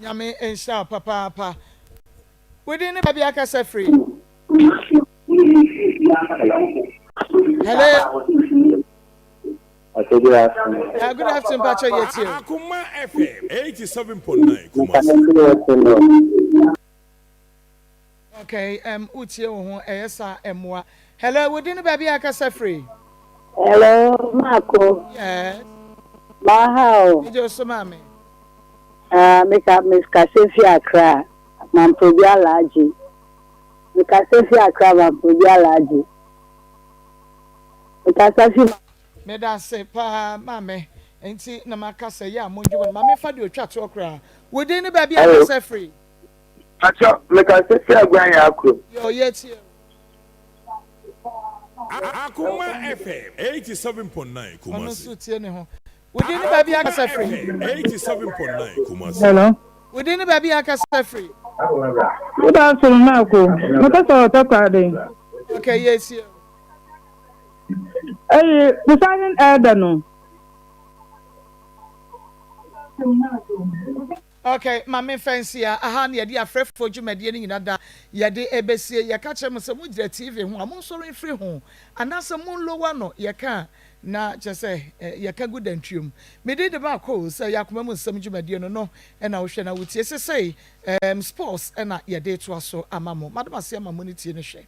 Nyame nhyira wo papaapa. Wo din ne baabi akasa firi? Hello. Okay, good afternoon. Good afternoon, Pacho Yetio. Akuma FM 87.9 Kumasi. Okay, um, utie wo ho ɛyɛ sa ɛmoa. Hello, wo din ne baabi akasa firi? Hello, Marco. Yes. Maha o. Ejo so maame. Ah, meka mekasa fi Accra, Mamprobi Alhaji. Mekasa fi Accra, Mamprobi Alhaji. Mekasa fi. Meda ase paa maame. Nti na maka sɛ yɛ a mondwuma no. Ma memfa deɛ otwa toɔ koraa. Wo din ne baabi a wokasa firi? Pacho, mekasa fi Aguanya Akrom. Yoo, yɛtie wo. Akoma FM 87.9 Ɔno Kumasi. nso tie ne ho. Wo din ne baabi a kasa firi. 87.9 Kumasi. Hello. Wo din ne baabi a kasa firi. Good afternoon, Marco. Mepɛ sɛ ɔtɔ krade. Okay, yes, you. Eyi, presiding elder no. Okay, ma me mfa nsi ha. Aha na yɛde afrɛfoɔ dwumadie no nyina da yɛde ɛbɛsie. Yɛka kyerɛ mo sɛ mogyina TV ho a, monsɔre mfiri ho anaasɛ mon lower no. Yɛka a, na kyerɛ sɛ yɛka gu dantwuo mu. Me din de Marco, sɛ ɛyɛ akoma mu nsɛm dwumadie no no na wohwɛ na wotie. Sesei, um, sports na yɛde retoa so ama mo. Madom ase ama mo ne tie no hwɛ.